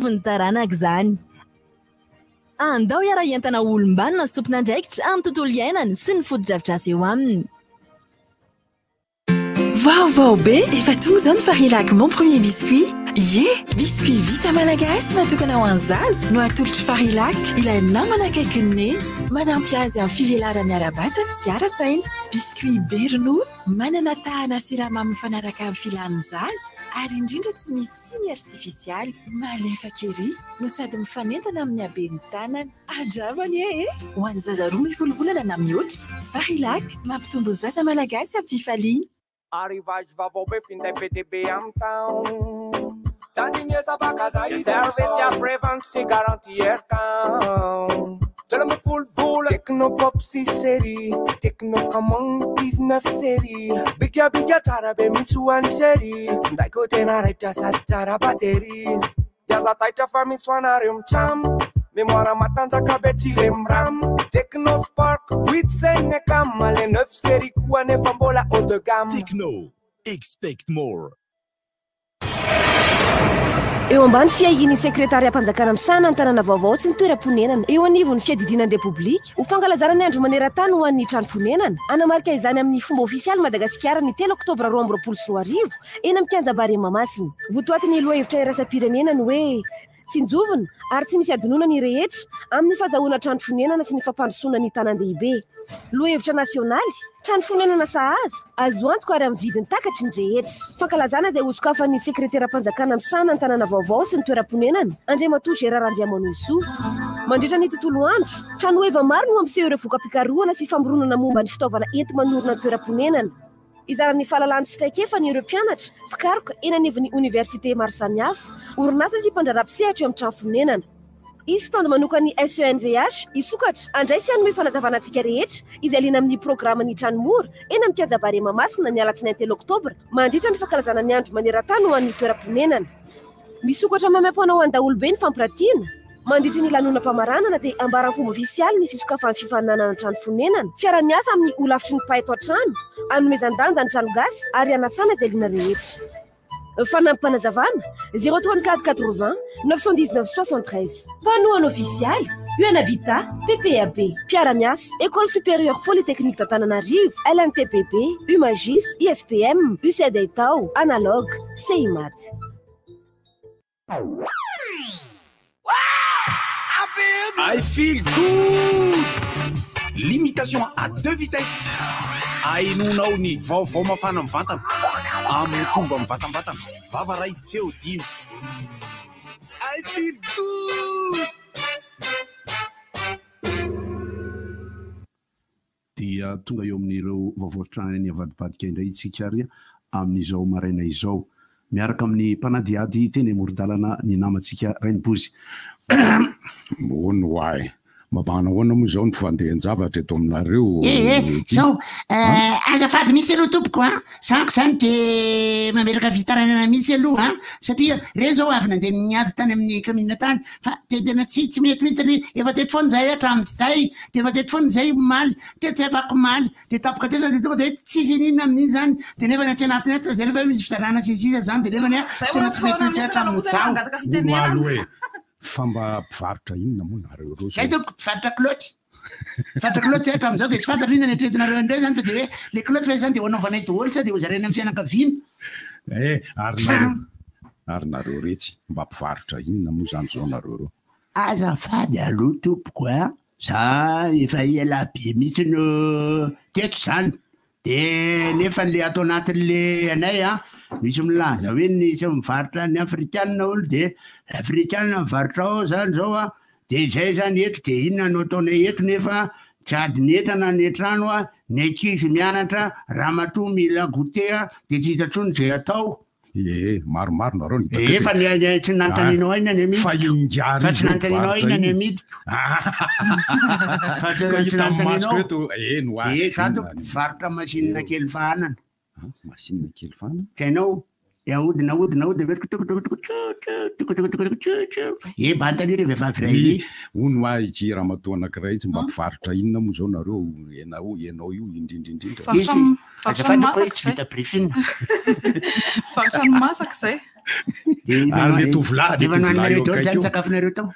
Ny taranaka izany. Andao hiara-hientana ho olom-banona sy tompon'andraikitra amin'ny tontolo iainana sy ny fotodrafitrasa eo aminy. Vaovao be! Efa tonga izao ny Farilac Mon Premier Biscuit. Ie! Biscuit vita malagasy natokana ho an'ny zaza no atolotr'i Farilac, ilay namana akaikin'i Neny. Manampy azy amin'ny fivelarany ara-batana sy ara-tsaina. Biscuit be ronono, manana tahana siramamy mifanaraka amin'ny filan'ny zaza ary indrindra tsy misy siny artifisialy. Malefaka ery no sady mifanentana amin'ny haben'ny tanana. Andramo anie e! Ho an'ny zaza 12 volana na mihoatra, Farilac, mampitombo ny zaza malagasy am-pifaliana. Arrivage vaovao be finday be dia be amin'ny town Tandrinesam-paka zay Service après vente sy garantie airtown 13 vola Tecno pop 6 série Tecno Camon 19 série Bika bika tsara be mihitsy ho an'ny chérie Finday ko tena raitra sady tsara batterie Dia aza taitra fa misy ho anareo mitsam Mémoire matanjaka be tsy le miram Tecno Spark 8 cinq cam Le 9 série koa nefa mbola haut de gamme Tecno, expect more. Eo ambany fiahian'ny Sekretariam-panjakana misahana ny tanàna vaovao sy ny toeram-ponenana eo anivon'ny Fiadidiana ny Repoblika, ho fankalazana ny Andro maneran-tany ho an'ny trano fonenana, hanamarika izany amin'ny fomba ofisialy Madagasikara ny telo oktobra 2022 eny amin'ny kianja Barea Mahamasina. Votoatin'ny lohahevitra iraisam-pirenena ny hoe Tsinjovina ary tsy misy adinoina ny rehetra amin'ny fazahoana trano fonenana sy ny fampandrosoana ny tanan-dehibe. Lohahevitra nasionaly, trano fonenana sahaza, azo antoka ary amin'ny vidiny takatry ny rehetra. Fankalazana izay hosokafan'ny sekreteram-panjakana misahana ny tanàna vaovao sy ny toeram-ponenana, Andriamatoa Gérard Randriamanohisoa. Mandritra ny tontolo andro, tranoheva maro no hampiseho ireo voka-pikarohana sy famoronana momba ny fitaovana enti-manorina ny toeram-ponenana. Hizara ny fahalalany sy traikefany ireo mpianatra, mpikaroka eny anivon'ny oniversite maro samihafa, orinasa sy mpandraharaha mpisehatra eo amin'ny trano fonenana. Hisy stand manokan'ny SENVH hisokatra, handray sy hanome fanazavana antsika rehetra izay liana amin'ny programan'ny Trano Mora eny amin'ny Kianja Barea Mahamasina ny alatsinainy telo oktobra mandritra ny fankalazana ny andro maneran-tany ho an'ny toeram-ponenana. Misokatra maimaimpoana ho an'ny daholobe ny fampiratiana. Mandritra ny lanonam-pamaranana dia ambara amin'ny fomba ofisialy ny fisokafan'ny fifaninanana trano fonenana, fiaraha-miasa amin'ny holafitry ny mpahay tao-trano, hanomezan-danja ny trano gasy ary hanasana izay liana rehetra. Fanampim-panazavana, 034 80 919 73. Mpanohana ofisialy, UN Habitat, PPAB. Mpiara-miasa, École Supérieure Polytechnique d'Antananarivo, LNTPB, Umagis, ISPM, UCED Aitao, Analog, Seimat. I feel good! Limitation à deux vitesses. Ahenoanao ny vaovao mafana mivantana amin'ny fomba mivantambatana. Vava iray, feo dimy. I feel good! Dia tonga eo amin'ireo vaovao tranainy avadibadika indray isika ary amin'izao maraina izao. Miaraka amin'ny mpanadihady teny amoron-dalana ny namantsika Rainibozy. Hono hoa e! Mba manahoana moa izao ny fandehan-javatra eto aminareo Ee, ity? zao, An? azafady mihitsy aloha tompoko an, za ko zany de mametraka fitarainana mihitsy aloha an, satria reny zao avy nandeha niady tany amin'ny kaominina tany, Fa de tena tsy tsy mety mihitsy ry efa teto foana zahay hatramin'izay de efa teto foana izay omaly teto zay afakomaly de tampoka teo zany de tonga de hoe tsisy iniana amin'iny zany de nefany atsy anatiny ato lazaina fa misy fizarana sy ny sisa zany de nefany a Zay tena mbola tsy tsy mety foana mihitsy mihitsy raha kosa hatramin'izao. mangataka Hono fitenenana. alo e! Fa mba mpivarotra inona moa nareo ireo Zay zao? tompoko mpivarotra kilaoty. Mpivarotra kilaoty zay hatramin'izao de tsy fantatro inona ny eritreretinareo an'ireo zany fa de hoe le kilaoty ve zany de ho anaovanay daholo sa de ho zaraina amin'ny fianakaviana? Eh, ary nareo ary nareo retsy mba mpivarotra inona moa zany zao nareo reo? Azafady aloha tompoko a, za efa ela be mihitsy no teto zany, de nefa le ato anatin'le anay a, misy milaza hoe nisy mivarotra ny afrikana hono de afrikana mivarotra ao zany zao a, de zay zany eto de inona no ataonay eto nefa tsy adin'ny entana any an-trano a, ny ankizy mianatra, ramatoa mila goûter a, de tsy hita intsony zay atao. Ee, maromaro nareo no hitako Ee, eto fa e. ny ny tsy nanontanianao ahy inona ny amidiko. Fa ingahy Fa tsy ry nanontanianao ahy mpivarotra inona ny iny. amidiko. Fa tsy Ka tsy hita amin'ny masoko nanontanianao. eto, eny hoa, Ee, za inona tompoko ny. mpivarotra machine kely fahanana. An, machine kely fahanana? Ka ianao, dia ahodina ahodina ahodina avy eo toko toko toko tso tso toko toko toko toko tso tso. Ee, mba anontanio re vehivavy iray Ny, iny. hono hoa ity ramatoa anankiray itsy mba mpivarotra inona moa izao nareo, ianao, ianao io indrindra indrindra. Izy, Azafady masaka koa tsy izay. vita briefing. Mivarotra ny masaka izay. Ary le tovolahy, le Efa nohaninareo tovolahy eo daholo akaiky zany eo. sakafonareo tao.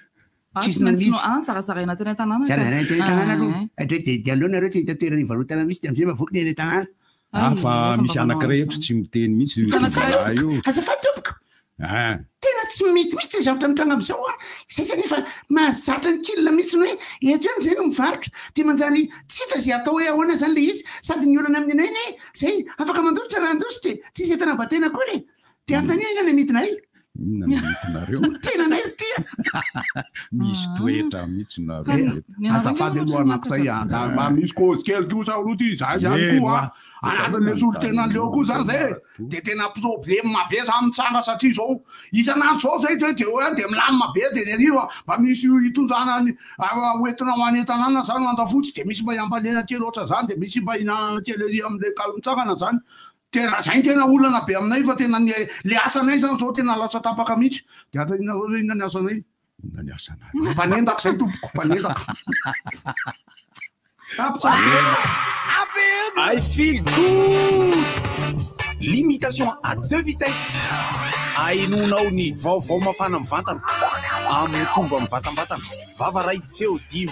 Ah, Tsisy tsy maintsy namidy. no ah, zarazaraina teny an-tanàna ka. Zarazaraina teny an-tanàna aloha. Ah, Hatreto dia dia aleo nareo tsy hahita toerana hivarotana mihitsy dia amizay mavoaka ny eny an-tanàna. Ah, fa Ay, misy aza mba anankiray manao eto tsy miteny mihitsy io Tsy anankiray. tovolahy io. Azafady tompoko. Ah. Tena tsy mety mihitsy ny zavatra mitranga amin'izao a. Izay zany efa mahazatra ny kilina mihitsy ny hoe eto ihany izay no mivarotra. Dia manjary tsy hita izay atao hoe ahoana izany ilay izy. Sady ny olana amin'ny anay anie izay afaka mandositra raha handositra e. Tsisy entana batena akory e. Dia anontanio inona ny amidinay. Inona no amidinareo? Ny tenanay ry tia. Misy toetra mihitsy nareo eto. Azafady aloha anakizay a, da mba misy cause kely kosa aloha ty, zahay zany Eny koa wa. a, anatin'le solontenan'leo koa zany zay e, de tena problème be za mitsanga satria zao isan'andro zao zay zay de hoe de milamina be de hariva mba misy hitondrana ny hoentina ho any an-tanàna zany ho andafotsy de misy mba hiampalena kely ohatra zany de misy mba hihinanana kely ery am'le kaly mitsangana zany. Tena zay no tena olana be aminay fa tena ny le asanay zany zao tena lasa tapaka mihitsy de ata inona zao inona ny asanay? Inona ny asanareo? Mpanendaka zay tompoko, mpanendaka. Tapitra. I feel good! Limitation à deux vitesses. Ahenoanao ny vaovao mafana mivantana amin'ny fomba mivantambatana. Vava iray, feo dimy.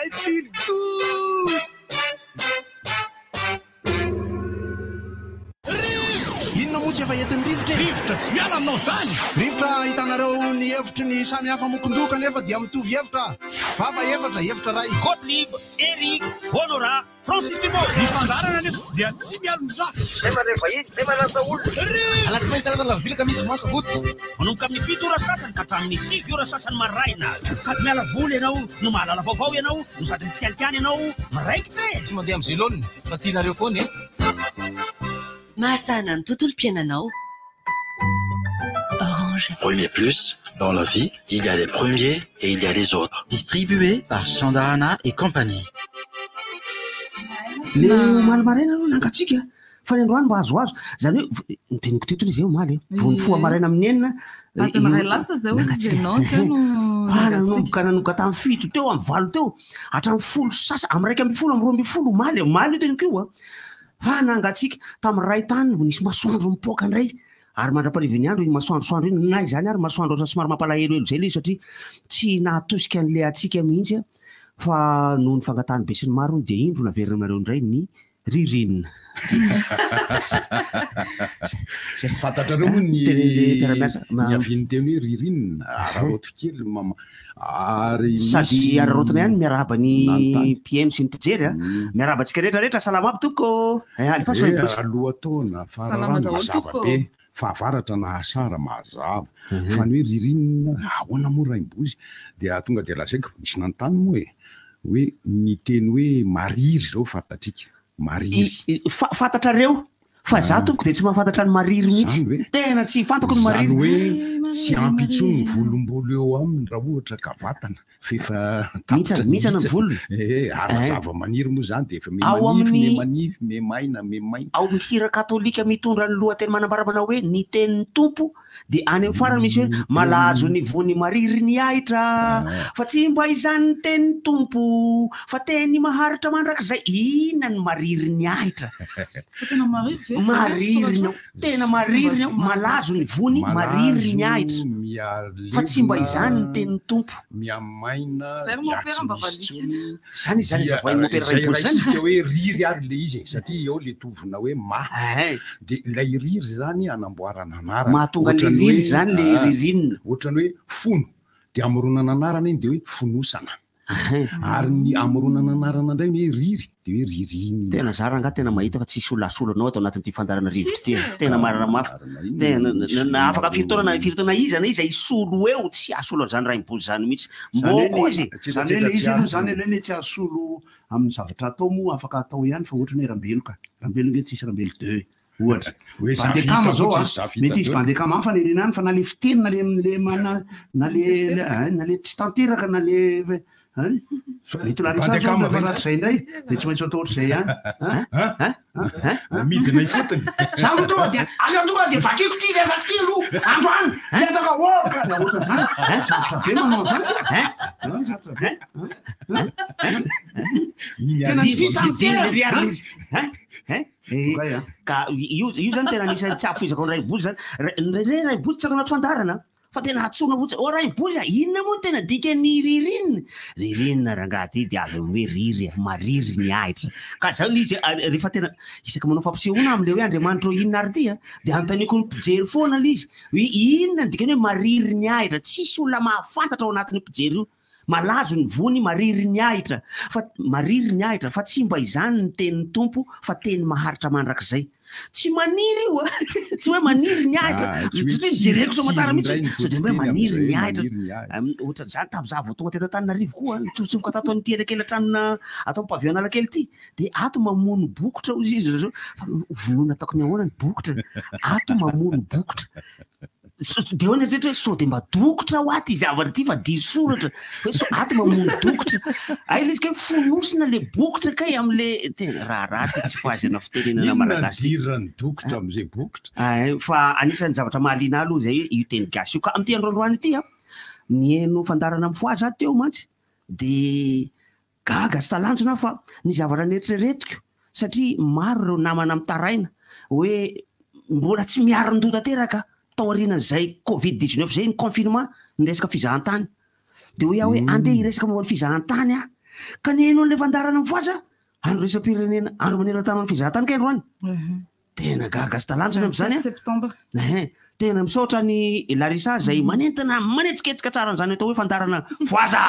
I feel good! Inona moa tsy efa entin'ny rivotra e? Rivotra tsy miala aminao izany! Rivotra ahitanareo ny hevitry ny samy hafa mokondoka nefa dia mitovy hevitra. Vava efatra, hevitra iray. Gottlieb, Eric, Honorat, Francis Dumont. Ny fandaharana anefa dia tsy mialon-jafy. Zay mandray vahiny, zay manasa olona. Alatsinainy talata alarobia alakamisy zoma sabotsy. Manomboka amin'ny 7 ora sasany ka hatramin'ny 9 ora sasany maraina. Sady miala voly ianao no mahalala vaovao ianao no sady mitsikalikany ianao miraikitra e. Tsy mandeha amin'ny zelone fa tianareo foana e. Mahasahana ny tontolom-piainanao. Orange. Premier plus, dans la vie, il y a les premiers et il y a les autres. Distribué par Sandahana et compagnie. Le omaly maraina aloha nangatsiaka fa ny androany mba azoazo. Zany hoe ny teniko teto ilay izy omaly e. Vao nifoha maraina amin'ny enina. Adiny iray lasa izay hoy izy ianao teo no Ah, nangatsiaka. nanomboka nanomboka tamin'ny 7 teo, amin'ny 8 teo, hatramin'ny 10 sy sasany, amin'ny 11, amin'ny 12 omaly, omaly io teniko io a. Fa nangatsiaka tamin'ny iray tany vao nisy masoandro mipoaka indray. Ary mandra-parivin'ny andro iny masoandrosoandro iny, na izany ary masoandro ohatran'ny somary mampalahelohelo izay ilay izy satria tsy nahatosika an'ilay hatsiaka mihitsy a. Fa noho ny fangatahan'ny besinimaro hono dia indro naverina aminareo indray ny ririnina. Fantatrareo moa ny Tenin'ilay mpiara-miasa, ma- niavian'ny teny hoe ririnina, araraoty kely mama. Ary Sady misy araraotina ihany miarahaba ny nanontany. mpihaino sy ny mpijery a. Miarahaba antsika rehetra rehetra, salama aby tompoko. Eh, alefaso Eh, ny bosy. lohataona, Salama fararano daholo mazava tompoko. be, fahavaratra na asara mazava. Fa ny hoe ririnina, ahoana moa Rainibozy? Dia tonga dia lazaiko, misy nanontany moa e, hoe ny teny hoe mariry izao fantatrika. Mariry. Fantatrareo fa za tompoko dia tsy mahafantatra ny mariry mihitsy. Zany ve? Tena tsy fantako ny Zany mariry. hoe tsy ampy intsony ny volombolo eo aminy raha ohatra ka vatana fa efa tapitra Mihitsana, mihitsana ny mihitsana. volony. Eh, ary raha Eh. zava-maniry moa zany dia efa Ao miha-manify, amin'ny miha-manify, miha-maina, miha-maina. Ao amin'ny hira katolika mitondra ny lohateny manambara manao hoe ny tenin'ny Tompo dia any amin'ny farany misy hoe malazo ny voany mariry ny ahitra fa tsy mba izany ny tenin'ny Tompo fa teny maharitra mandrakizay. Inona ny mariry ny ahitra? Fa tena mariry ve izany? Mariry ny ao. Tena mariry ny ao. Malazo ny voany, mariry ny ahitra. Fa tsy mba izany ny tenin'ny Tompo. Mihamaina, Zay ry miha mompera tsy mba misy valiaka. intsony. Zany izany Dia, zavain'ny mompera izay Rainibozy zany. raisitsika hoe riry ary le izy e, satria eo le tovona hoe ma. De ilay riry zany anamboarana anarana. Mahatonga an'le Ohatran'ny riry hoe, zany le ah, ririnina. Ohatran'ny hoe fono. De amoronana anarana iny de hoe fonosana. Ary ny amoronana anarana indray hoe riry, de hoe ririnina. Tena za rangahy tena mahita fa tsisy olona hasolo anao ato anatin'ity fandaharana rivotra ity e. Tsisy e. Tena marina mafy. Inona Tena no na- na afaka firy taona na firy taona iza na iza hisolo eo, tsy hasolo an'izany Rainibozy izany mihitsy. Zany hoe Mbô koa ny- izy. zany hoe le izy aloha zany aloha ny tsy hasolo amin'ny zavatra atao moa afaka atao ihany fa ohatra ny hoe Rambelo ka. Rambelo nge tsisy Rambelo deux ohatra. Hoe za Bandekama vita zao koa a. tsisy za vita Mety izy daholo. bandekama hafa ny reny any fa na le fiteny na le le mana na le le- ah, na le tsy tanteraka na le hein? Mety ho lasa zao Bandekama rehefa ve? rahatrizay indray dia tsy maintsy atao ohatr'izay ihany. Hein? Hein? Midina ifotony. Za moa tonga dia aleo tonga dia vakiko ty resaka ty aloha androany resaka oka na ohatran'izany. Hein? Sarotra be manao an'izany ka. Hein? Hein? Sarotra be. Iny Tena ary vita vao ny tena. Iny ary izy. Hein? Ka io io zany tena anisan'ny tsy ahafoizako an'i Raibozy zany. Indraindray Raibozy tsy ato anaty fandaharana fa tena antsoina fotsiny, ô Raibozy a, inona moa no tena dikan'ny ririnina? Ririnina rangahy ty dia avy amin'ny hoe riry, mariry ny ahitra. Ka zao le izy rehefa tena isaky manao fampisehoana amin'ilay hoe Andriamanitra ô inona ary ty a, dia anontaniako ny mpijery foana le izy hoe inona ny dikan'ny hoe mariry ny ahitra? Tsisy olona mahafantatra ao anatin'io mpijery io. Malazo ny voany mariry ny ahitra fa mariry ny ahitra fa tsy mba izany ny tenin'ny Tompo fa teny maharitra mandrakizay. Tsy maniry io a! Tsy hoe maniry ny ahitra Ah, tsy hoe satria nijereko soamatsara tsiritsiry mihitsy indray ny sao dia hoe fototeny maniry amin'izay ny hoe ahitra. maniry ny ahitra. Ohatran'izany tamin'izaho vao tonga teto Antananarivo koa, nitsofotsofoka tato amin'ity elakelan-tranona ato amin'ny pavillon Analakely ity dia ato mamono bokotra hozy izy zareo fa vonoina ataoko ny ahoana ny bokotra? Ato mamono bokotra. Dia eo ny eritreritra hoe sao dia mba dokotra ho aty zavatra ity fa diso soratra. Hoe sao ato mamono dokotra. Hay ilay izy kay fonosina ilay bokotra kay amin'ilay tena raharaha ity tsy fahaizana fitenenana Inona malagasy ity. idiran'ny dokotra amin'izay bokotra? Ay, fa anisan'ny zavatra mahaliana ahy aloha izay hoe io teny gasy io. Ka amin'ity androandroany ity an, nihaino fandaharana mifohaza aho teo mantsy dia Gaga sy talanjona aho fa ny zavatra neritreretiko satria maro ireo namana mitaraina hoe mbola tsy miarin-doha tanteraka taorianan'izay covid 19 izay ny confinement ny resaka fizahantany. Dia hoy aho hoe andeha hiresaka momba ny fizahantany aho. Ka nihaino an'ilay fandaharana mifohaza andro iraisam-pirenena, andro maneran-tany ho an'ny fizahantany kay androany. Tena gaga sy talanjona amin'izany an! Septembre. Ehe, tena misaotra an'i Larissa izay manentana manetsiketsika tsara an'izany atao hoe fandaharana Voaza!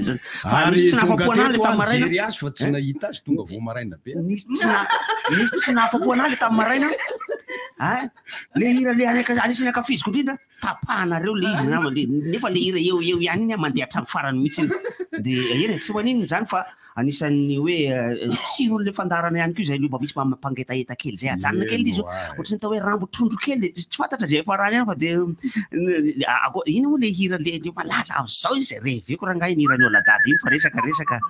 izany. Fa Ary nisy tsy tonga nahafapo anah teto ilay aho tamin'ny maraina. nijery azy fa tsy nahita azy, tonga vao maraina be. Nisy tsy na- nisy tsy nahafapo anah ilay tamin'ny maraina. Ein, le hira le anisan'ny ankafiziko indrindra, tapahanareo le izy nama, le nefa le hira eo eo ihany iny an, mandeha hatramin'ny farany mihitsy iny. Dia eny e, tsy maninona izany fa Anisan'ny hoe tsiron'ilay fandaharana ihany koa izay aloha mba misy mampangetaheta kely izay. Ajanona kely ilay izy ohatran'ny atao hoe rambo trondro kely dia tsy fantatra izay hiafarany any fa dia inona moa ilay hira ilay malaza amin'izao izy reveko rangahy ny hiran'i Oladada iny fa resaka resaka.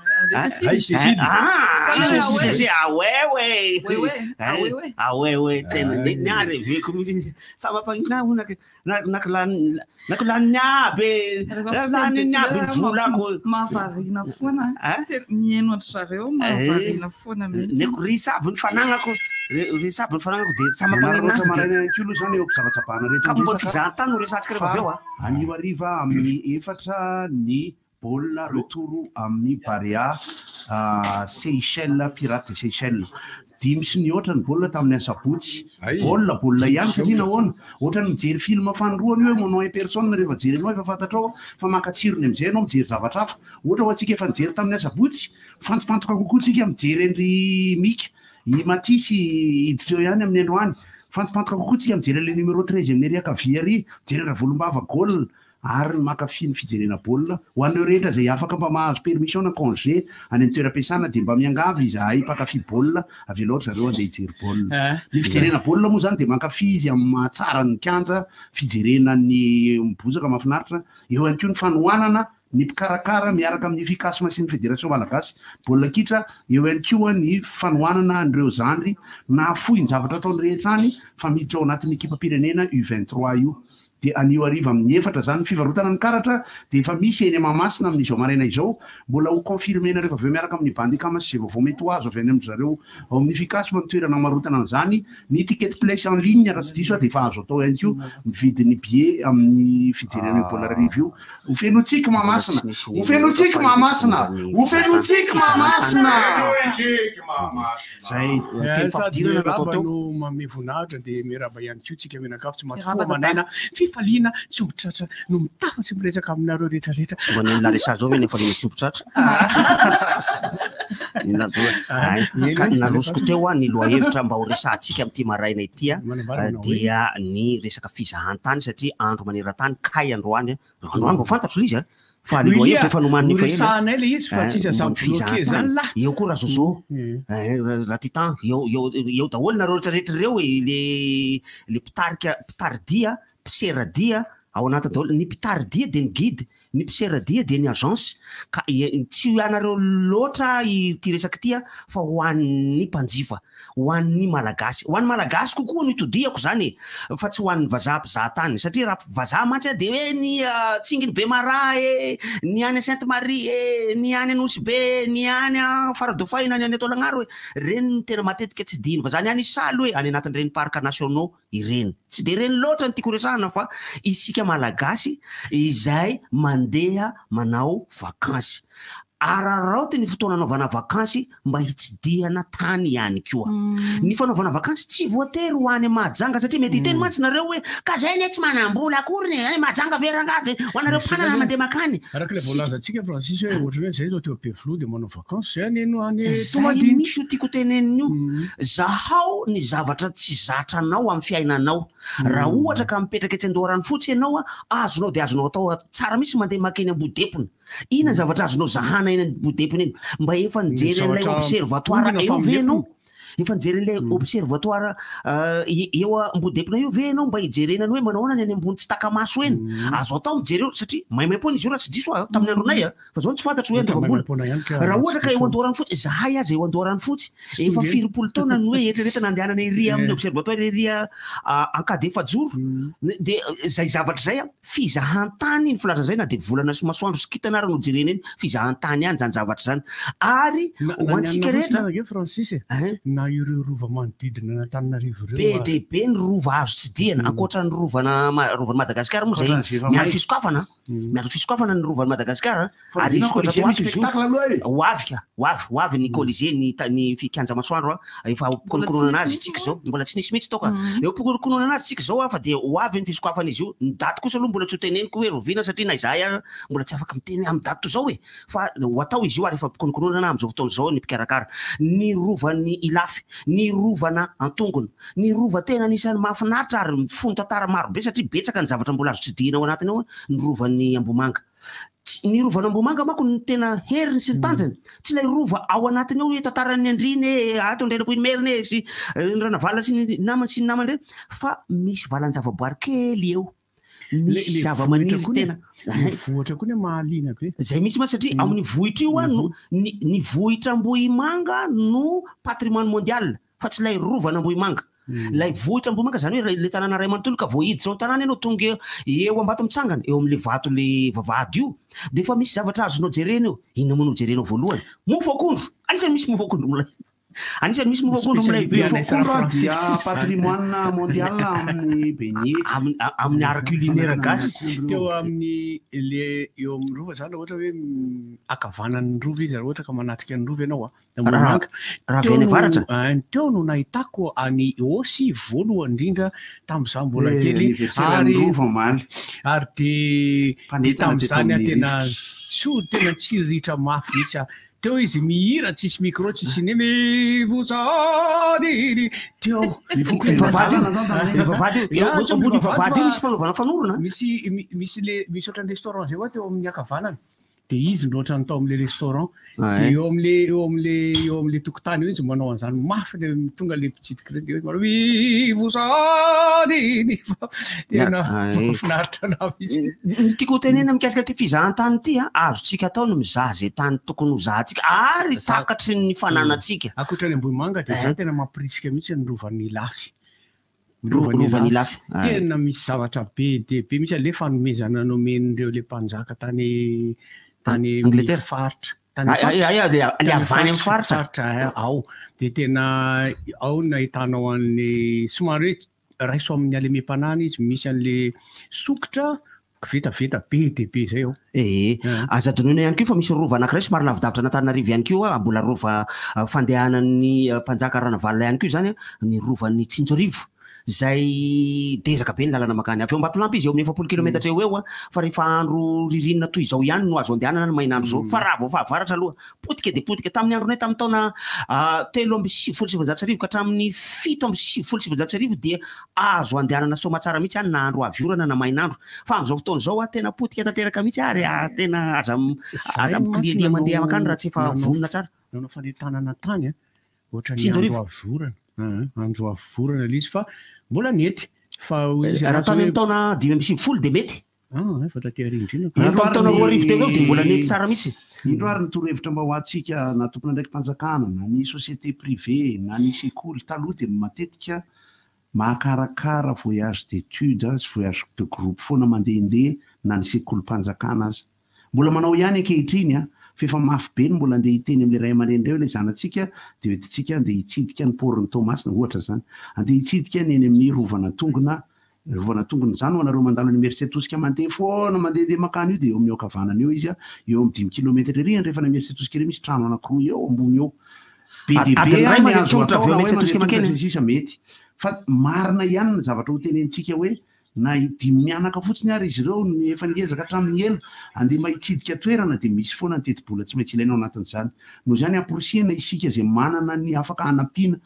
Hay Cécile. Ah, Cécile, ah ouais ouais. Ah ouais ouais, tena ny ahy reveko mihitsy. Sa mampanina ahy hono Nakilaniny aby e! Laniny aby ny volako. Mahavariana foana. Mihaino an-dry zareo mahavariana foana mihitsy. Neko risa aby ny fanagnako. Risa aby ny fanagnako dia tsy mampaninona ahy. Manararaotra maraina ihany koa aloha izany eo am-pijabajabana rehetra Ka momba ny miresaka fizahantany no resahantsika rehefa avy eo a. Anio hariva amin'ny 4 ny baolina retour amin'ny Barea Seychelles, Pirates des Seychelles. Dimy sy nihoatra ny baolina tamin'ny asabotsy. Baolina, baolina ihany satria nahoana? Ohatran'ny mijery film fanindroany io hoe mon nom est personne rehefa jerenao efa fantatrao fa maka tsirony amin'izay ianao mijery zavatra hafa. Ohatra ho antsika efa nijery tamin'ny asabotsy, mifantopantoka kokoa tsika mijery an-dry Mika, i Mathis hiditra eo ihany amin'ny androany. Mifantopantoka kokoa tsika mijery an'ilay numéro 13 amin'ny ery ankavia ery, mijery an-dRavolombava goal. ary ny mankafy ny fijerena baolina. Ho an'ireo rehetra izay afaka mba mahazo permission na congé any amin'ny toeram-piasana dia mba miangavy izahay mpankafy baolina avelao ry zareo handeha hijery baolina. Ny fijerena baolina moa izany dia mankafy izy amin'ny mahatsara ny kianja, fijerena ny bozaka mahafinaritra, eo ihany koa ny fanohanana ny mpikarakara miaraka amin'ny Ficasm sy ny Federation Malagasy baolina kitra, eo ihany koa ny fanohanana an'ireo zandry nahafoy ny zavatra ataony rehetra any fa miditra ao anatin'ny ekipam-pirenena U 23 io. Dia anio hariva amin'ny 4 izany ny fivarotana ny karatra dia efa misy eny Mahamasina amin'izao maraina izao. Mbola ho confirmer-na rehefa avy eo miaraka amin'ny Bandicam sy izay vaovao mety ho azo avy any amin-dry zareo ao amin'ny Ficasm ny toerana hamarotana an'izany. Ny ticket place en ligne raha tsy diso aho dia efa azo atao ihany koa mividy ny billet amin'ny fijerena io baolina hariva io. Ho feno tsiky Mahamasina! Ho feno tsiky Mahamasina! Ho feno tsiky Mahamasina! Zay teny Sady fampidirana natao miarahaba teo. no manome voninahitra dia miarahaba ihany koa tsika mianakavy tsy maty Miarahaba fo Dada. aman'aina fifaliana tsy omby tratra no mitafa sy miresaka aminareo rehetra rehetra. Tsy mba nen'i Larissa zao ve nefa le tsy omby tratra? Ay, ka narosoko teo ny lohahevitra mba ho resahantsika amin'ity maraina ity Manambara manao hoe. dia ny resaka fizahantany satria andro maneran-tany kay androany Androany vao fantatro ilay izy a! Fa ny Willy lohahevitra a, efa nomaniny efa ela. noresahanay ilay izy fa tsy izy Momba ny bloqué zany fizahantany. lah. Eo koa Razozo, Ra Titan, eo eo eo daholo nareo rehetra rehetra ireo e, le le mpitarika mpitari-dia, mpisera-dia, Ao anaty daholo ny mpitari-dia dia ny guide, ny mpisera-dia dia ny agence ka tsy ho anareo loatra ity resaka ity fa ho an'ny mpanjifa, ho an'ny Malagasy. Ho an'ny Malagasy kokoa no itodihako izany e, fa tsy ho an'ny vazaha mpizaha tany satria raha vazaha mantsy dia hoe ny Tsingin'i Bemaraha e, ny any Sainte Marie e, ny any Nosy Be e, ny any Faradofay na ny any Taolagnaro e, ireny no tena matetika tsidihin'ny vazaha, ny any Isalo e, any anatin'ireny parcs nationaux ireny. Tsy dia ireny loatra no tiako resahana fa isika Malagasy izay mandeha manao vakansy. Araraoty ny fotoana anaovana vakansy mba hitsidihana tany ihany koa. Ny fanaovana vakansy tsy voatery ho any Mahajanga satria mety hiteny mantsy nareo hoe ka zay anie tsy manam-bola akory e, any Mahajanga ve rangaha zay ho anareo mpanana mandeha makany. Araka ilay voalazantsika Francis hoe ohatran'ny hoe zay zao teo Ampefiloha dia manao vakansy zay anie no any Zay Toamadiniky. mihitsy io tiako tenenina io. Zahao ny zavatra tsy zatra anao amin'ny fiainanao. Raha ohatra ka mipetraka etsy Andoharanofotsy ianao, azonao dia azonao atao tsara mihitsy mandeha makeny Ambodepona. Inona ny zavatra azonao zahana eny Ambodepona eny? Mba efa nijery an'ilay observatoire eo ve ianao? Efa nijery an'ilay observatoire eo Ambodepona eo ve ianao mba hijerena ny hoe manao ahoana ny any ambony tsy taka-maso eny? Azo atao mijery eo satria maimaimpoana izy io raha tsy diso aho tamin'ny andronay a! Fa zao no tsy fantatro hoe androvam-bola. Raha ohatra ka eo Andoharanofotsy, izahay aza eo Andoharanofotsy, efa firipolo taona no hoe eritreretina andehanana ery amin'ny observatoire ery Ankadiefajoro. Dia izay zavatra izay, fizahan-tany ny filazana izay na dia volana sy masoandro sy kintana ary no jerena eny, fizahan-tany ihany izany zavatra izany. Ary ho antsika rehetra. Na ny anona Francis e, na ireo rova manodidina an'Antananarivo ireo Be dia be ny rova azo tsidihana, ankoatra ny rovan'i Madagasikara moa izay miandry fisokafana. Miandry fisokafana ny rovan'i Madagasikara ary hisokatra ato ho ato izy io. Ho avy ka, ho avy, ho avy ny Colisée, ny ny kianja masoandro a, efa am-pikorokoronana azy isika izao, mbola tsy nisy mihitsy tao ka. Eo am-pikorokoronana azy isika izao a, fa dia ho avy ny fisokafana izy io. Ny daty kosa aloha mbola tsy ho teneniko hoe rahoviana satria na izahay ary mbola tsy afaka miteny hoe amin'ny daty toy izao e, fa ho atao izy io ary efa am-pikorokoronana amin'izao fotoana izao ny mpikarakara. Ny rovan'i Ilafy, ny rovana Antongona, Ny rova tena anisan'ny mahafinaritra ary mifono tantara maro be satria betsaka ny zavatra mbola azo tsidihina ao anatiny ao ny rovan'i Ambohimanga. Tsy, ny rovan'Ambohimanga manko no tena heriny sy ny tanjany. Tsy ilay rova ao anatiny ao hoe tantaran'ny Andriana e, ato Andrianampoinimerina e, sy ny Ranavalona sy ny namany sy ny namany ireny fa misy valan-javaboary kely eo. Misy zavamaniry tena. Ny vohitra koa anie mahaliana be. Zay mihitsy mantsy satria ao amin'io vohitra io no ny ny vohitr'Ambohimanga no patrimoine mondial. fa tsy ilay rovan'Ambohimanga. Ilay vohitr'Ambohimanga izany hoe ilay tanàna iray manontolo ka vao hiditra ao an-tanàna ianao tonga eo Ambatomitsangana, eo amin'ilay vato ilay vavahady io dia efa misy zavatra azonao jerena eo. Inona moa no jerenao voalohany? Mofo akondro! Anisan'ny misy mofo akondro milay. Anisan'ny misy mofo akondro milay be. Mofo akondro dia patrimoine mondial amin'ny beignet. Amin'ny art culinaire gasy. Teo amin'ny le eo amin'ny rova izany raha ohatra hoe ankavanan'ny rova izy raha ohatra ka manatrika ny rova ianao Raha avy any avaratra? Teo no nahitako an'i Osy voalohany indrindra tamin'izaho mbola kely ary ary dia tamin'izany aho tena tso tena nitsiriritra mafy mihitsy aho. Teo izy mihira tsisy micro tsisy inona Mivosadidy teo. Vavahady io, vavahady io, ambony vavahady io misy fanaovana fanorona. Misy misy le misy ohatran'ny restaurant izay hoa teo amin'ny ankavanana. Dia izy no ohatran'ny tao amin'ilay restaurant. Dia eo amin'ilay eo amin'ilay eo amin'ilay tokotany eo izy manao an'izany mafy ilay tonga ilay mpitsidika ireny dia hoe manao Ivosady fa tena mahafinaritra anah mihitsy. Ny tiako ho tenenina mikasika ity fizahantany ity an, azontsika atao ny mizaha izay tany tokony ho zahantsika ary takatry ny fananantsika. Ankoatra ny Ambohimanga dia izany tena mampirisika mihitsy ny rovan'ny Ilafy. Rovan'ny Ilafy. Tena misy zavatra be dia be mihitsy le fanomezana nomen'ireo le mpanjaka tany tany Angleterre. faritra. Tany Ay, ay, ay, le avy any amin'ny faritra. Faritra ao. Dia tena ao no ahitanao an'le somary hoe raiso amin'ny halemem-panahina izy, misy an'le sokitra Vetaveta be dia be izay ao. Ee. Aza adinoina ihany koa fa misy rova anankiray somary lavidavitra an'Antananarivo ihany koa, mbola rova fandehanan'ny mpanjaka Ranavalona ihany koa izany, ny rovan'i Tsinjoarivo, izay dezaka be ny lalana mankany. Avy eo Ambatolampy izy, eo amin'ny 40 kilometatra eo ho eo, fa rehefa andro ririnina toy izao ihany no azo andehanana ny main'andro izao. Fa raha vao fahavaratra aloha, Potika dia potika. Tamin'ny andronay tamin'ny taona 1993 ka hatramin'ny 1997 dia azo andehanana soamatsara mihitsy any na andro avy orana na main'andro. Fa amin'izao fotoana izao tena potika tanteraka mihitsy ary tena aza aza mikilialia mandeha mankany raha tsy efa vonona tsara. Nanao fanentanana tany an, ohatran'ny andro avy orana, andro avy orana ilay izy fa mbola nety. Fa hoy izy Raha ratsy tany hoe amin'ny taona 95 dia mety. Ah, efa taty aoriana indrindra. Raha tamin'ny taona 2000 teo eo dia mbola nety tsara mihitsy. Indro ary ny torohevitra mba ho antsika na tompon'andraiki-panjakana na ny société privée na ny sekoly taloha dia matetika mahakarakara voyage d'étude sy voyage de groupe foana mandehandeha na ny sekolim-panjakana aza. Mbola manao ihany ankehitriny an, fa efa mafy be ny mbola andeha hiteny amin'ilay ray aman-dreny ireo ilay zanatsika dia hoentintsika andeha hitsidika ny port-n'i Toamasina ohatra izany, andeha hitsidika ny eny amin'ny Rovan'Antongona, Rovan'Antongona izany ho anareo mandalo any Imerintsiatosika mandeha foana mandehandeha mankany io dia eo amin'ny eo ankavanana eo izy an, eo amin'ny dimy kilometatra ery andrefana Imerintsiatosika ery misy trano anankiroa eo ambony eo. Be dia be Adiny iray ny mandeha azo tongotra atao avy eo raha hoe Imerintsiatosika mandeha tongotra mankeny. sy ny sisa mety. Fa marina ihany ny zavatra hotenenitsika hoe Na i dimy mianaka fotsiny ary izy ireo no efa niezaka hatramin'ny ela andeha mba hitsidika toerana dia misy foana ny tetibola tsy maintsy ilaina ao anatin'izany. Noho izany amporisihina isika izay manana ny afaka hanampiana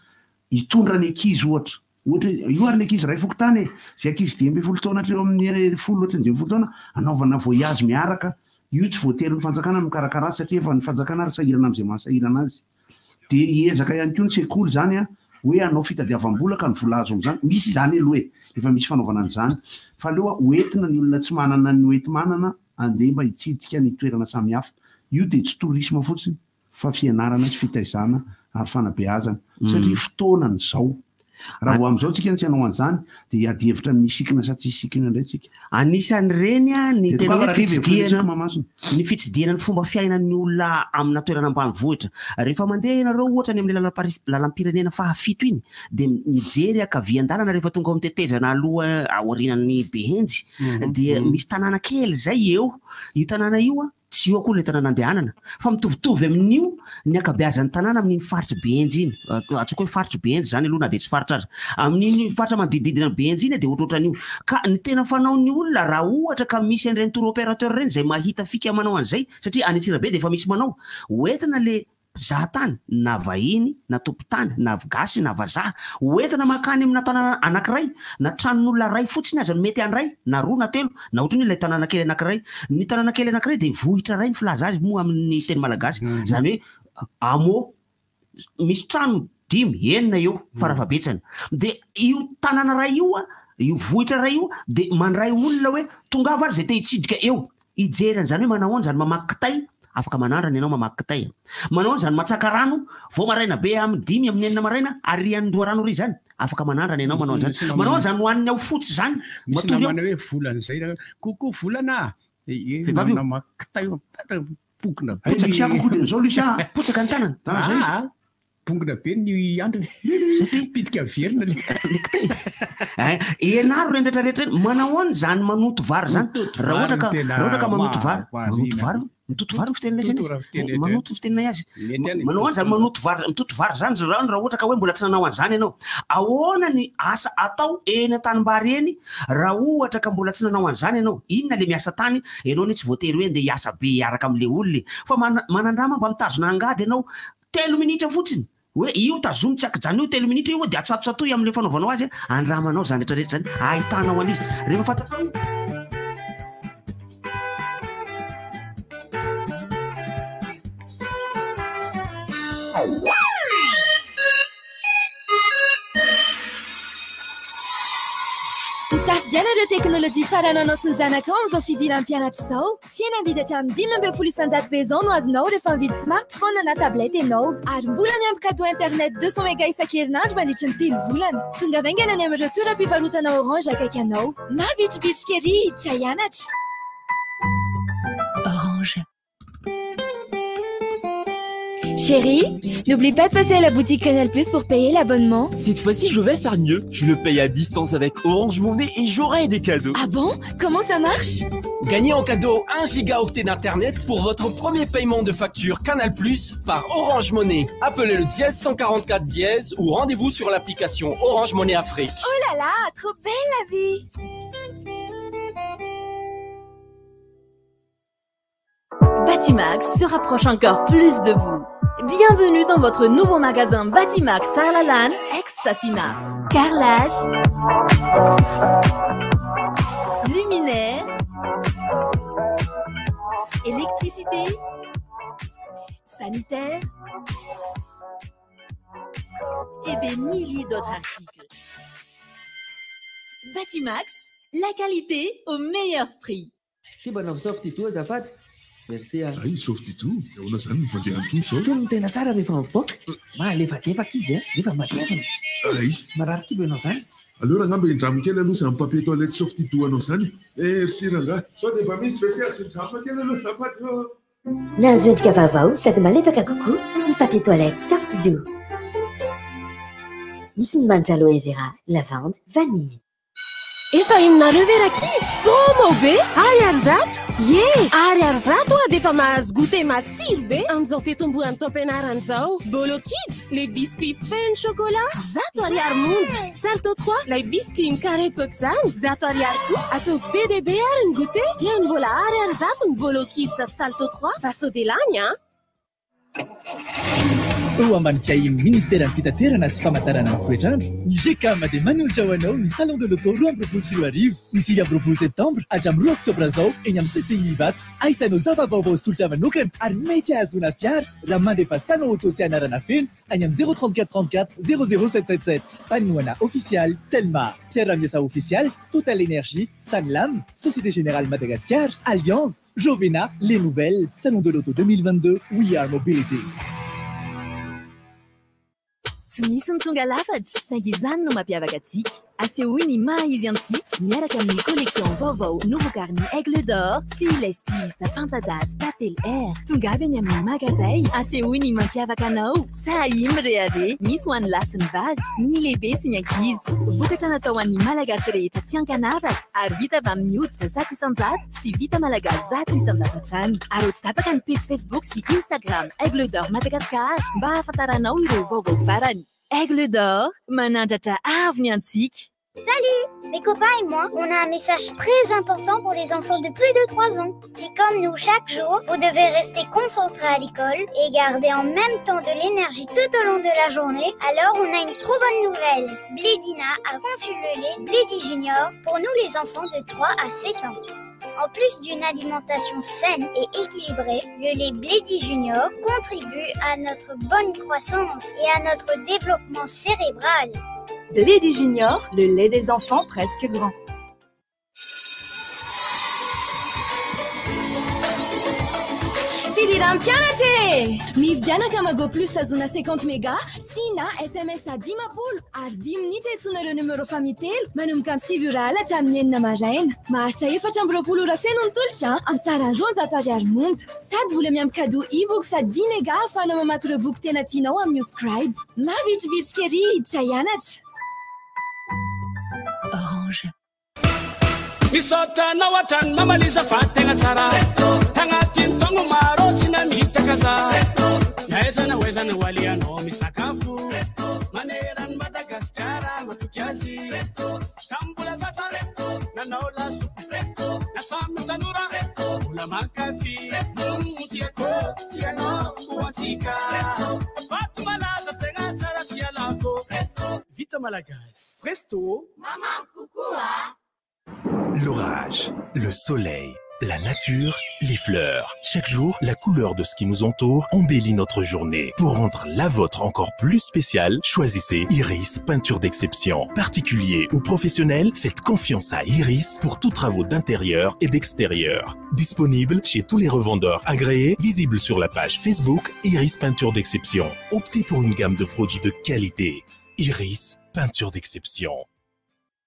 hitondra ny ankizy ohatra. Ohatra hoe io ary ny ankizy iray fokontany e! Izay ankizy 15 taona hatreo amin'ny 10 hatramin'ny 15 taona anaovana voyage miaraka. Io tsy voatery ny fanjakana no mikarakara azy satria efa ny fanjakana ary sahirana amin'izay mahasahirana azy. Dia hiezaka ihany koa ny sekoly izany an, hoe hanao fitadiavam-bola ka ny vola azo amin'izany, misy izany aloha e, efa misy fanaovana an'izany, fa aleo ho entina ny olona tsy manana ny hoenti-manana handeha mba hitsidika ny toerana samihafa. Io dia tsy tourisme fotsiny fa fianarana sy fitaizana ary fanabeazana satria fotoanany izao. Raha vao amin'izao tsika no tsy hanao an'izany dia hiady hevitra amin'ny hisikina sa tsy hisikina indray tsika. Anisan'ireny ny Dia tena tongava hoe Rariva e, fitsidihana fotoana Mahamasina. ny fitsidihana ny fomba fiainan'ny olona amina toerana ambanivohitra. Rehefa mandeha ianareo ohatra any amin'ny lalam-pari- lalam-pirenena fahafito iny dia mijery ankavian-dalana rehefa tonga ao amin'ny tetezana aloha aorianan'ny Behenjy dia misy tanàna kely izay eo. Io tanàna io Tsy io akory ilay tanàna andehanana, fa mitovitovy amin'io ny ankabeazan'ny tanàna amin'iny faritr'i Behenjy iny. Antsoiko hoe faritr'i Behenjy izany aloha na dia tsy faritra aza. Amin'iny faritra manodidididina an'i Behenjy iny dia ohatrohatran'io. Ka ny tena fanaon'ny olona raha ohatra ka misy an'ireny tour opérateur ireny izay mahita fika manao an'izay, satria any Antsirabe dia efa misy manao, hoentina ilay mpizahatany na vahiny na tompon-tany na gasy na vazaha hoentina mankany amina tanàna anankiray na tranon'olona iray fotsiny aza no mety handray na roa na telo na ohatran'ny hoe ilay tanàna kely anankiray. Ny tanàna kely anankiray dia vohitra iray ny filaza azy moa amin'ny teny malagasy, izany hoe hameau misy trano dimy, enina eo farafahabetsany. Dia io tanàna iray io, io vohitra iray io dia mandray olona hoe tongava ary izay te hitsidika eo. Hijery an'izany hoe manahoana izany mamaky kitay, afaka manandrana ianao mamaky kitay. Manahoana izany matsaka rano vao maraina be amin'ny dimy, amin'ny enina maraina ary andoharano ery izany, afaka manandrana ianao manao an'izany. Misy Manahoana izany hohaniny ao fotsy izany, Misy matory eo. namana hoe volan'izay ra, coucou volana a! Ie, Vehivavy io. namaky kitay io, pokona be. Potsaka sy akoho dia izao Lucia a! Potsaka ny tanany. Tanana izay. Ah, Bongona be ny andriny. Satria pitika verina le. Le kitay. Eh, ianaro ireny rehetra rehetra ireny. Manahoana izany manoto vary izany? Mitoto Raha ohatra vary ka, no tena raha ohatra ka manoto vary, manoto mahavariana. vary, mitoto vary ny fiteninay Mitoto izany raha izy. fiteny eto. Manoto ny fiteninay azy. Mety ihany Manahoana izany mitoto. manoto vary, mitoto vary izany ry zareo raha ohatra ka hoe mbola tsy nanao an'izany ianao. Ahoana ny asa atao eny an-tanimbary eny raha ohatra ka mbola tsy nanao an'izany ianao? Inona le miasa tany? Ianao anie tsy voatery hoe andeha hiasa be hiaraka amin'le olona e. Fa manandrama mba mitazona angady ianao Telo minitra fotsiny, hoe io tazomy tsy ankijanona io telo minitra io dia atsatotsatoy amin'ilay fanaovanao azy, andramanao izany rehetra rehetra izany, ahitanao an'izy. Rehefa fantatrao io. Misafidiana ireo teknolojia farany anao sy ny zanakao amin'izao fidiran'ny mpianatra izao. Fihenam-bidy hatramin'ny 15% be izao no azonao rehefa mividy smartphone na tablette ianao. Ary mbola miampy cadeau internet 200 méga isan-kerinandro mandritry ny telo volana. Tongava haingana any amin'ireo toeram-pivarotana Orange akaiky anao. Mavitribitrika ery hiditra hianatra! Orange. Chérie, n'oublie pas de passer à la boutique Canal Plus pour payer l'abonnement. Cette fois-ci, je vais faire mieux. Je le paye à distance avec Orange Money et j'aurai des cadeaux. Ah bon? Comment ça marche? Gagnez en cadeau 1 gigaoctet d'internet pour votre premier paiement de facture Canal Plus par Orange Money. Appelez le dièse 144 dièse ou rendez-vous sur l'application Orange Money Afrique. Oh là là, trop belle la vie! Batimax se rapproche encore plus de vous. Bienvenue dans votre nouveau magasin Batimax Sarlalan ex-Safina. Carrelage, luminaire, électricité, sanitaire et des milliers d'autres articles. Batimax, la qualité au meilleur prix. Ty mba nanao Softidou azafady. Merci a. Hay Softidou, ahoana zany ny fandehan'ny toa zao? Tony no tena tsara rehefa mivoaka. Mahalefadefaka izy a, nefa matevina. Hay. Marary kibo ianao zany. Aleo rangah mba hindramo kely aloha izany papier toilette Softidou anao izany. Merci rangah. Sao dia mba misy WC azo hindramina kely aloha azafady ô. Nahazo endrika vaovao sady malefaka kokoa ny papier toilette Softidou. Misy ny manitra aloe vera, lavande, vanille. Efa henonareo ve rankizy? Promo be! Ariary 100! Ie! Ariary 100 oa dia efa mahazo goûter matsiro be amin'izao fitomboan'ny taom-pianarana izao. Bolo Kids, le biscuit feno chocolat, 100 ariary monja. Salto 3, ilay biscuit mikarepoka izany, 100 ariary koa. Ataovy be dia be ary ny goûter dia ny mbola ariary 100 ny Bolo Kids sy Salto 3 fa sao dia lany an! Eo ambany fiahian'ny Ministeran'ny Fitaterana sy Famantarana ny Toetr'andro, ny GCAM dia manolotra ho anao ny Salon de l'Auto 2022, ny 29 septambra hatramin'ny 2 oktobra izao eny amin'ny CCI Ivato. Ahitanao zava-baovao sy tolotra manokana ary mety hahazoana fiara raha mandefa salon auto sy anarana feno any amin'ny 0 34 34 00 777. Mpanohana ofisialy Telma, mpiara-miasa ofisialy Total Energie, Sanlam, Société Générale Madagascar, Allianz, Jovena, Les Nouvelles, Salon de l'Auto 2022, We Are Mobility. Tsy misy ny tonga lafatra, saingy izany no mampiavaka antsika. Asehoy ny maha izy antsika miaraka amin'ny collection vaovao novokarin'ny Aigle d'Or sy ilay styliste fanta-daza Tatel Air. Tonga avy eny amin'ny magazay, asehoy ny mampiavaka anao. Sahy mirehareha, misy ho an'ny lahy sy ny vavy, ny lehibe sy ny ankizy. Vokatra natao ho an'ny Malagasy rehetra tsy ankanavaka ary vita avy amin'ny hoditra 100% sy vita malagasy 100% hatrany. Ary tsy tapaka ny pejy Facebook sy Instagram Aigle d'Or Madagascar mba hahafantaranao ireo vaovao farany. Aigle d'Or, manandratra avo ny antsika. Salut! Mes copains et moi, on a un message très important pour les enfants de plus de 3 ans. Si comme nous, chaque jour, vous devez rester concentré à l'école et garder en même temps de l'énergie tout au long de la journée, alors on a une trop bonne nouvelle. Blédina a conçu le lait Blédi Junior pour nous les enfants de 3 à 7 ans. En plus d'une alimentation saine et équilibrée, le lait Blédi Junior contribue à notre bonne croissance et à notre développement cérébral. Blédi Junior, le lait des enfants presque grands. Fidiran'ny mpianatra e! Mividiana Kamago Plus ahazoana 50 méga sy na SMS 50 ary dimy minitra iantsoana ireo numéro famille telo manomboka amin'ny 9 ora alina hatramin'ny 6 maraina. Maharitra 24 ora feno ny tolotra amin'ny sarany 200 ariary monja. Sady mbola miampy cadeau e-book sady 10 méga ahafahanao mamaky ireo boky tena tianao amin'ny Scribe. Mavitrivitrika ery hiditra hianatra. Orange. Misaotra anao hatrany Mama Lisa fa tegna tsara. Tagnatin'ny taogno maro tsy namitaka za. Na aiza na aiza na ho alehanao misakafo. Maneran'i Madagasikara matoky azy. Tambola zaza nanao lasopy. Na samy tanora mbola mankafy. Tiako tianao ho antsika. Vato malaza tegna tsara tsy alako. Vita malagasy. Presto. Maman kokoa. L'orage, le soleil, la nature, les fleurs. Chaque jour, la couleur de ce qui nous entoure embellit notre journée. Pour rendre la vôtre encore plus spéciale, choisissez Iris Peinture d'exception. Particulier ou professionnel, faites confiance à Iris pour tous travaux d'intérieur et d'extérieur. Disponible chez tous les revendeurs agréés, visible sur la page Facebook Iris Peinture d'exception. Optez pour une gamme de produits de qualité. Iris Peinture d'exception.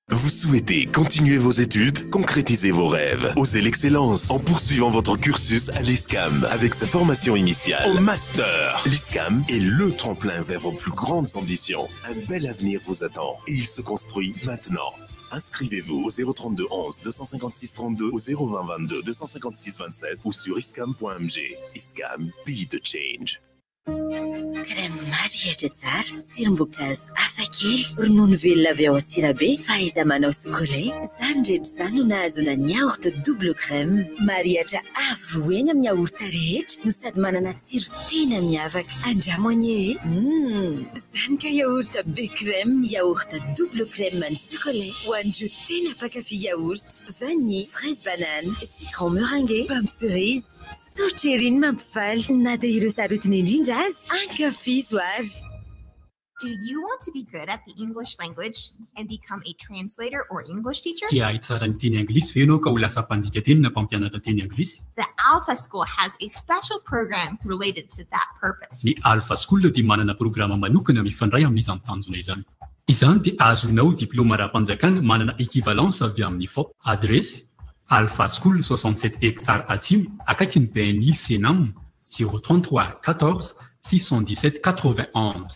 Vous souhaitez continuer vos études, concrétiser vos rêves, osez l'excellence en poursuivant votre cursus à l'ISCAM avec sa formation initiale au master. L'ISCAM est le tremplin vers vos plus grandes ambitions. Un bel avenir vous attend et il se construit maintenant. Inscrivez-vous au 032 11 256 32 au 020 22 256 27 ou sur iscam.mg. ISCAM, be the change. Crème marihitra tsara, tsirom-boankazo hafakely, ronono velona avy ao Antsirabe, fahaiza-manao sokolay. Izany rehetra izany no nahazoana ny yaourt double crème. Marihitra avo roa heny amin'ny yaourt rehetra no sady manana tsiro tena miavaka. Andramo anie e! Izany ka yaourt be crème, yaourt double crème ny sokolay. Ho an'ireo tena mpankafy yaourt, vanille, fraise banane, citron meringué, pomme cerise. Tsotra ery ny mampifaly na dia ireo sarotiny indrindra aza, ankafizo ary. Do you want to be good at the English language and become a translator or English teacher? Te hahay tsara ny teny anglisy ve ianao ka ho lasa mpandika teny na mpampianatra teny anglisy? The Alpha School has a special program related to that purpose. Ny Alpha School dia manana programa manokana mifandray amin'izany tanjona izany. Izany dia ahazoanao diplaoma ara-panjakana manana equivalence avy amin'ny FOP. Adiresy, Alpha School 67 hectares Atsimo, akaikin'ny BNI Cenam, 033 14 617 91.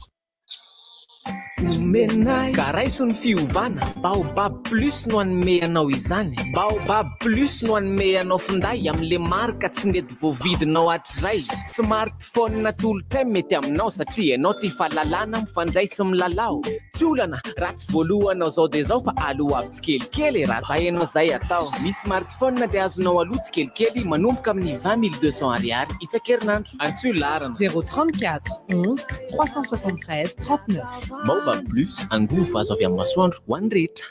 Omenay. Ka raiso ny fiovana, Baobab Plus no hanome anao izany. Baobab Plus no hanome anao finday amin'le marika tsy nety voavidinao hatrizay. Smartphone atolotray mety aminao satria ianao tia fahalalana, mifandray sy milalao. Tsy olana raha tsy voalohanao zao dia zao fa aloavy tsikelikely e, raha zay ianao zay atao. Ny smartphone dia azonao aloa tsikelikely manomboka amin'ny 20 200 ariary isan-kerinandro. Antsoy laharana. 034 11 373 39. Baobab Plus, angovo azo avy amin'ny masoandro ho an'ny rehetra.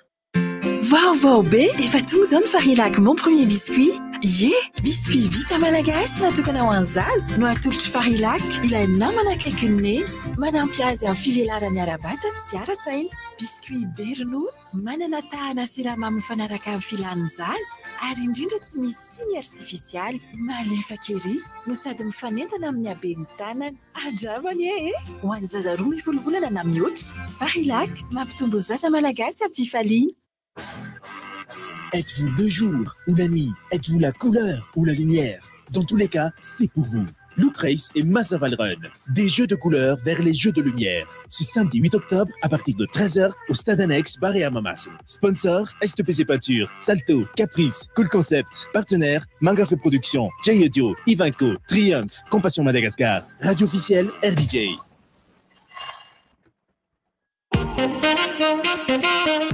Vaovao be, efa tonga izao ny Farilac Mon Premier Biscuit. Ie, biscuit vita malagasy natokana ho an'ny zaza no atolotr'i Farilac, ilay namana akaikin'i Neny. Manampy azy amin'ny fivelarany ara-batana sy ara-tsaina. Biscuit be ronono, manana tahana siramamy mifanaraka amin'ny filan'ny zaza ary indrindra tsy misy tsiny artifisialy. Malefaka ery no sady mifanentana amin'ny haben'ny tanana. Andramo anie e! Ho an'ny zaza 12 volana na mihoatra, Farilac, mampitombo ny zaza malagasy am-pifaliana. Êtes-vous le jour ou la nuit? Êtes-vous la couleur ou la lumière? Dans tous les cas, c'est pour vous. Look Race et Mazzaval Run. Des jeux de couleurs vers les jeux de lumière. Ce samedi 8 octobre à partir de 13h au stade annexe Barea Mahamasina. Sponsor STPC Peinture, Salto, Caprice, Cool Concept. Partenaire Mangafo Production, J Audio, Ivanco, Triumph, Compassion Madagascar. Radio officielle RDJ.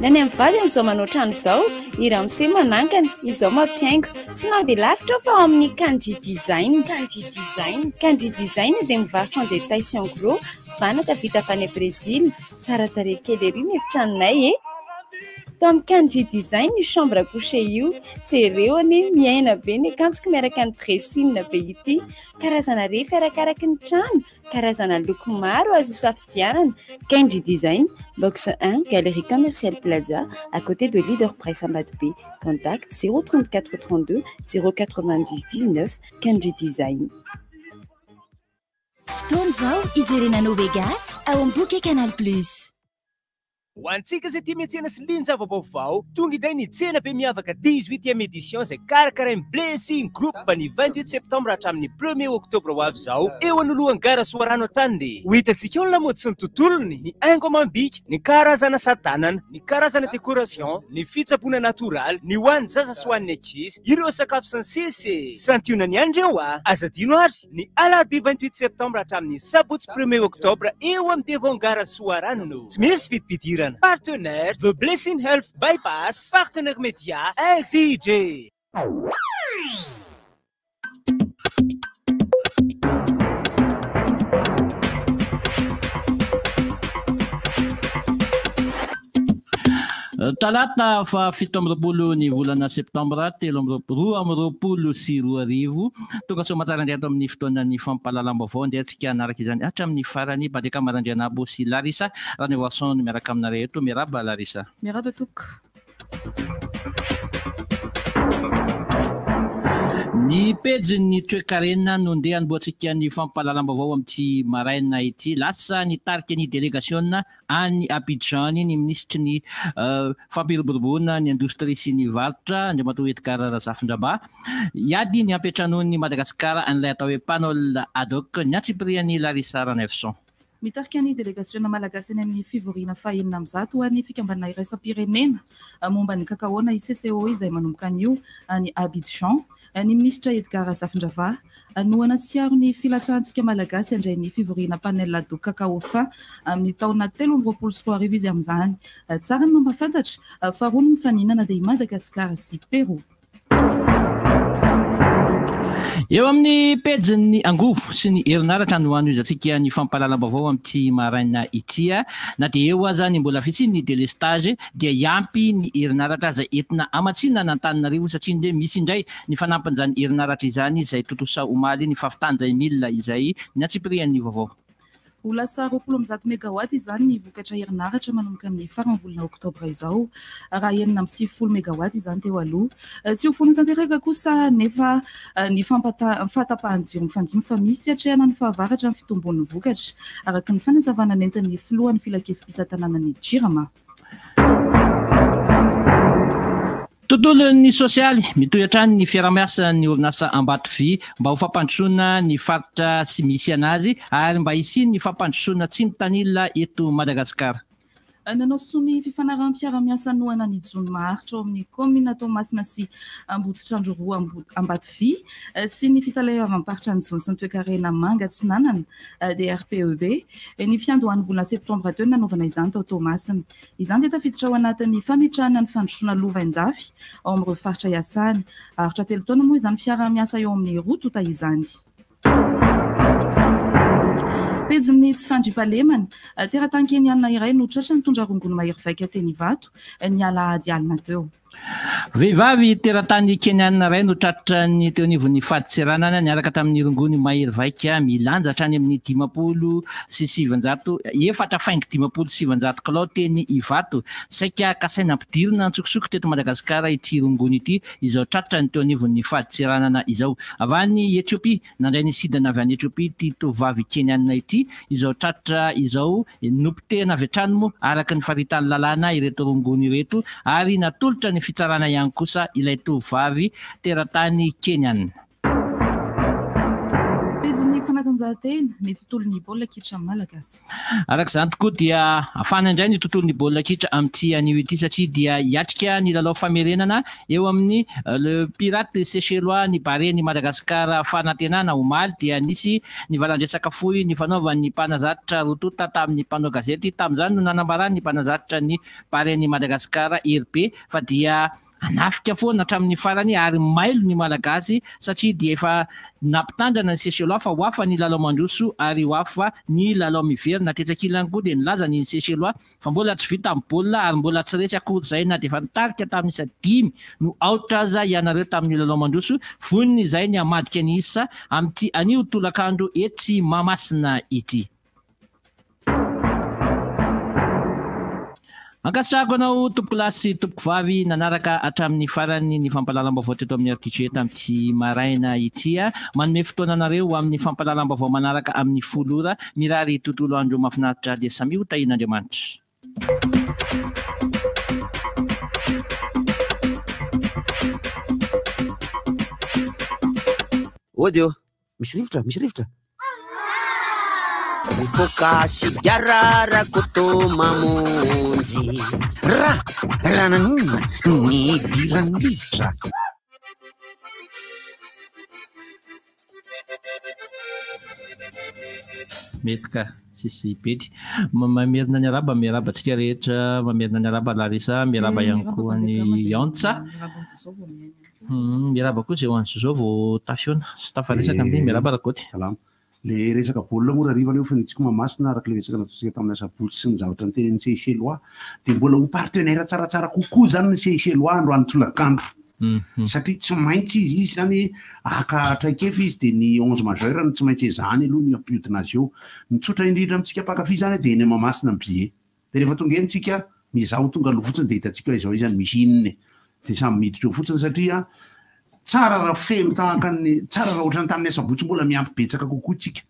Ny any amin'ny vady amin'izao manao trano izao, i ramose manangana, izao mampihaingo. Tsy nandeha lavitra aho fa ao amin'ny Kanji Design. Kanji Design. Kanji Design dia mivarotra en détail sy en gros, vanaka vita avy any Brésil. Tsara tarehy kely ery ny efitranonay e! Tao amin'ny Kanji Design io chambre à coucher io. Jereo anie, miaina be ny akanjoko miaraka ny dressing be ity. Karazana refy arakaraky ny trano. Karazana loko maro azo isafidianana, Kenji Design, box 1, Galerie Commerciale Plaza, à côté de Leader Price Ambatobe. Contact 034 32 090 19, Kenji Design. Fotoana izao hijerena Nove Gasy ao amin'ny Bouquet Canal Plus. Ho antsika izay tia miantsena sy lian-java-baovao, tonga indray ny tsena be miavaka dix-huitième édition izay karakarain'ny Blessing Group ny vingt-huit septembre hatramin'ny premier octobre ho avy izao eo anoloan'ny gara Soarano hatrany. Ho hitantsika ao ny lamaody sy ny tontolony, ny haingo amam-bika, ny karazana asa tanana, ny karazana décoration, ny fitsaboana natoraly, ny ho an'ny zaza sy ho an'ny ankizy, ireo sakafo sy ny sisa e! Santionany ihany ireo a! Aza adino ary! Ny alarobia 28 septambra hatramin'ny sabotsy premier octobre eo amin'ny devant gara Soarano. Tsy misy vidim-pidirana. Partenaire, The Blessing Health Bypass, Partenaire Media, RDJ. Talata faha 27 ny volana septambra 2023. Tonga soa aman-tsara indray ato amin'ny fotoanan'ny fampahalalam-baovao. Andeha antsika hanaraka izany hatramin'ny farany. Mpandeha Kamarandrianabo sy Larissa Ranivoarison no miaraka aminareo eto. Miarahaba Larissa. Miarahaba tompoko. Ny pejin'ny toekarena no ndeha hanombohantsika ny fampahalalam-baovao amin'ity maraina ity. Lasa nitarika ny delegasiona any Abidjan ny minisitry ny Fampiroboroboana ny Indostria sy ny Varotra, Andriamatoa Edgard Razafindraba. Hiady ny hampiantranoan'i Madagasikara an'ilay atao hoe Panol ad hoc ny antsipirian'i Larissa Ranaivoson. Mitarika ny delegasiona malagasy any amin'ny fivoriana faha-106 ho an'ny fikambanana iraisam-pirenena momba ny kakaô na ICCO izay manomboka anio any Abidjan ny minisitra Edgard Razafindravaha. Hanohana sy hiaro ny filatsahantsika Malagasy handray ny fivoriana Panel Ado Cacao Fin amin'ny taona 2023 izy amin'izany. Tsara ny mampahafantatra fa roa no mifaninana dia i Madagasikara sy Pérou. Eo amin'ny pejin'ny angovo sy ny herinaratra no hanohizantsika ny fampahalalam-baovao amin'ity maraina ity. Na dia eo aza ny mbola fisian'ny delestazy dia hiampy ny herinaratra izay entina hamatsiana an'Antananarivo satria nde misy indray Ny fanampin'izany herinaratra izany izay tontosa omaly ny fahavitan'izay milina izay ny antsipirian'ny vaovao. Ho lasa 120 megawatt izany ny vokatra herinaratra manomboka amin'ny faran'ny volana oktobra izao, raha 96 megawatt izany teo aloha. Tsy ho foana tanteraka kosa anefa ny fahatapahan-jiro mifandimby fa misy atrehana ny fahavaratra ny fitombon'ny vokatra, araka ny fanazavana nentin'ny filohan'ny filankevi-pitantanana ny Jirama. Tontolon'ny sosialy, mitohy hatrany ny fiarahamiasan'ny orinasa Ambatovy mba ho fampandrosoana ny faritra sy misy anazy ary mba hisian'ny fampandrosoana tsy mitanila eto Madagasikara. Nanao sonia fifanaraham-piarahamiasa hanohana ny jono maharitra ao amin'ny kaominina Toamasina sy Amboditrandroroa Ambatovy sy ny fitaleavam-paritra ny jono sy ny toekarena manga atsinanana, DRPEB, ny fiandohan'ny volana septambra teo no nanaovana izany tao Toamasina. Izany dia tafiditra ao anatin'ny fametrahana ny fandrosoana lovainjafy ao amin'ireo faritra iasany. Haharitra telo taona moa izany fiaraha-miasa eo amin'ny roa tonta izany. Pejin'ny tsy fandriampahalemana, teratany Keniana iray no tratra nitondra rongony mahery vaika teny Ivato ny alahady alina teo. Vehivavy teratany Keniana iray no tratran'ny teo anivon'ny fadintseranana niaraka tamin'ny rongony mahery vaika milanja hatrany amin'ny 950, efatra faingo 950 kilao teny Ivato. Saika kasaina ampidirina antsokosoko teto Madagasikara ity rongony ity izao tratran'ny teo anivon'ny fadintseranana izao. Avy any Etiopia Nandray ny sidina avy any Etiopia ity tovovavy Keniana ity izao tratra izao. Nopotehina avy hatrany moa araka ny faritan'ny lalàna ireto rongony ireto ary natolotra ny fitsarana ihany kosa ilay tovovavy teratany Keniana. Pejin'ny fanatanjahantena, ny tontolon'ny baolina kitra malagasy. Araka izany tokoa dia hafana indray ny tontolon'ny baolina kitra amin'ity anio ity satria dia hiatrika ny lalao famerenana Eo amin'ny Le Pirate Seychellois ny Barea-n'i Madagasikara Fanantenana omaly dia nisy ny valan-dresaka fohy nifanaovan'ny mpanazatra roa tonta tamin'ny mpanao gazety. Tamin'izany no nanambaran'ny mpanazatra ny Barea-n'i Madagasikara Hery Be fa dia hanafika foana hatramin'ny farany ary mailo ny Malagasy satria dia efa nampitandrana ny Seychellois fa ho hafa ny lalao mandroso ary ho hafa ny lalao miverina. Tetsy ankilany koa dia nilaza ny Seychellois Fa mbola tsy vita ny baolina ary mbola tsy resy akory izay na dia efa nitarika tamin'ny isa 5-0 aza ianareo tamin'ny lalao mandroso. Vonona izay ny hamadika ny isa amin'ity anio tolakandro etsy Mahamasina ity. Ankasitrahako anao tompokolahy sy tompokovavy nanaraka hatramin'ny farany ny fampahalalam-baovao teto amin'ny RTG tamin'ity maraina ity. Manome fotoana anareo ho amin'ny fampahalalam-baovao manaraka amin'ny 10 ora. Mirary tontolo andro mahafinaritra dia samia ho tahian'Andriamanitra. Ody ô! Misy rivotra, misy rivotra. Mifoka sigara Rakoto mamonjy. Ra, raha nanonona no nidiran'ny rivotra. Mety ka, tsisy bedy. Mamerina ny arahaba, miarahaba antsika rehetra, mamerina ny arahaba Larissa, miarahaba ihany koa an'i Antsa. Miarahaba koa izay ho an'i Zozo vao tafihaona sy tafaresaka amin'iny. Miarahaba Rakoto. Salama. Le resaka baolina moa rahariva aloha efa nitsiko Mahamasina araka le resaka nataontsika tamin'ny asabotsy sy ny zavatra notenenin'ny Seychellois dia mbola ho partenaire tsaratsara kokoa izany ny Seychellois androany tolakandro satria tsy maintsy izy izy izany haka traikefa izy dia ny onze majeur no tsy maintsy ezahany aloha ny hampiodina azy eo. Ny tsotra indrindra amintsika mpankafy izany dia eny Mahamasina ny billet. Dia rehefa tonga eny tsika, miezaha ho tonga aloha fotsiny dia hitantsika hoe izao izany misy inona e. Dia samy miditra eo fotsiny satria tsara raha feno tahaka ny, tsara raha ohatran'ny tamin'ny asabotsy mbola miampy betsaka kokoa tsika.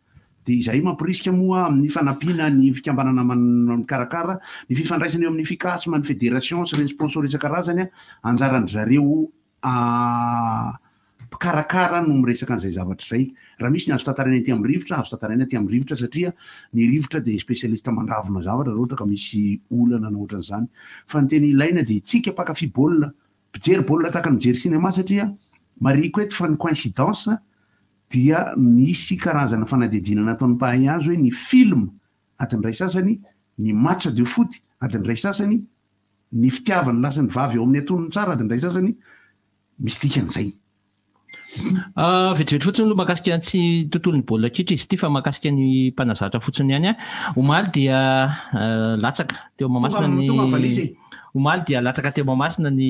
Dia izay mamporisika moa amin'ny fanampiana ny fikambanana mikarakara, ny fifandraisana eo amin'ny Ficasm, ny fédération sy ireny sponsor isan-karazany, anjaran-dry zareo mpikarakara no miresaka an'izay zavatra izay. Raha misy ny azo tantaraina ety amin'ny rivotra, azo tantaraina aty amin'ny rivotra satria ny rivotra dia spécialiste mandravona zavatra raha ohatra ka misy olana na ohatran'izany. Fa ny tena ilaina dia itsika mpankafy baolina, mpijery baolina tahaka ny mijery cinéma satria marihiko eto fa ny coïncidence dia misy karazana fanadihadiana nataon'ny mpahay azy hoe ny film adiny iray sasany, ny match de foot adiny iray sasany, Ny fitiavan'ny lahy sy ny vavy eo amin'ny antonony tsara adin'ny iray sasany, misy dikany izay. Vetivety fotsiny aloha mahakasika ny tsy tontolon'ny baolina kitra izy ity fa mahakasika ny mpanazatra fotsiny ihany. Omaly dia latsaka teo Mahamasina ny Tonga ny valizy e! Omaly dia latsaka teo Mahamasina ny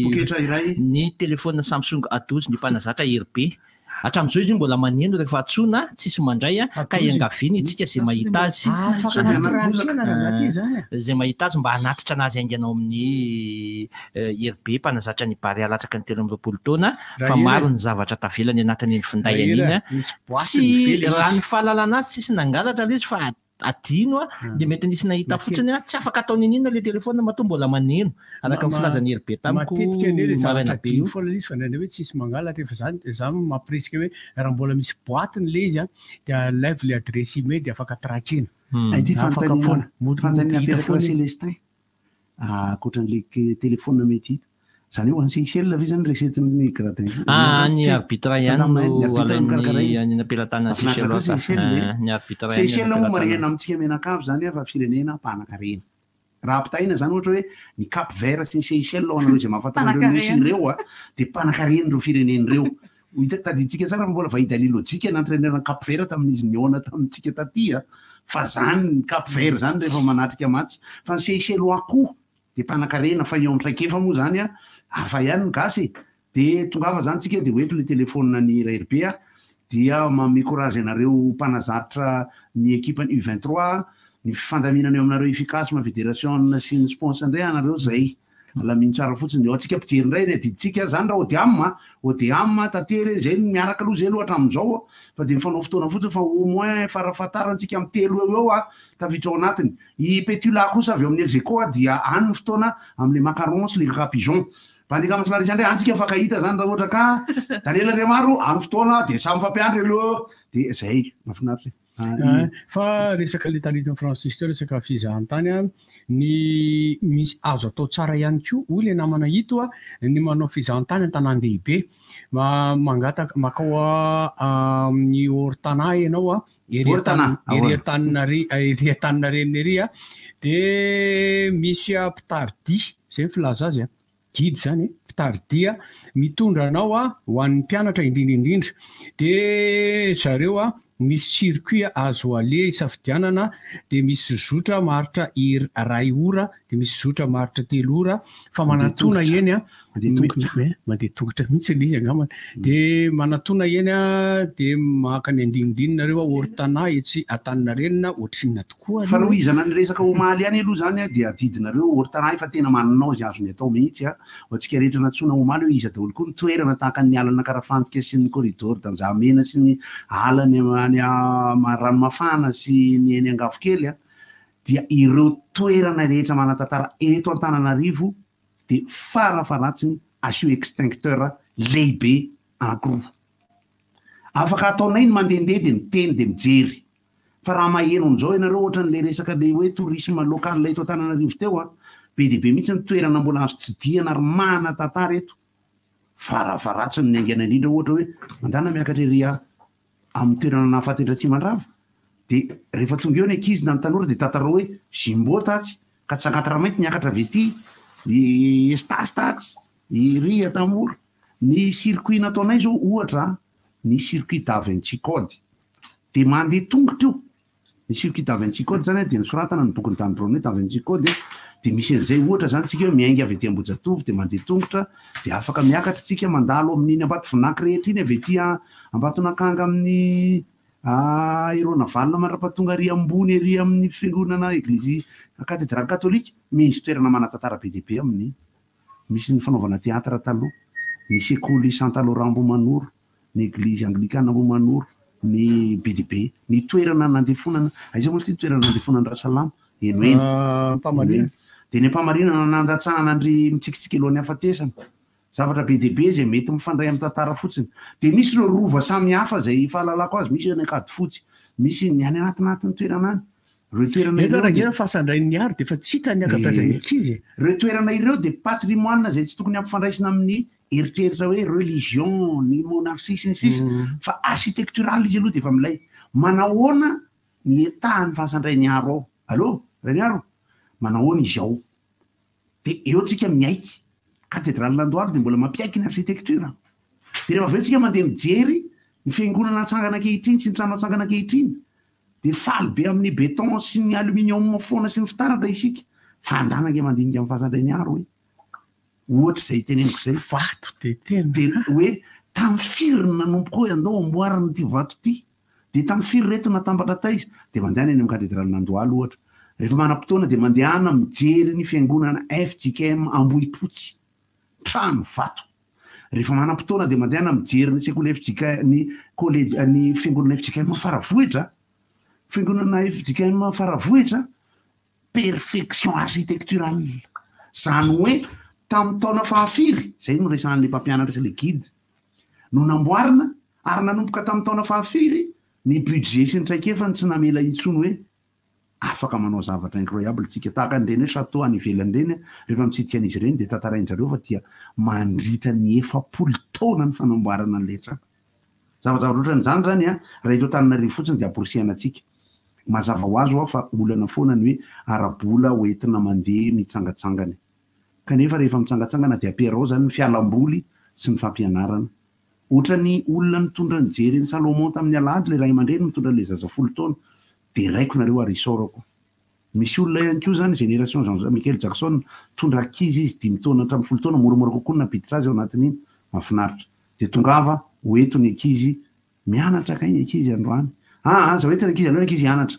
Poketra iray. ny telefaonina Samsung A12 ny mpanazatra Hery Be. Hatramin'izao izy io mbola maneno rehefa antsoina, tsisy mandray ka iangaviana itsika izay mahita azy. Izay mahita azy mba hanatitra anazy haingana ao amin'ny Hery Be mpanazatra ny Barea latsaky ny 23 taona fa maro ny zavatra tavela any anatin'iny finday iny. Tsy raha ny fahalalana azy tsisy nangalatra ilay izy fa adino a, dia mety nisy nahita fotsiny a, tsy afaka atao niniana ilay telephone matoa mbola maneno, araka ny filazan'i Hery Be tamiko Matetika anie ilay maraina zavatra be adino io. foana ilay izy fa indraindray hoe tsisy mangalatra e, fa zany za mampirisika hoe raha mbola misy boite-ny ilay izy a, dia alaivo ilay adresse email dia afaka traquer-na. Ity Afaka fanontaniana foana, mody mody fanontaniana hita apetraka foana iny. Celestin, ankoatran'ilay telephone mety hita, Zany hoe ho an'i Seychelles ve zany recette-n'ny gradin Ah, ny arbitre ihany Ny no arbitre no karakaraina. alain'ny any am-pelatanan'i Mahafinaritra koa Seychellois ka. Seychelles e. Ah, ny arbitre ihany any Seychelles moa am-pelatanana. marihana amintsika mianakavy zany fa firenena mpanankarena. Raha ampitahaina zany ohatra hoe ny Cap Vert sy ny Seychelles ho anareo izay mahafantatra an'ireo nosy Mpanankarena. ireo a, dia mpanankarena ireo firenena ireo. Ho hita, tadidintsika tsara fa mbola Vahid Halilhodžić ny entraîneur ny Cap Vert tamin'izy nihaona tamintsika taty a. Fa zany ny Cap Vert zany rehefa manatrika match. Fa ny Seychellois koa Dia mpanakarena fa eo amin'ny traikefa moa zany a, hafa ihany ny gasy e! Dia tongava zany tsika dia hoento le telephone ny Raherbe a, dia manome courage anareo mpanazatra ny ekipan'ny U 23 ny fifandaminana eo aminareo Ifikasma, Federation sy ny spons ndray anareo zay. Alamino tsara fotsiny. Eo antsika mpijery indray ny adidintsika zany raha Odeam a, Odeam, Tantely, zay no miaraka aloha zay aloha hatramin'izao a, fa dia mifanao fotoana fotsiny fa au moins farafahatarany tsika amin'ny telo eo ho eo a, tafiditra ao anatiny. I Petula kosa avy ao amin'ny Elgeco dia any ny fotoana amin'ilay macarons sy le caca pigeon. Mpandihy Kama sy Larissa indray any tsika mifankahita zany raha ohatra ka Daniel Andriamaro any fotoana dia samy mifampiandry aloha dia zay. Mahafinaritra e. Ah, fa resaka le taritin'i Francis teo resaka fizahantany an, ny misy azo atao tsara ihany koa hoy le namana ito an, ny manao fizahantany an-tanàn-dehibe. Mangataka makao amin'ny Ortana ianao an, Ery Ortana, ery ahoana? Antananare ery Antaninarenina ery a, dia misy mpitari-dia, izay ny filaza azy a, guide izany e, mpitari-dia mitondra anao a, ho an'ny mpianatra indrindra indrindra, dia zareo a misy circuit azo aleha isafidianana, dia misy zotra maharitra iray ora, dia misy zotra maharitra telo ora, fa Mandeha manatona tongotra. eny a, Mandeha tongotra. Mandeha tongotra mihitsy ilay izy angambany. Dia manatona eny dia maka ny andinindiny nareo ao Ortana etsy Antaninarenina ohatrinona tokoa Fa aloha e? rohizana ny resaka omaly ihany aloha izany dia adidinareo Ortana efa tena manao izay azony atao mihitsy a! Ho antsika rehetra nantsoina omaly hoe iza daholo koa ny toerana tahaka ny alan'Ankarafantsika sy ny corridor d'Anjahamena sy ny ala any any Ranomafana sy ny eny Angavokely a! Dia ireo toerana rehetra manan-tantara eto Antananarivo dia farafaharatsiny asio extincteur lehibe anankiroa. Afaka ataonay ny mandehandeha dia miteny dia mijery. Fa raha maheno an'izao ianareo ohatran'ilay resaka ilay hoe tourisme local eto Antananarivo teo an, be dia be mihitsy ny toerana mbola azo tsidihana ary manan-tantara eto. Farafaharatsiny ny haingana indrindra ohatra hoe mandana miakatra ery amin'ny toerana nahafaty an-dRatsimandrava dia rehefa tonga eo ny ankizy na ny tanora dia tantarao hoe Jimbo tatsy, ka Tsangatramainty niakatra avy ety, i Estasy tatsy, i ry Antamoro. Ny circuit nataonay izao ohatra ny circuit Da Vinci Code dia mandeha tongotra io. Ny circuit Da Vinci Code izany dia nosoratana ny bokin'i Dan Brown hoe Da Vinci Code dia misy an'izay ohatra izany tsika hoe miainga avy ety Ambohijatovo dia mandeha tongotra dia afaka miakatra tsika mandalo amin'iny Ambatovonaky rehetra iny avy ety Ambatonakanga amin'ny Aeronavalona mandra-pahatonga ary ambony ery amin'ny fiangonana eglizy katedraly katolika. Misy toerana manan-tantara be dia be amin'iny. Misy ny fanaovana teatra taloha, ny sekoly Santa Laura Ambohimanoro, ny eglizy anglikana Ambohimanoro, ny be dia be. Ny toerana nandefonana, aiza moa ity ny toerana nandefonana Rasalama? Eny ho eny. Ampamarinana. Dia ny Ampamarinana nandatsahana an-dry Mitsikitsiky alohan'ny hafatesana. Zavatra be dia be izay mety mifandray amin'ny tantara fotsiny. Dia misy ireo rova samihafa izay fahalalako azy, misy any Ankadifotsy, misy ny any anatinatin'ny toerana any. Ireo toerana Eto ireo rangahy dia ny fasan-drain'i Nihary dia efa tsy hita ny ankabeazan'ny ankizy e. Ireo toerana ireo dia patrimoine izay tsy tokony hampifandraisina amin'ny eritreritra hoe religion, ny monarchie sy ny sisa fa architectural izy aloha dia efa milay. Manahoana ny état ny fasan-dRainiharo ao? Allo? Rainiharo? Manahoana izy ao? Dia eo tsika miaiky. Katedralin'Andohalo dia mbola mampiaiky ny architecture. Dia rehefa avy eo tsika mandeha mijery ny fiangonana atsangana ankehitriny sy ny trano atsangana ankehitriny dia faly be amin'ny béton sy ny aluminium foana sy ny fitaratra isika. Fa andana ange mandinika ny fasan-dRainiharo hoe. Ohatra izay teneniko izay. Vato dia tena. Dia hoe Tamin'ny firy no nanomboka hoe andao amboarina ity vato ity? Dia tamin'ny firy ireto natambatra taiza? Dia mandehana eny amin'ny katedralin'Andohalo ohatra. Rehefa manam-potoana dia mandehana mijery ny fiangonana fjkm Ambohipotsy. Trano vato. Rehefa manam-potoana dia mandehana mijery ny sekoly fjkm, ny kolejy, ny fiangonana fjkm Faravohitra. Fiangonana fjkm Faravohitra, perfection architecturale. Izany hoe tamin'ny taona fahafiry, izay no resahan'ilay mpampianatra sy ilay guide, no namboarina ary nanomboka tamin'ny taona fahafiry ny budget sy ny traikefany tsy namela intsony hoe afaka manao zavatra incroyable tsika. Tahaka an'ireny hoe chateau any ivelany ireny, rehefa mitsidika an'izy ireny dia tantarain-dry zareo fa dia mandritra ny 40 taona ny fanamboarana an'ilay trano. Zavajavatra ohatran'izany izany an, raha eto Antananarivo fotsiny dia amporisihana antsika. Mazava ho azy hoa fa olana foana ny hoe ara-bola ho entina mandeha mitsangatsangana. Kanefa rehefa mitsangatsangana dia ampiarao izany ny fialamboly sy ny fampianarana. Ohatran'ny olona nitondra nijery an'i Salomon tamin'ny alahady ilay ray aman-dreny mitondra an'ilay zaza folo taona. Deraiko nareo ary isaorako. Misy olona ihany koa izany génération Jean Michael Jackson, mitondra ankizy izy dimy taona hatramin'ny folo taona, moramora kokoa ny nampiditra azy ao anatin'iny. Mahafinaritra. Dia tongava ho eto ny ankizy mianatra kay ny ankizy androany. Aa aza ho eto ny ankizy, aleo ny ankizy hianatra.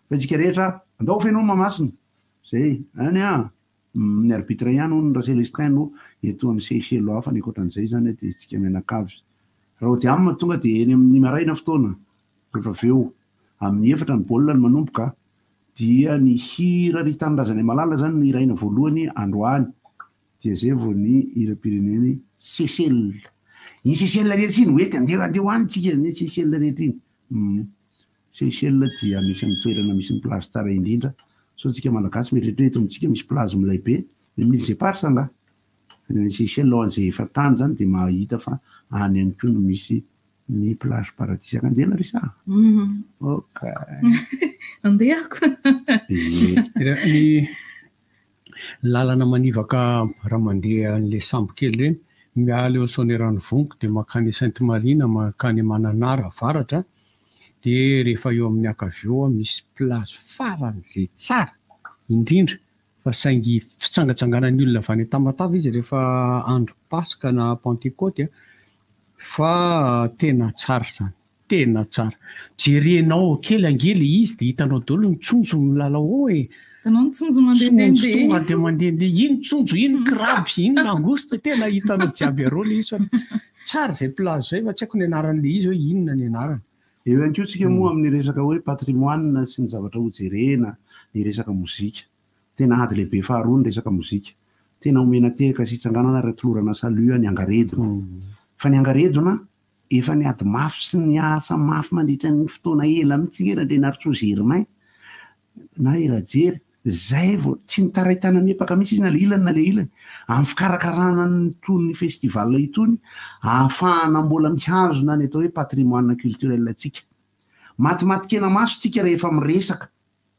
Fa isika rehetra, andao feno Mahamasina. Zay, any an! Ny arbitre ihany hono Racelestin no eto amin'ny Seychellois fa ny ankoatran'izay izany dia isika mianakavy. Raodiam tonga dia eny amin'ny maraina fotoana rehefa avy eo. Amin'ny efatra ny baolina no manomboka dia ny hira Ry Tanindrazanay Malala izany no hiraina voalohany androany. Dia zay vao ny hiram-pirenen'i Seychelles. Iny Seychelles rehetra iny, hoety andeha andeha ho any tsika ny Seychelles rehetra iny. Hum. Seychelles dia anisan'ny toerana misy ny plage tsara indrindra. Sao tsika Malagasy mieritreritra hoe eto amintsika misy plage milay be. Ny amin'ny îles Éparses angaha? Fa ny any Seychelles ho an'izay efa tany zany dia mahita fa any ihany koa no misy ny plage paradisiaque. Andeha Larissa a? Ok. Andeha ako. Ny Lalana manivaka raha mandeha an'ilay sambo kely ireny, miala eo Soanieranivongo dia mankany Sainte Marie na mankany Mananara avaratra dia rehefa eo amin'ny ankavia eo misy plage faran'izay tsara indrindra fa saingy fitsangatsanganan'ny olona avy any Tamatave izy rehefa andro paska na pantekoty fa tena tsara izany. Tena tsara. Jerenao ao kely ange le izy de hitanao daholo ny tsonjo milalao ao e. Hitanao ny tsonjo mandehandeha. Tsonjo tonga de mandehandeha. Iny tsonjo, iny crabe, iny langouste, tena hitanao jiaby arô le izy fa tsara zay plage zay fa tsy haiko ny anaran'le izy hoe inona ny anarany. Eo ihany koa tsika moa amin'ny resaka hoe patrimoine sy ny zavatra hojerena, ny resaka mozika. Tena ady lehibe faharoa ny resaka mozika. Tena omena tehaka sy itsanganana ary atolorana salut ny angaredona. Fa ny angaredona Efa niady mafy sy niasa mafy mandritra ny fotoana ela mihitsy nge Randrianarintsoa Germain na i Rajery, zay vao tsy nitaray tana-miepaka mihitsy izy na le ilany na le ilany amin'ny fikarakarana an'itony festival itony ahafahana mbola mihazona ny atao hoe patrimoine culturel antsika. Matimatin-kena maso tsika rehefa miresaka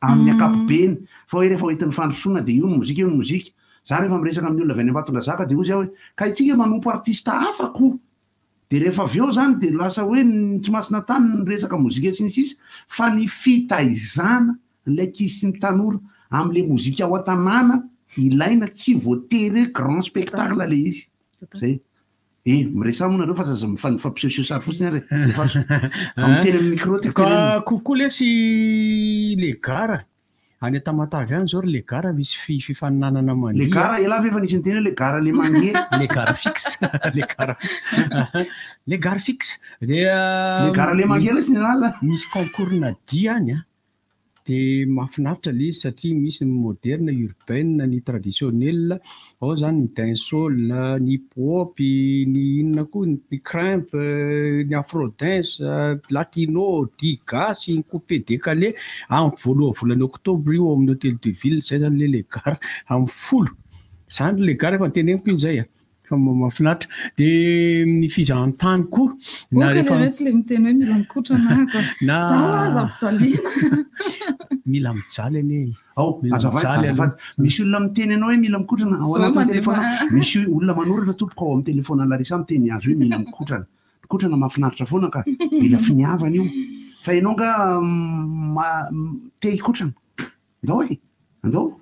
amin'ny ankapobeny fa hoe rehefa hoentin'ny fandrosoana dia io ny mozika io ny mozika. Za rehefa miresaka amin'ny olona avy any Ambatondrazaka dia hozy aho hoe ka itsika manompo artista hafa ko! Dia rehefa avy eo izany dia lasa hoe ny tsy masina tany ny resaka mozika sy ny sisa fa ny fitaizana ilay ankizy sy ny tanora amin'ilay mozika ao an-tanàna ilaina tsy voatery hoe grand spectacle ilay izy. Zay. Eh, miresaha moa nareo fa aza mifampisehoseho sary fotsiny ary e. Alefaso. Miteny amin'ny micro tiako tenenina. Coucou lesy les gara. Any Tamatave any zao ry le gara misy fifaninanana mandihy. Le gara, elah ve efa nisy niteny hoe le gara le mandihy e? Le gara fixe, le gara fixe, le gara fixe. Dia Le gara le mandihy lesy ny anazy a. Misy concours-na dihy any an, dia mahafinaritra le izy satria misy ny moderne, urbaine, ny traditionnel, ao zany ny dancehall, ny hip hop, ny inona koa, ny krump, ny afro dance, latino, dihy gasy, ny coupé décalé, amin'ny voalohan'ny volana oktobra io ao amin'ny hotel de ville, zay zany le le gara amin'ny folo, zany le gara efa noteneniko iny zay a, fa mahafinaritra, de ny fizahantany koa na rehefa. Okany retsy le miteny hoe mila mikotrana aho ka, zaho aza ampijaliana. Mila mijaly anie e. Ao, azafady, azafady. Misy olona miteny anao hoe mila mikotrana ao anatin'ny telefaonina. Misy olona manoratra tompoko ao amin'ny telefaonina Larissa miteny azy hoe mila mikotrana. Mikotrana mahafinaritra foana ka. Mila finiavana io. Fa ianao nga te hikotrana. Andao e. Andao.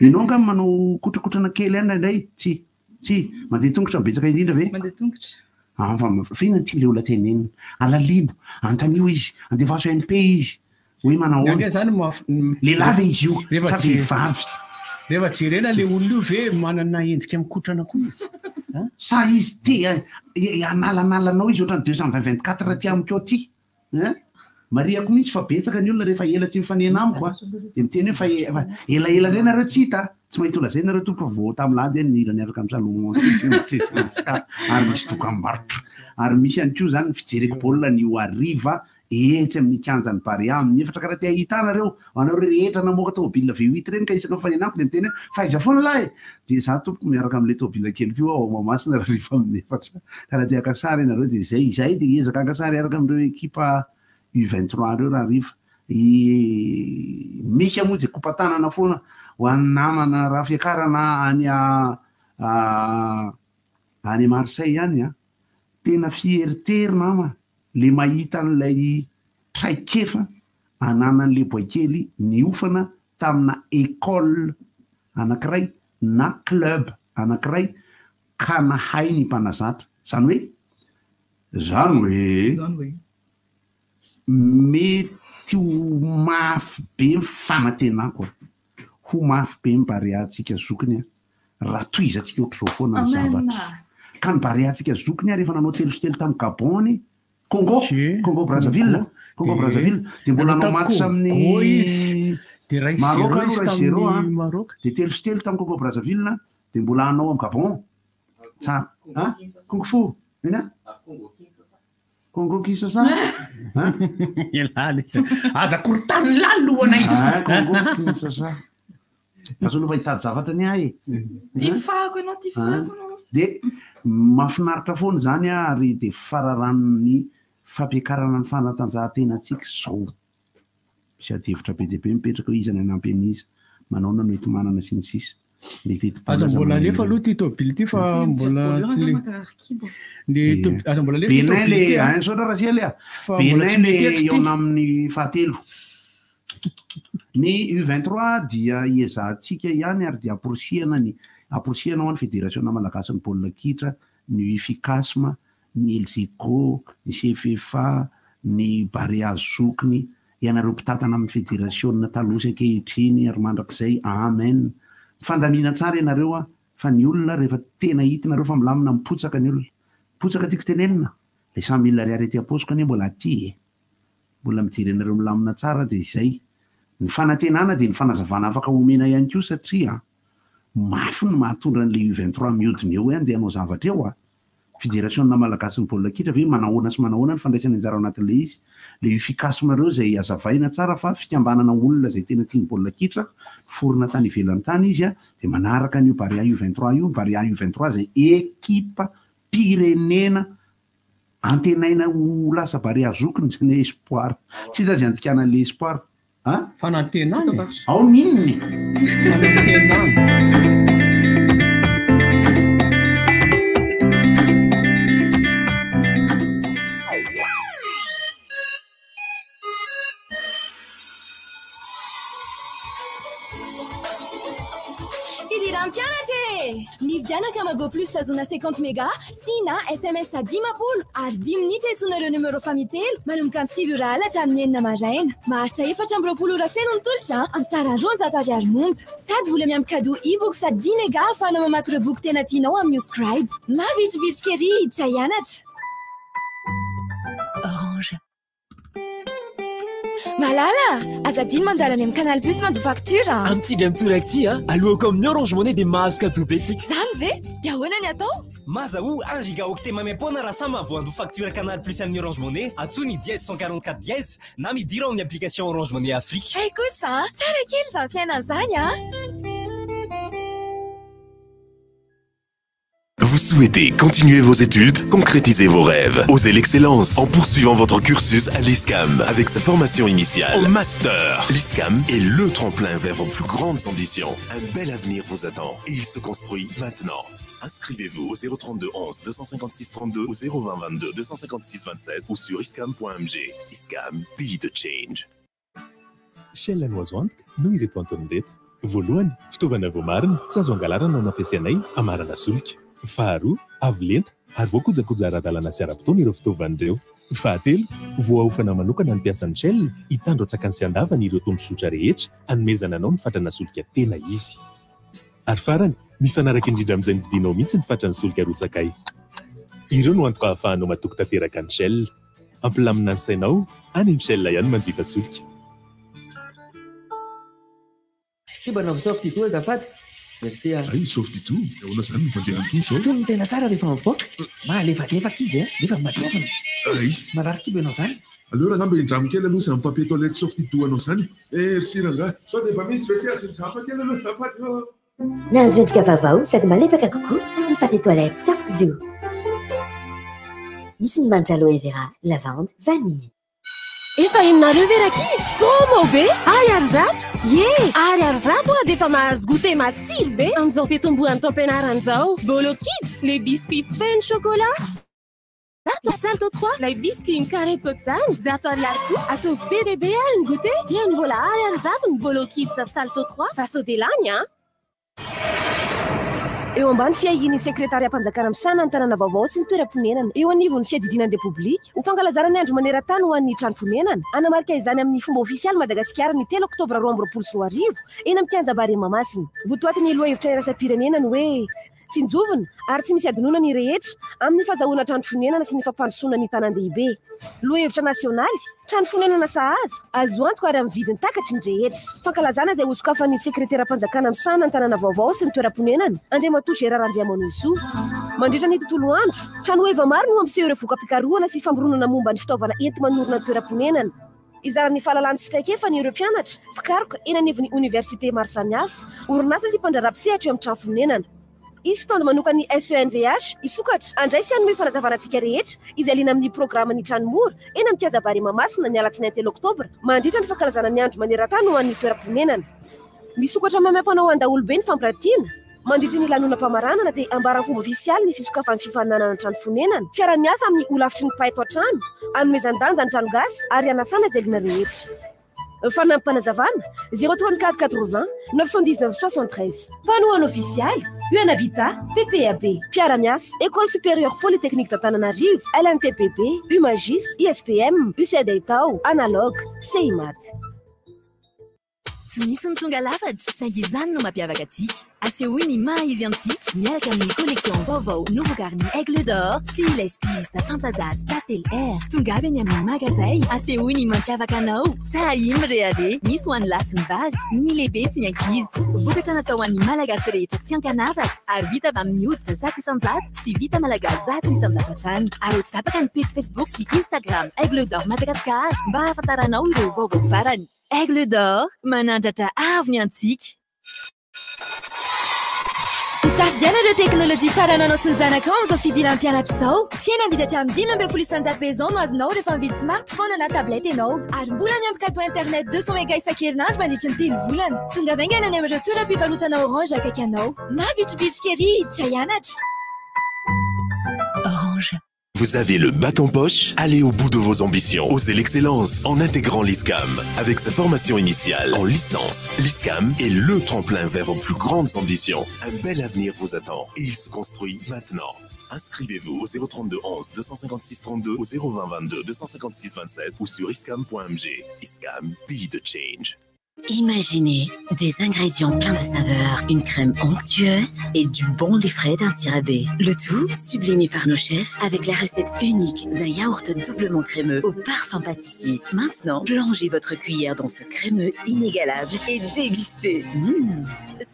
Ianao nga manao kotrakotrana kely any indraindray? Tsia. Tsia. Mandeha tongotra betsaka indrindra ve? Mandeha tongotra. Fa fa inona ity le olona tenenina? Alalino, anontanio izy, andefaso MP izy hoe manahoana. Ny ange zany maf- Lehilahy ve izy io Rehefa sa je- vehivavy? Rehefa jerena le olona io ve manana endrika mikotrana koa izy? Sa izy te hanalanala anao izy ohatran'ny 220 24 aty amiko aty? Hein? Marihako mihitsy fa betsaka ny olona rehefa ela tsy mifanena amiko a, dia miteny hoe fa elaela indray nareo tsy hita a! Tsy mahita ho lazaina nareo tompoko fa vao tamin'ny lahady aho nihira niaraka amin'i Salomon tetsy Madagascar ary misy dokambarotra ary misy ihany koa izany ny fijereko baolina anio hariva etsy amin'ny kianjan'ny Barea amin'ny efatra ka raha te hahita ahy nareo, ho anareo rehetra namoaka tômôbila V8 ireny ka isaky ny mifanena amiko dia miteny hoe fa aiza foana lahy e! Dia izaho tompoko miaraka amin'ilay tômôbila kely koa ao Mahamasina rahariva amin'ny efatra. Ka raha te haka sary ianareo dia izay. Izahay dia hiezaka haka sary hiaraka amin'ireo ekipa U23 ireo rahariva. I Mika moa dia kopa-tanana foana ho an'ny namana raha fiakarana any any Marseille any an. Tena fierté ry nama le mahita an'ilay traikefa ananan'le boaikely niofana tamina école anakiray na club anakiray ka nahay ny mpanazatra. Zany hoe, zany hoe mety ho mafy be ny fanantenako a, ho mafy be ny Barea-ntsika zokiny a, raha tohizantsika ohatr'izao foana ny zavatra. Ka ny Barea-ntsika zokiny ary efa nanao 3-3 tamin'i Gabon anie, Congo, Congo Brazzaville, Congo Brazzaville, dia mbola hanao match amin'ny Maroc aloha 1-0 a, dia 3-3 tamin'i Congo Brazzaville, dia mbola hanao amin'i Gabon. Tsara. Ah? Kung Fu. Ina? Congo Kinshasa. Ah? Elala izy. Aza korotaniny lahy lohanay. Ah, Congo Kinshasa. Azo aloha fa hitady zavatra ny ahy e. Ty fako ianao, ty fako ianao. Dia mahafinaritra foana izany ary dia fararanon'ny fampiakarana ny fanatanjahantenantsika izao. Misy adihevitra be dia be mipetraka hoe iza ny hanampy an'iza, manaona no enti-manana sy ny sisa. Ny tetibola Aza aza mbola alefa maneho. aloha ity tôbily ity fa mbola Voalohany tsy angamba karary kibo. Ny tôb- aza mbola alefa ity Benin tôbily le ity a. ah, misaotra Rasely a. Fa mbola Benin tsy le mety eto ity. hihaona amin'ny fahatelo. Ny U23 dia hiezahantsika ihany ary dia amporisihana ny amporisihana ho an'ny Federasiona Malagasin'ny baolina kitra, ny Uficasm, ny Elgeco, ny CFFA, ny Barea Zokiny, ianareo mpitantana amin'ny federasiona taloha sy ankehitriny ary mandrakizay, amen. Mifandamina tsara ianareo an, fa ny olona rehefa tena hitinareo fa milamina mipotsaka ny olona. Mipotsaka tiako tenenina, ilay 100 mille ariary aty am-paosiko anie mbola aty e. Mbola mijery anareo milamina tsara dia izay. Ny fanantenana dia ny fanazavana afaka omena ihany koa satria mafy ny mahatondra an'ilay U23 mihodina eo hoe andeha hanao zavatra eo a. Federasiona Malagasin'ny baolina kitra ve manahoana sy manahoana ny fandraisany anjara ao anatin'ilay izy? Ilay Uficasm ireo izay hazavaina tsara fa fikambanana olona izay tena tia ny baolina kitra, niforona tany ivelany tany izy dia manaraka an'io Barea U23 io, ny Barea U23 izay ekipam-pirenena antenaina ho lasa Barea zokiny izany hoe espoir. Tsy hita izay andikana an'ilay espoir. A? Fanantenana e. Ao ny inona e? Fanantenana. Fidiran'ny mpianatra e! Mividiana Kamago Plus ahazoana 50 méga sy na sms 50 ary dimy minitra iantsoana ireo numéro famille telo manomboka amin'ny 9 ora alina hatramin'ny 6 maraina. Maharitra 24 ora feno ny tolotra amin'ny sarany 200 ariary monja. Sady mbola miampy cadeau e-book sady dimy méga ahafahana mamaky ireo boky tena tianao amin'ny Scribe. Mavitribitrika ery hiditra hianatra. Orange. Malala, aza adino mandalo any amin'ny Canal Plus mandoa facture a. Amin'ity indray mitoraka ity a, aloako amin'ny Orange Money dia mahazo cadeau be tsika. Izany ve? Dia ahoana ny atao? Mazahoa 1 gigaoctet maimaimpoana raha samy mahavoandoa facture Canal Plus amin'ny Orange Money. Antsoy ny dièse 144 dièse na midira ao amin'ny application Orange Money Afrique. Hay kosa a, tsara kely izany fiainana izany a. Vous souhaitez continuer vos études, concrétiser vos rêves, osez l'excellence en poursuivant votre cursus à l'ISCAM avec sa formation initiale au master. L'ISCAM est le tremplin vers vos plus grandes ambitions. Un bel avenir vous attend et il se construit maintenant. Inscrivez-vous au 032 11 256 32 ou 020 22 256 27 ou sur iscam.mg. ISCAM, be the change. Shell no azo antoka noho ireto antony ireto. Voalohany, fitaovana voamarina, tsy azo angalarana no ampiasainay hamarana solika. Faharoa, avo lenta. Ary voakojakoja ara-dalàna sy ara-potoana ireo fitaovana ireo. Fahatelo, voaofana manokana ny mpiasan'ny Shell hitandro an-tsakany sy an-davany ireo tondrozotra rehetra hanomezana anao ny fatrana solika tena izy. Ary farany, mifanaraka indrindra amin'izay novidianao mihitsy ny fatran'ny solika arotsakay. Ireo no antoka ahafahanao matoky tanteraka ny Shell. Hampilamina ny sainao, any amin'ny Shell ihany manjifa solika. Ty mba anaovy soft doux azafady. Merci a. Hay soft doux, ahoana zany ny fandehan'ny toa zao? Itony no tena tsara rehefa mivoaka. Mahalefadefaka izy a, nefa matevina. Hay. Marary kibo ianao zany. Aleo rangah mba hindramo kely aloha izany papier toilette soft doux anao zany e. Merci rangah. Sao dia mba misy WC azo hindramo kely aloha azafady ô. Nahazo endrika vaovao sady malefaka kokoa ny papier toilette soft doux. Misy ny manitra aloe vera, lavande, vanille. Efa henonareo ve rankizy? Promo be! Ariary 100! Ie! Ariary 100 hoa dia efa mahazo goûter matsiro be amin'izao fitomboan'ny taom-pianarana izao. Bolo Kids, le biscuit feno chocolat. 100, Salto 3, ilay biscuit mikarepoka ohatr'izany, 100 ariary koa. Ataovy be dia be ary ny goûter dia mbola ariary 100 ny Bolo Kids Salto 3 fa sao dia lany an! Eo ambany fiahian'ny Sekretariam-panjakana misahana ny tanàna vaovao sy ny toeram-ponenana eo anivon'ny Fiadidiana ny Repoblika, ho fankalazana ny Andro maneran-tany ho an'ny trano fonenana, hanamarika izany amin'ny fomba ofisialy Madagasikara ny 3 oktobra 2022, eny amin'ny kianja Barea Mahamasina. Votoatin'ny lohahevitra iraisam-pirenena ny hoe Tsinjovina ary tsy misy adinoina ny rehetra amin'ny fazahoana trano fonenana sy ny fampandrosoana ny tanàn-dehibe. Lohahevitra nasionaly, trano fonenana sahaza, azo antoka ary amin'ny vidiny takatry ny rehetra. Fankalazana izay hosokafan'ny sekreteram-panjakana misahana ny tanàna vaovao sy ny toeram-ponenana, Andriamatoa Gérard Randriamanohisoa. Mandritra ny tontolo andro, tranoheva maro no hampiseho ireo voka-pikarohana sy famoronana momba ny fitaovana enti-manorina ny toeram-ponenana. Hizara ny fahalalany sy traikefany ireo mpianatra, mpikaroka eny anivon'ny oniversite maro samihafa, orinasa sy mpandraharaha mpisehatra eo amin'ny trano fonenana. Hisy stand manokan'ny SENVH hisokatra, handray sy hanome fanazavana antsika rehetra izay liana amin'ny programan'ny Trano Mora eny amin'ny Kianja Barea Mahamasina ny alatsinainy 3 oktobra mandritra ny fankalazana ny andro maneran-tany ho an'ny toeram-ponenana. Misokatra maimaim-panao ho an-daholobe ny fampiratiana. Mandritra ny lanonam-pamaranana dia ambara amin'ny fomba ofisialy ny fisokafan'ny fifaninanana trano fonenana, fiaraha-miasa amin'ny holafitry ny mpahay tao-trano, hanomezan-danja ny trano gasy ary hanasana izay liana rehetra. Fanampim-panazavana, 034 80 919 73. Mpanohana ofisialy, UN Habitat, PPAB. Mpiara-miasa, École Supérieure Polytechnique d'Antananarivo, LNTPB, UMAGIS, ISPM, UCED Aitao, Analog, CIMAD. Tsy misy ny tonga lafatra, saingy izany no mampiavaka antsika. Asehoy ny maha izy antsika miaraka amin'ny collection vaovao novokarin'ny Aigle d'Or sy ilay styliste fanta-daza Tantely R. Tongava eny amin'ny magazay, asehoy ny mampiavaka anao. Sahia mirehareha, misy ho an'ny lahy sy ny vavy, ny lehibe sy ny ankizy. Vokatra natao ho an'ny Malagasy rehetra tsy ankanavaka ary vita avy amin'ny hoditra 100% sy vita malagasy 100% hatrany. Araho tsy tapaka ny pejy Facebook sy Instagram Aigle d'Or Madagascar mba hahafantaranao ireo vaovao farany. Aigle d'or, manandratra avo ny antsika. Misafidiana ireo teknolojia farany anao sy ny zanakao amin'izao fidirana mpianatra izao. Fihenam-bidy hatramin'ny 15% be izao no azonao rehefa mividy smartphone na tablette ianao. Ary mbola miampy cadeau internet 200 méga isan-kerinandro mandritry ny telo volana. Tongava haingana any amin'ireo toeram-pivarotana Orange akaiky anao. Mavitribitrika ery hiditra hianatra. Orange. Vous avez le bac en poche? Allez au bout de vos ambitions. Osez l'excellence en intégrant l'ISCAM. Avec sa formation initiale en licence, l'ISCAM est le tremplin vers vos plus grandes ambitions. Un bel avenir vous attend et il se construit maintenant. Inscrivez-vous au 032 11 256 32 au 020 22 256 27 ou sur iscam.mg. ISCAM, be the change. Imaginez des ingrédients pleins de saveurs, une crème onctueuse et du bon lait frais d'un tirabé. Le tout sublimé par nos chefs avec la recette unique d'un yaourt doublement crémeux au parfum pâtissier. Maintenant, plongez votre cuillère dans ce crémeux inégalable et dégustez.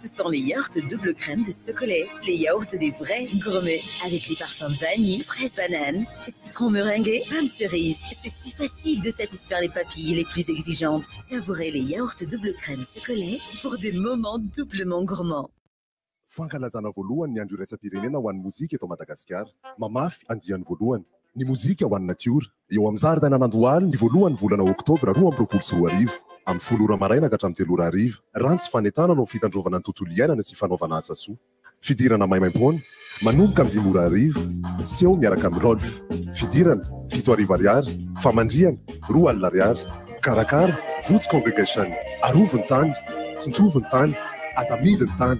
Ce sont les yaourts double crème de Socolait, les yaourts des vrais gourmets. Avec les parfums vanille, fraise banane, citron meringué, pomme cerise. C'est si facile de satisfaire les papilles les plus exigeantes. Savourez les yaourts double crème Socolait pour des moments doublement gourmands. Fankalazana voalohany ny andro iraisam-pirenena ho an'ny mozika eto Madagasikara. Mamafy andiany voalohany. Ny mozika ho an'ny natiora. Eo amin'ny zaridainan'Andohalo ny voalohan'ny volana oktobra 2022. Amin'ny 10 ora maraina ka hatramin'ny 3 ora hariva. Rantsy fanentanana ho fitandrovana ny tontolo iainana sy fanaovana asa soa. Fidirana maimaimpoana. Manomboka amin'ny 5 ora hariva. Seho miaraka amin'i Rolf. Fidirana, 7000 ariary. Famandrihana, 20 000 ariary. Karakara, Vonjy Congregation. Arovy ny tany. Tsinjovy ny tany. Aza amidy ny tany.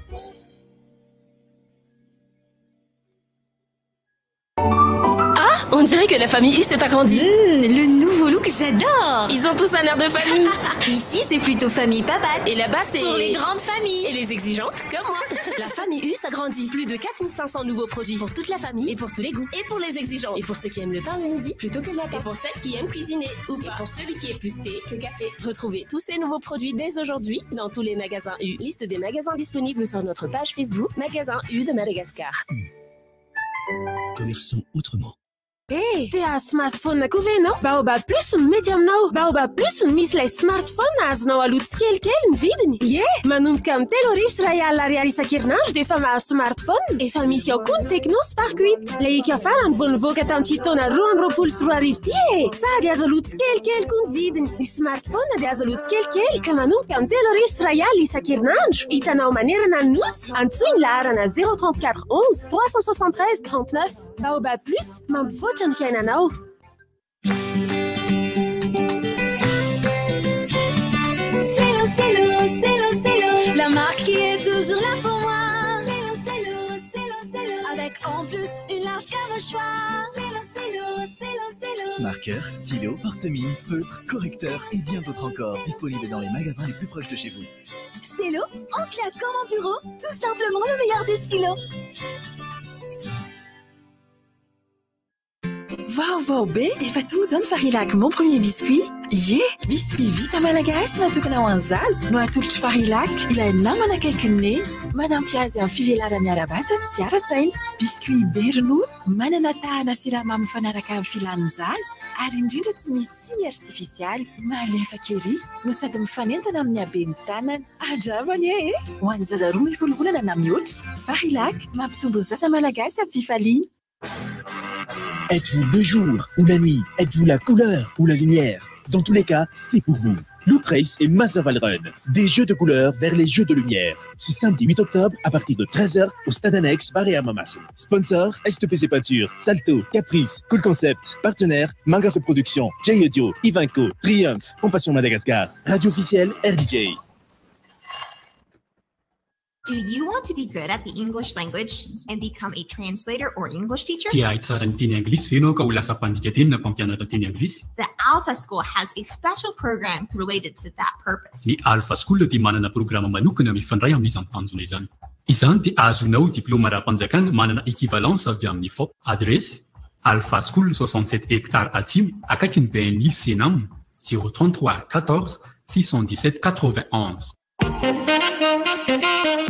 On dirait que la famille U s'est agrandie. le nouveau look, j'adore Ils ont tous un air de famille. Ici, c'est plutôt famille papate. Et là-bas, c'est... Pour les grandes familles. Et les exigeantes, comme moi. La famille U s'agrandit. Plus de 4500 nouveaux produits pour toute la famille et pour tous les goûts. Et pour les exigeants. Et pour ceux qui aiment le pain le midi plutôt que le matin. Et pour celles qui aiment cuisiner ou pas. Et pour celui qui est plus thé que café. Retrouvez tous ces nouveaux produits dès aujourd'hui dans tous les magasins U. Liste des magasins disponibles sur notre page Facebook Magasin U de Madagascar. Commerçons autrement. Eh, te hahazo smartphone koa ve ianao? Baobab Plus no mety aminao. Baobab Plus no misy ilay smartphone azonao aloa tsikelikely ny vidiny. Ie, manomboka amin'ny 3 300 ariary isan-kerinandro dia efa mahazo smartphone. Efa misy ao koa ny Tecno Spark 8. Ilay hika farany vao nivoaka tamin'ity taona 2022 ity e. Sady azo aloa tsikelikely koa ny vidiny. Ny smartphone dia azo aloa tsikelikely ka manomboka amin'ny 3 300 isan-kerinandro. Hitanao manerana ny nosy. Antsoy ny laharana 034 11 373 39. Baobab Plus mampivoatra ny fiainanao. Cello, Cello, Cello, Cello, la marque qui est toujours là pour moi. Cello, Cello, Cello, Cello, avec en plus une large gamme au choix. Cello, Cello, Cello, Cello. Marqueur, stylo, porte-mine, feutre, correcteur et bien d'autres encore. Disponibles dans les magasins les plus proches de chez vous. Cello, en classe comme en bureau, tout simplement le meilleur des stylos. Vaovao be, efa tonga izao ny Farilac mon premier biscuit. Ie, biscuit vita malagasy natokana ho an'ny zaza no atolotry Farilac, ilay namana akaiky ny neny, manampy azy amin'ny fivelarany ara-batana sy ara-tsaina. Biscuit be ronono, manana tahana siramamy mifanaraka amin'ny filan'ny zaza ary indrindra tsy misy tsiny artifisialy. Malefaka ery no sady mifanentana amin'ny haben'ny tanana. Andramany e! Ho an'ny zaza 12 volana na mihoatra, Farilac mampitombo ny zaza malagasy amin'ny fifaliana. Êtes-vous le jour ou la nuit? Êtes-vous la couleur ou la lumière? Dans tous les cas, c'est pour vous. Loop Race et Mazzaval Run. Des jeux de couleurs vers les jeux de lumière. Ce samedi 8 octobre à partir de 13h au stade annexe Barea Mahamasina. Sponsor STPC Peinture, Salto, Caprice, Cool Concept. Partenaire Manga Production, J Audio, Ivanko, Triumph, Compassion Madagascar. Radio officielle RDJ. Do you want to be good at the English language and become a translator or English teacher? Te hahay tsara ny teny anglisy ve ianao ka ho lasa mpandika teny na mpampianatra teny anglisy? The Alpha School has a special program related to that purpose. Ny Alpha School dia manana programa manokana mifandray amin'izany tanjona izany. Izany dia ahazoanao diplaoma ara-panjakana manana équivalence avy amin'ny FOP. Adiresy, Alpha School 67 hectares Atsimo, akaikin'ny BNI Cenam, 033 14 617 91.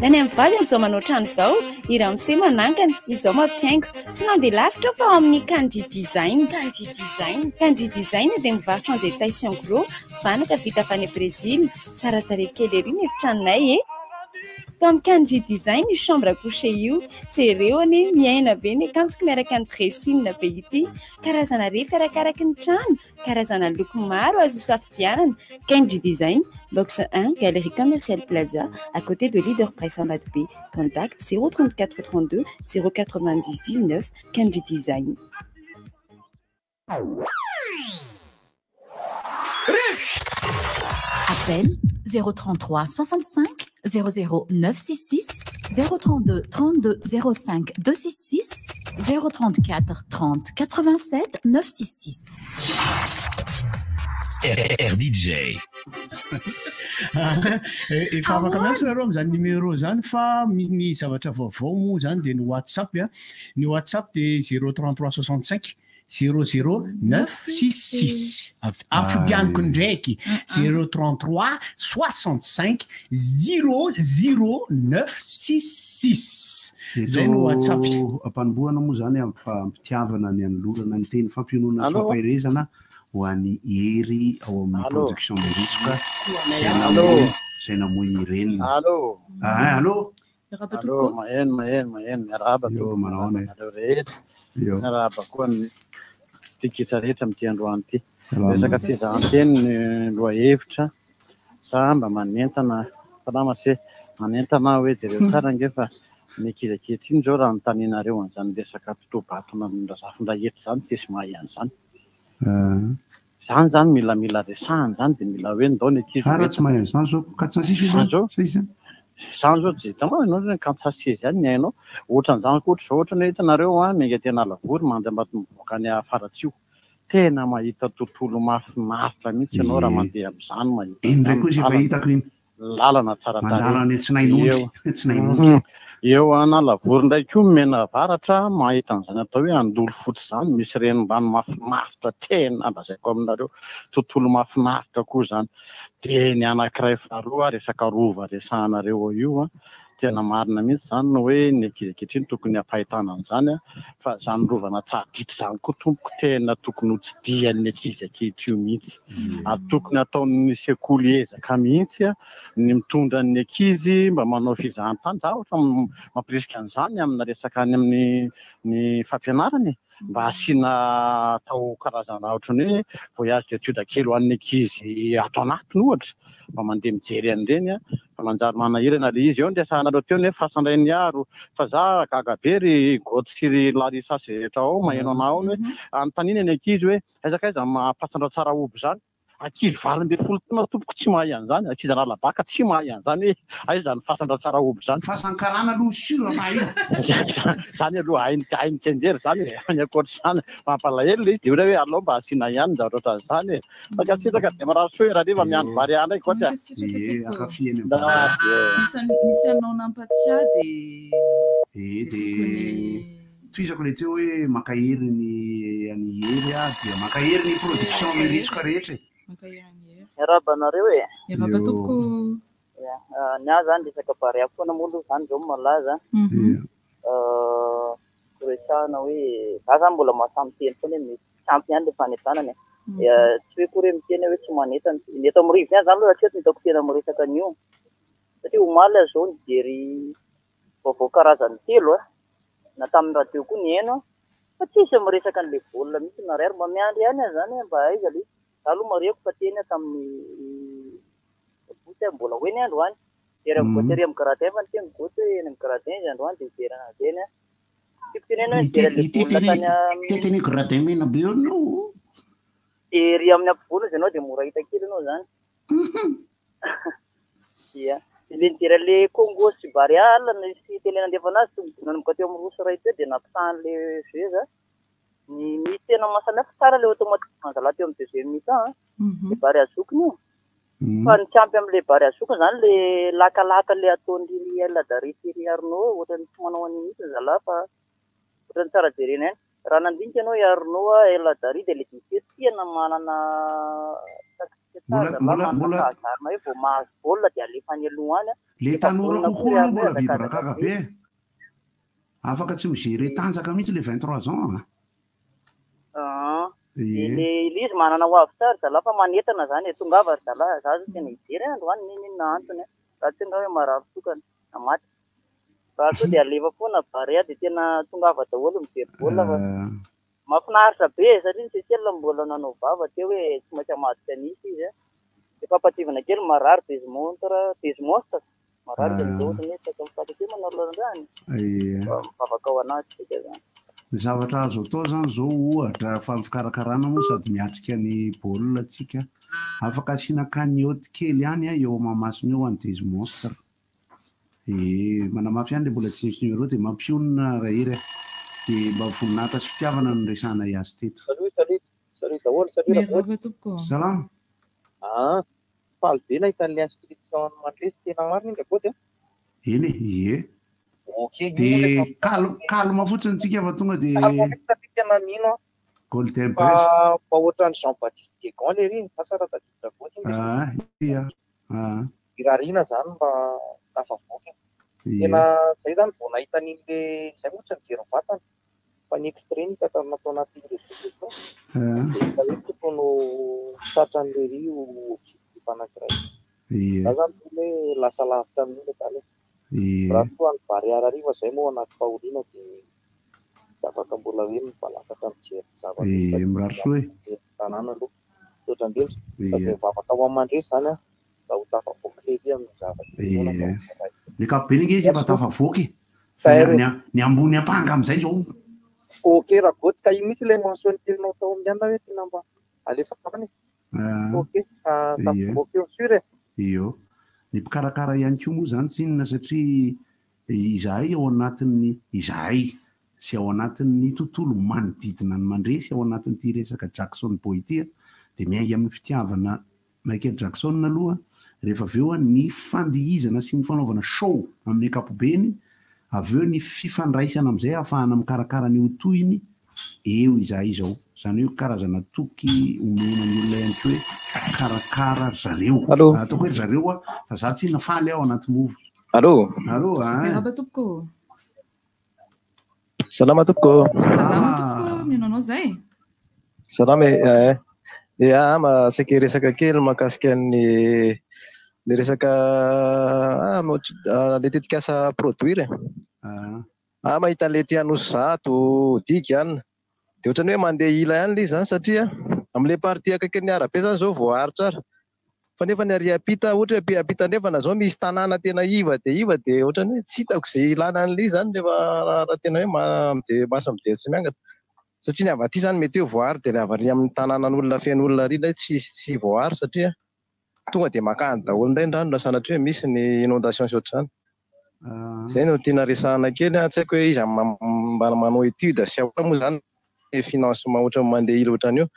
Ny any amin'ny vady amin'izao manao trano izao, i Ramose manangana, izao mampihaingo. Tsy nandeha lavitra aho fa ao amin'ny Candy Design. Candy Design. Candy Design dia mivarotra en détail sy en gros, vanaka vita avy any Brezila. Tsara tarehy kely ery ny efitranonay e! Tao amin'ny Candy Design io chambre à coucher io. Jereo anie, miaina be ny akanjoko miaraka ny dressing be ity. Karazana refy arakaraky ny trano. Karazana loko maro azo isafidianana. Candy Design, box 1, Galerie Commerciale Plaza, à côté de Leader Press Ambatobe. Contact 034 32 090 19, Candy Design. Appel 033 65 00 966 032 32 05 266 034 30 87 966. RDJ. Efa afaka miantso nareo amin'izany numéro zany fa ny zavatra vaovao moa zany de ny WhatsApp a. Ny WhatsApp de 033 65 00 966. Afodianiko ndraiky 033 65 00 966. Zay no WhatsApp. Ampanombohana moa zany ampitiavana ny anolorana ny teny fampionona sy fampaherezana ho an'ny Hery ao amin'ny production Meritsoka izay namoy ny reniny. Allô. Ah, allô. Allô, maheno, maheno, maheno. Miarahaba Yo, manao ahoana e? anareo rehetra. Yo. Miarahaba koa ny tikitra rehetra amin'ity androany ity. Salama. Resaka fizahanteny ny lohahevitra. Za mba manentana, salama se, manentana aho hoe jereo tsara ange fa ny ankizy ankehitriny izao raha anontanianareo an'izany resaka mpitoa-batona amin'ny Razafindrahety izany tsisy mahay an'izany. Izany izany mila mila resahana izany dia mila hoe ndao ny ankizy Tsara tsy mahay an'izany zao. Ka tsy nasisy Izany zao? Sa izy zany? Izany izao tsy hitanao ianao izany Kansas City izany ny hainao. Ohatran'izany koa ohatra izao ohatra ny hoe hitanareo an, miainga aty Analavory mandry Ambatomivoaka any Faratsiho. Tena mahita tontolo mahafinaritra mihitsy ianao raha mandeha amin'izany mahita Iny indray an'izany koa izy efa lalana. hitako iny. Lalana tsara Mandalo tarehy. any Tsinainondry. Eo. Tsinainondry. Eo Analavory indray koa Menavaratra mahita an'izany atao hoe Andolofotsy izany, misy renirano mahafinaritra tena lazaiko aminareo, tontolo mahafinaritra koa izany. Dia ny anankiray faharoa resaka rova resahanareo ao io an, tena marina mihitsy izany ny hoe ny ankizy ankehitriny tokony hampahitana an'izany an, fa izany rovan'Antsahadinta izany koa tompoko tena tokony ho tsidihan'ny ankizy ankehitriny mihitsy, ary tokony hataon'ny sekoly ezaka mihitsy ny mitondra ny ankizy mba manao fizahantany, za ohatra mampirisika an'izany amina resaka any amin'ny ny fampianarana e. mba asiana atao karazana ohatran'ny hoe voyage d'étude kely ho an'ny ankizy ato anatiny ohatra, mba mandeha mijery an'ireny fa manjary manahirana ilay izy. Eo ny resahanareo teo ny hoe fasan-dRainiaro fa za gaga be ry Goty sy ry Larissa sy izay rehetra ao maheno anah ao ny hoe anontaniana ny ankizy hoe aiza kaiza ny maha fasan-dRatsarahoby izany. Ankizy 18 taona tompoko tsy mahay an'izany, ankizy Analabaka tsy mahay an'izany hoe aiza izany fasan-dRatsarahoby izany. Fasan-karana aloha sûr fa hainy. Izany aloha hainy hainy tsianjery izany e, ny ankoatr'izany mampalahelo ilay izy dia hoe alao mba asiana ihany ny zavatra ohatran'izany e. Mankasitraka dia mirary soa e Rariva miandry Barea indray Goty a. Ie, ankafy eny amin'ny Barea. Nisy anao nampatsiahy dia Ie, dia Tohizako ilay teo hoe mankahery ny an'i Hery aho dia mankahery ny production Miritsoka rehetra e. Mankahery an'i Hery. Miarahaba anareo e. Miarahaba tompoko. Ya, ny ahy zany resaka Barea foana moa aloha zany zao no malaza. Resahana hoe za zany mbola mahasahy miteny foana hoe mety tsy ampy ihany le fanentanana e. Tsy hoe akory hoe miteny aho hoe tsy manentana. Ny eto amin'ny rivotra ihany zany aloha hatreto no hitako tena miresaka an'io. Satria omaly aho zao nijery vaovao karazany telo a, na tamin'ny radio koa nihaino aho, fa tsisy miresaka an'ilay baolina mihitsy na iray ary mba miandry ihany aho izany hoe mba aiza ilay izy, za aloha marihiko fa teny aho tamin'ny sabotsy aho mbola ho eny androany, tery amin'ny tery amin'ny gradin fa niteny Goty hoe eny amin'ny gradin izy androany dia hijery anazy eny aho, tiako tenenina hoe nijery an'ilay baolina tany amin'ny. Hitety ny gradin mena be eo ianao. Ery amin'ny ampovoany izy ianao dia mora hita kely ianao izany. Ia. Ilay nijery an'ilay Congo sy Barea alina nisy télé nandefa anazy tonga dia nanomboka teo amin'ny 2 sy 1 teo dia nampitaha an'ilay jeu za. Ny misy tena mahasamihafa tsara ilay automatisme zalahy teo amin'ny deuxième mi-temps an. Ilay Barea zokiny io. Fa ny tsy ampy amin'ilay Barea zokiny izany ilay lakalaka ilay ataon'i ry El Hadary sy ry Arnaud ohatran'ny tsy manao an'io mihitsy ry zalahy fa ohatran'ny tsara jerena ihany. Raha nandinika ianao i Arnaud a El Hadary dia ilay Dissé tena manana tactique tsara Mbola zalahy, mbola manana mbola fahazarana hoe vao mahazo baolina dia alefa any aloha any a. Le Efa tanora vonona koa kokoa ry aloha Arnaud mbola be hiazakazaka brakaka be. be e. Afaka tsy mi-gérer tanjaka mihitsy le 23 ans a. Aa. Ie. Dia le le izy manana ho avy tsara ry zalahy fa manentana zany e. Tongava ry zalahy, za zao tena hijery androany n'inon'inona antony a. Raha tsy nga hoe marary tokana na maty. Raha sao dia alefa foana Barea dia tena tongava daholo mijery baolina fa mahafinaritra be e, satria ny Seychelles mbola nanao vava teo hoe tsy maintsy hamadika an'Isa izy a. Dia fampahatsiahivana kely marary Desmontre, Desmonstre, marary izy amin'izao ohatran'ny hoe saika mifaty teo manao lalan-drany. Fa mivavaka ho an'azy isika izany. Ny zavatra azo atao izany izao ohatra fa ny fikarakarana moa sady miatrika ny baolina tsika, afaka asiana cagnotte kely ihany eo Mahamasina eo ho an'i Desmonstre. Ee, manamafy ihany le mbola tsy nisy numéro dia mampionona Rahery a! Dia mba voninahitra sy fitiavana no niresahanay azy teto. Salut salut salut daholo salut Raboto. Miarahaba tompoko. Salama. Aa faly be nahita an'ilay inscription an'i Mandresy tena marina iny Raboto a. Eny e, ie. Ok, io moa ilay Dia fampianarana. calme calme fotsiny tsika fa tonga dia. Calme mihitsy satria tena mino aho Golden fa Buzz. mba ohatran'i Jean Baptiste Guégan lery iny, asa raha tadidy Raboto iny le Aa, ia. Aa. Irariana zany mba tafavoaka e. Ie. Tena zay zany vao nahita an'iny le zay moa tsy nijery mivantana fa ny extrait no hita tamin'ny tao anaty réseaux sociaux Aa. dia hita hoe tokony ho tratran'i Lery io objectif anankiray. Ie. Za zany mino hoe lasa lavitra amin'io le tany e. Ie. Raha toa any Barea hariva zay moa anaty fahoriana dia tsy afaka mbola hoe mivalapatra mijery ny zava-misy fa Ie, mirary soa e. dia tanàna aloha. Misaotra indrindra. Fa Ie. dia mivavaka ho an'i Mandresy zany aho. Mba ho tafavoaka lery amin'ny zavatra Ie. inoana fa ho tafavoaka. Ny ankapobeny ange izy efa tafavoaka e. Fa Tairo. ny ny ambony ampanga amin'izay izao. Ok Ragoty, ka io mihitsy ilay mention teninao tao amin'ny anona hoe tena mba alefa any. Ah. Ok, Ie. tafavoaka eo sûr e. Io. Ny mpikarakara ihany koa moa izany tsy inona satria izahay ao anatin'ny, izahay sy ao anatin'ny tontolo manodidina ny mandresy ao anatin'ity resaka Jackson Boy ity dia miainga amin'ny fitiavana Michael Jackson aloha, rehefa avy eo ny fandihizana sy ny fanaovana show amin'ny ankapobeny, avy eo ny fifandraisana amin'izay ahafahana mikarakara ny ho tohiny, eo izahay izao. Izany hoe karazana toky omena ny olona ihany koa hoe karakara ry zareo. Allô? Ataoko hoe ry zareo aho, fa za tsinona faly aho anaty mova. Allô? Allô, ah. Miarahaba tompoko. Salama tompoko. Salama tompoko, mino anao zay. Salama e. Eh, ya ma saika hiresaka kely mahakasika ny le resaka ah, ah, le tetikasa produire. Ah. Ah, mahita an'le ty Anosizato, digy an. Dia ohatran'ny hoe mandeha ila ihany le izy zany satria amin'le partie akaikin'ny arabe zany zao voaaro tsara. Fa nefa ny ary ampita, ohatra hoe ampita andrefana zao misy tanàna tena iva dia iva dia ohatran'ny hoe tsy hitako izay ilana an'ilay izy zany rehefa raha tena hoe mijery maso mijery tsy miangatra. Satria ny avy aty zany mety hoe voaaro dia ilay avy ary amin'ny tanànan'olona feno olona ary ilay tsy tsy voaaro satria tonga dia makany daholo indray ny rano raha sanatria hoe misy ny inondation sy ohatr'izany. Izay no tiana resahana kely an, tsy haiko hoe iza mba manao étude sy ahoana moa izany financement ohatran'ny mandeha ila ohatran'io.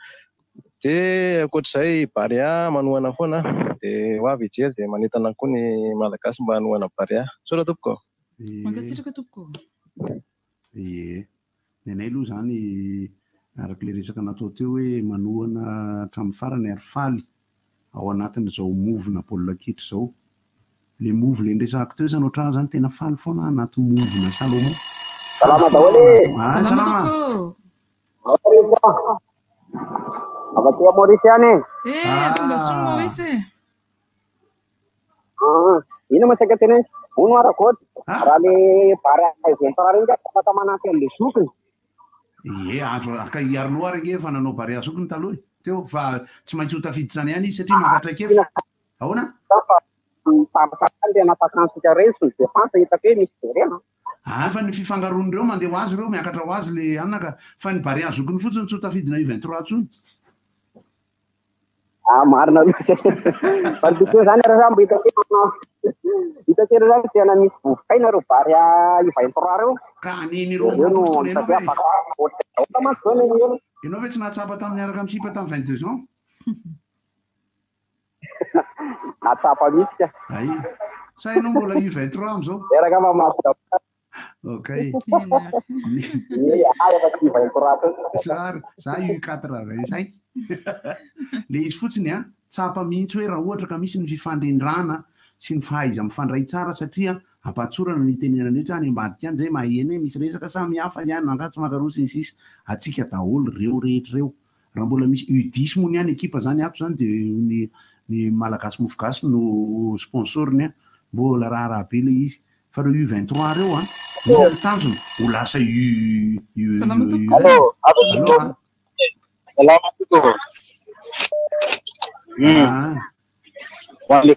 Dia ankoatr'izay Barea manohana foana dia ho avy hijery dia manentana koa ny Malagasy mba hanohana Barea. Misaotra tompoko. Mankasitraka tompoko. Ie. Ny anay aloha izany araka ilay resaka natao teo hoe manohana hatramin'ny farany ary faly ao anatin'izao move-na baolina kitra izao. Ilay move ilay niresahako teo izany ohatr'ahy izany tena faly foana aho anaty move-na Salomon. Salama daholo e! Ah, Salama salama! tompoko. Avy aty Maurice ihany e! Eh, tonga soa Maurice e. Ah, inona moa saika teneniko? Hono hoa Rakoto, raha le Barea Vingt-trois reny nga afaka manampy an'le zokiny. Ie, azo ka i Arnaud ary ange efa nanao Barea zokiny taloha e. Teo fa tsy maintsy ho tafiditra any ihany izy satria maka traikefa. Ahoana? Fa mitambatra ny attaquant-tsika reny sy ny défense hitako hoe misy jerena. Ah, fa ny fifangaroan'ireo mandeha ho azy ireo, miakatra ho azy le anona ka. Fa ny Barea zokiny fotsiny tsy ho tafidina U23 intsony. Ah, marina mihitsy. Fa ny tiako hoe zany ary mba hitako hoe hitako hoe zany tena misy vovokaina ireo Barea U23 ireo. Ka ny ny Ireo roa no amby roapolo taona ianao satria ve? afaka ohatran'ny mantsy zao ny eny. Ianao ve tsy nahatsapa tamin'ny niaraka amin'ny sipa tamin'ny 22 ans? Nahatsapa mihitsy ka. Ay. Sa ianao mbola U23 amin'izao? Miaraka amin'ny maha Ok. Ie, ah, efa tsy U23 teo. Tsara, za U85. Le izy fotsiny an, tsapa mihitsy hoe raha ohatra ka misy ny fifandrindrana sy ny fahaiza-mifandray tsara satria ampatsorana ny itenenana io, any ambadika any zay maheno hoe misy resaka samihafa ihany, mankatsy mankaroa sy ny sisa, antsika daholo reo rehetra reo. Raha mbola misy U10 moa ny any ekipa zany ato zany de ny ny Malagasy Mofo Gasy no sponsor-ny an, mbola raharaha be le izy. Fa reo U23 reo an, inona ny tanjona? Ho lasa U U Salama U tompoko. Allô, Allô an. Salama tompoko. Ah. Ho an'le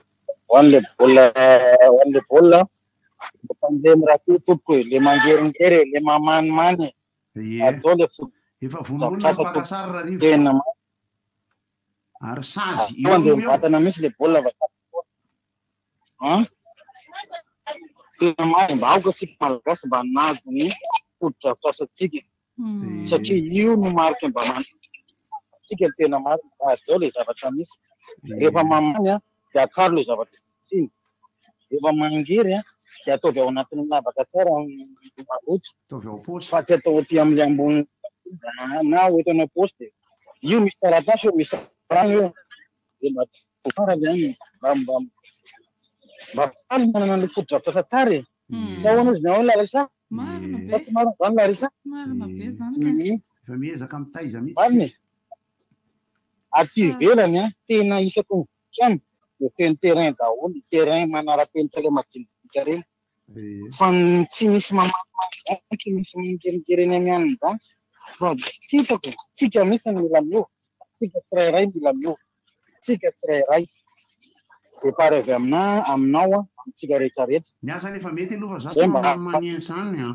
ho an'le baolina ho an'le baolina mpanjemy raha ty tompoko e, le mangeringery e, le mamanimany e. Ie. Atao le foto. Efa vononolona ny mpaka sary Rarivo. Tena marina. Ary sazy Atao eo andeha no eo. mivantana mihitsy le baolina fa An? Tena marina, mba aoka tsika Malagasy mba hanaja ny fotodrafitrasantsika satria io no marika mba mantsika ny tena marina. Hajao le zavatra misy. Rehefa mamany an, dia akaro le zavatra tsiny. Rehefa mangery an, dia ataovy ao anatin'ny lavaka tsara ny maloto. Ataovy ao paosy. Fa tsy atao aty amin'ilay ambony na hoentina ao paosy dia io misy taratasy io, misy rano io. Dia mba atao tsara le any mba mba mba faly manana an'ilay fotodrafitrasa tsara e. Sa ahoana izy ny ahoana Larissa? Marina be. Sa tsy marina izany Larissa? Marina be izany ka. Efa miezaka mitaiza mihitsy Marina e. tsika. Aty ivelany an, tena isaky ny trano dia feno terrain daholo, terrain manara-penitra ilay majinijinika ireny. Fa ny tsy misy mamalimamy izany, tsy misy mangeringery eny amin'ny anona izany. Fa tsy hitako e, tsika mihitsy no mila miova, tsika tsirairay mila miova, tsika tsirairay. Départ avy aminà, aminao an, amintsika rehetra rehetra. Ny ahy zany efa mety aloha fa za Zay tsy mba manimany an'izany an.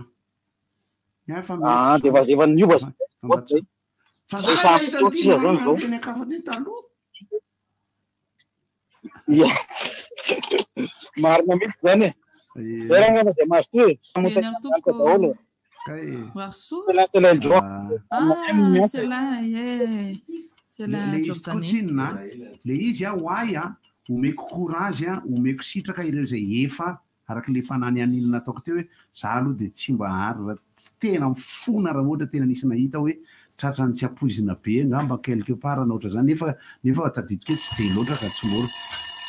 Ny ahy efa mety Ah, dia zany. efa efa niova Fa mba zay. Fa za Efa nahita an'ity fotoana marina zao. teny an-kafa ty taloha. Ia. Marina mihitsy zany e. Zay raha angamba dia mazotoa e. Samy ho Eny ary tahiana tompoko. daholo e. Mirary soa. Selin Selin Joa. Ah, Selin, ie. Selin Le izy tokoa Jordanie. tsinona le izy a ho ahy a omeko courage a omeko sitraka ireo izay efa araka le fananianina nataoko teo hoe za aloha de tsy mba ary raha tsy tena mifona raha ohatra tena nisy nahita hoe tratran'ny tsy ampoizina be angamba quelque part na ohatra zany nefa nefa tadidiko hoe tsy de loatra ka tsy mora.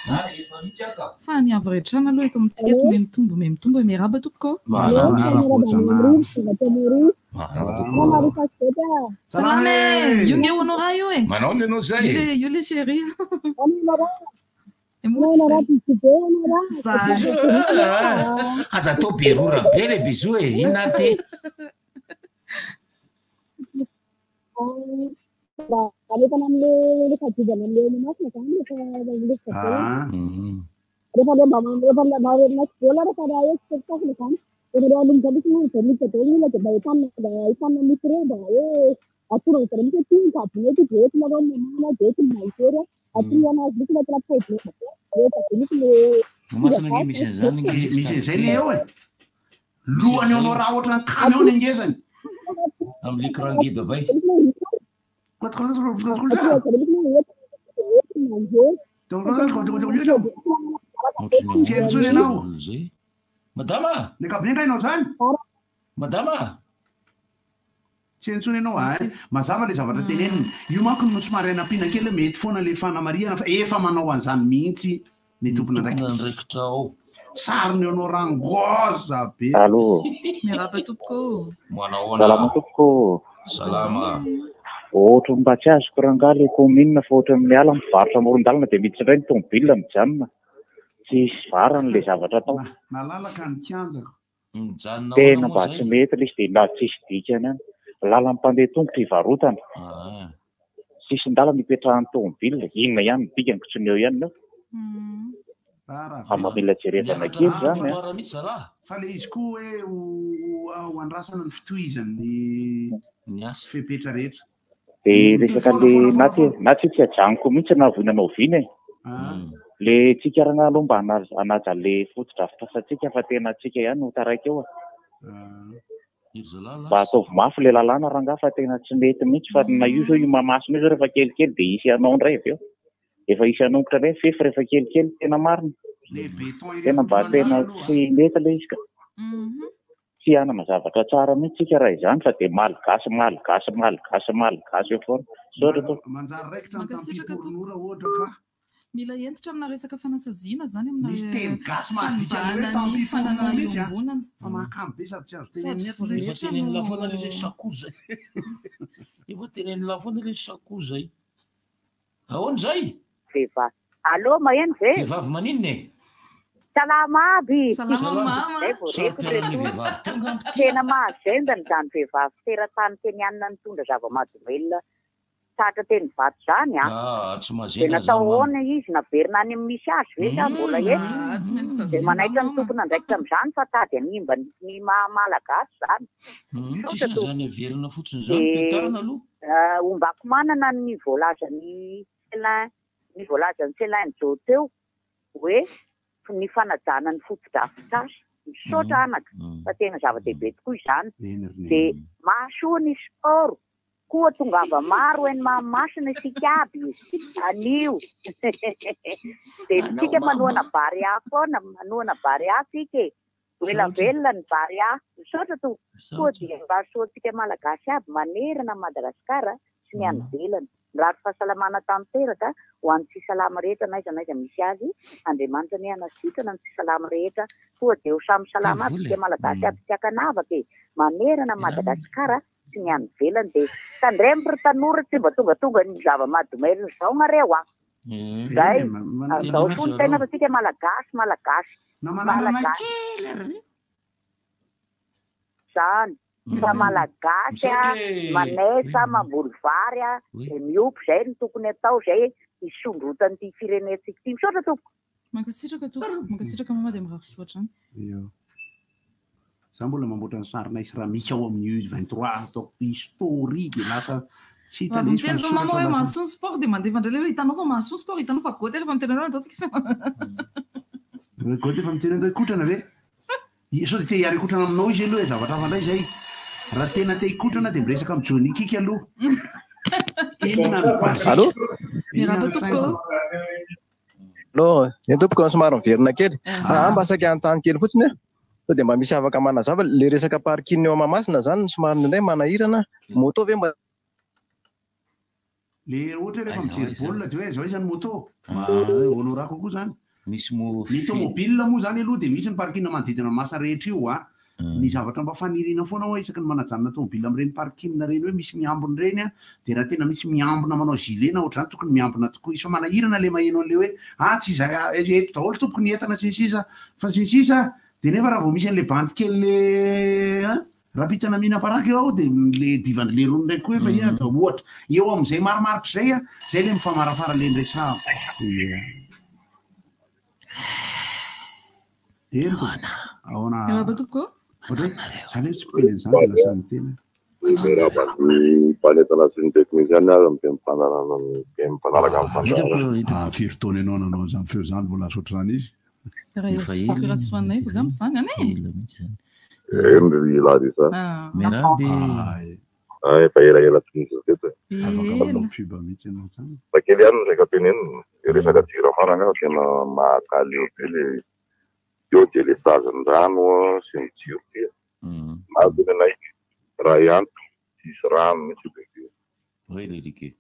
Fa ny avo rehetrana aloha eto amintsika eto miha mitombo miha mitombo miarahaba tompoko. Salama e! Io nge Honora io e! Manao ny anao zay Io e? le io le chéri. Aza atao be rora be le bisou e, inona ary ty? Mba alefana amle rehefa dizana amle masina zany rehefa rehefa rehefa le mba rehefa mba maty vola rehefa raha hoe spectacle zany de le alomba mihitsy moa de miditra daholo ny olona de mba entanina mba entanina micro mba hoe atoro an'izareo mihitsy hoe ty ny cabinet ty de eto nareo no mamana de eto no manjery atoro anazy mihitsy le tena problème be rehefa be mihitsy le Mahamasina nge misy an'izany nge. Misy an'izay le eo e. Lohany eo anao raha ohatran'ny camion ny angezany. Amin'ny écran ngeda bay. Tsy haino intsony ianao. Zay. Madama! Ny cabinet nga ianao zany? Madama! Tsy haino intsony ianao a. Mazava le zavatra tenenina. Io manko no somary anampiana kely hoe mety foana le fanamarihana fa efa manao an'izany mihitsy ny tompon'andraikitra. Tompon'andraikitra ao. Sariny eo anao rangoza be. Allô. Miarahaba tompoko. Manahoana? Salama tompoko. Salama. Ohatry ny mba tsy azoko rangahy le commune fa ohatry ny miala mivarotra amoron-dalana dia miditra indray ny tomobile mijanona. Tsisy varany le zavatra atao. Nalalaka ny kianjako. Mijanona Tena mba tsy mety le izy dia mba tsisy dikany any. Lalan'ny mpandeha tongotra ivarotana. Sisin-dalana ipetrahan'ny tomobile. Inona ihany ny dikany ko tsy ny eo ihany no. Fa mba mila jerevana kely zany a. mihitsy zalahy. Fa le izy koa hoe ho ho andrasana ny fitohizan'ny fepetra rehetra. Dia resaka le na tsy na tsy tsy ajanoko mihitsy na voina na oviana e. Le tsika rangahy aloha mba hanaja hanaja le fotodrafitrasantsika fa tena tsika ihany no taraiky eo a. Mba ataovy mafy le lalàna rangahy fa tena tsy mety mihitsy fa na io zao io mamasina io zao rehefa kelikely dia hisy hanao indray avy eo. Efa hisy hanongotra indray ny fefy rehefa kelikely tena marina. Le béton irery Tena mba tena tsy mety le izy ka. Tsy hanana zavatra tsara mihitsy tsika raha izany fa dia malgasy malgasy malgasy malgasy eo foana. Misaotra tompoko. Manjary raikitra ny Mankasitraka tampiporonora ohatra ka. Mila hentitra amina resaka fanasaziana zany amina Misy teny gasy mahadika ny hoe fanimbana ny tampiporonora fananana mihitsy a. iombonana. Fa mahakamo be sady tsy azo Sady tenenina eto le izy. Efa tenenina foana le izy hoe sakoa zay. Efa tenenina foana le izy sakoa zay. Ahoana zay? Vehivavy. Allô, maheno ve? Vehivavy maninona e? Salama aby. Salama, mama. Zay vao reko Saro-piaro ny reto. vehivavy tonga ampy. Tena mahazendana izany vehivavy teratany kenianina nitondra zava-mahadomelina tratra teny vato izany a. Ah, tsy Dia mahazendana natao zany mama. ahoana izy naverina any amin'ny misy azy ve sa mbola eto? Ah, tsy maintsy Dia saziana manaitra ny mama. tompon'andraikitra amin'izany fa tady hanimba ny maha malagasy izany. Tsisy Misaotra tompoko. an'izany averina fotsiny zany Dia petarana aloha. ombako manana ny voalazan'ny Selin ny voalazan'ny Selin Jo teo hoe ny fanajana ny fotodrafitrasa. Misaotra anaka fa tena zava-dehibe tokoa izany. Dia mahasoa ny sport koa tongava maro eny Mahamasina isika aby anio. Dia isika manohana Barea foana, manohana Barea isika e. Ho ela velona ny Barea. Misaotra tompoko. Koa dia mba soa antsika Malagasy aby manerana an'i Madagasikara sy ny any ivelany. Mirary fahasalamana tanteraka ho an'ny tsy salama rehetra n'aiza n'aiza misy azy. Andriamanitra anie hanasitrana ny tsy salama rehetra. Koa dia ho samy salama aby isika Malagasy aby tsy ankanavaka e. Manerana an'i Madagasikara sy ny any ivelany. Dia tandremo ry tanora tsy mba tongatonga ny zava-mahadomelina izao nareo a. Zay, izao koa ny tena fa tsika Malagasy, Malagasy. Malagasy. Zany. Fa Malagasy a, manesa, mamboly vary a, dia miompy zay no tokony atao zay hisondrotan'ity firenentsika ity. Misaotra tompoko. Mankasitraka tompoko, mankasitraka mama dia mirary soa hatrany. Io. Za mbola mamboatra ny sarinay sy Ramika ao amin'ny U23 ataoko history dia lasa tsy hita Raha le izy fa miteny ny zao mama soratra hoe lasa. mahasoa ny sport dia mandefa indray le hoe hitanao fa mahasoa ny sport, hitanao fa goty rehefa miteny anao ataontsika izy. Goty efa miteny hoe hikotrana ve? Sao dia te hiara hikotrana aminao izy aloha e, zavatra hafa indray izay. Raha tena te hikotrana dia miresaka amin'i Johnny Kick aloha. Inona ny basique? Allô? Inona ny saingo? Allô, eny tompoko, somary miverina kely. Ah, mba saika hanontany kely fotsiny aho. Sao dia mba misy afaka manazava le resaka parking eo Mahamasina zany somary indraindray manahirana. Moto ve mba Le ohatra hoe rehefa mijery baolina dia hoe aiza ho aiza ny moto? Mba honorat kokoa zany. Misy mo Ny tomobile moa zany aloha dia misy ny parking manodidina ny masa rehetra io a. Ny zavatra mba faniriana foana hoa isaky ny manajanona tomobile amin'ireny parking ireny hoe misy miambina ireny a, dia raha tena misy miambina manao gilet na ohatr'izany tokony miambina tokoa izy fa manahirana le maheno an'le hoe ah tsy izay eto daholo tompoko ny entana sy ny sisa fa sy ny sisa dia nefa raha vao misy an'le bandy kely le an Raha mihina paraky eo aho dia le divan-dry lerony indray koa efa inona da ohatra. Eo amin'izay marimaritra izay a, izay le mifamarafara le niresahako. Ia. Eny tompoko. Ahoana? Miarahaba tompoko. Ohatra hoe, za le tsy mpiteny an'izany dia lasa niteny aho. Miarahaba ny mpanentana sy ny teknisiana ary ny mpanarana ny mpanaraka ny fandaharana. Ah, firy taona ianao nanao an'izany feo izany vao lasa ohatr'izany izy? Efa ela Rasoanaivo angamba izany an e! Ela mihitsy izany. Eny ry Larissa. Miarahaba e! Ah, efa elaela tsy nisy teto e. Afaka manao pub mihitsy ianao izany. Fa kely ihany ny resaka tenenina. Le resaka jirama rangaha tena mahakaleo be le eo délestage ny rano sy ny jiro ty. Na ve ny anay iray andro tsisy rano mihitsy be be. Oay le like.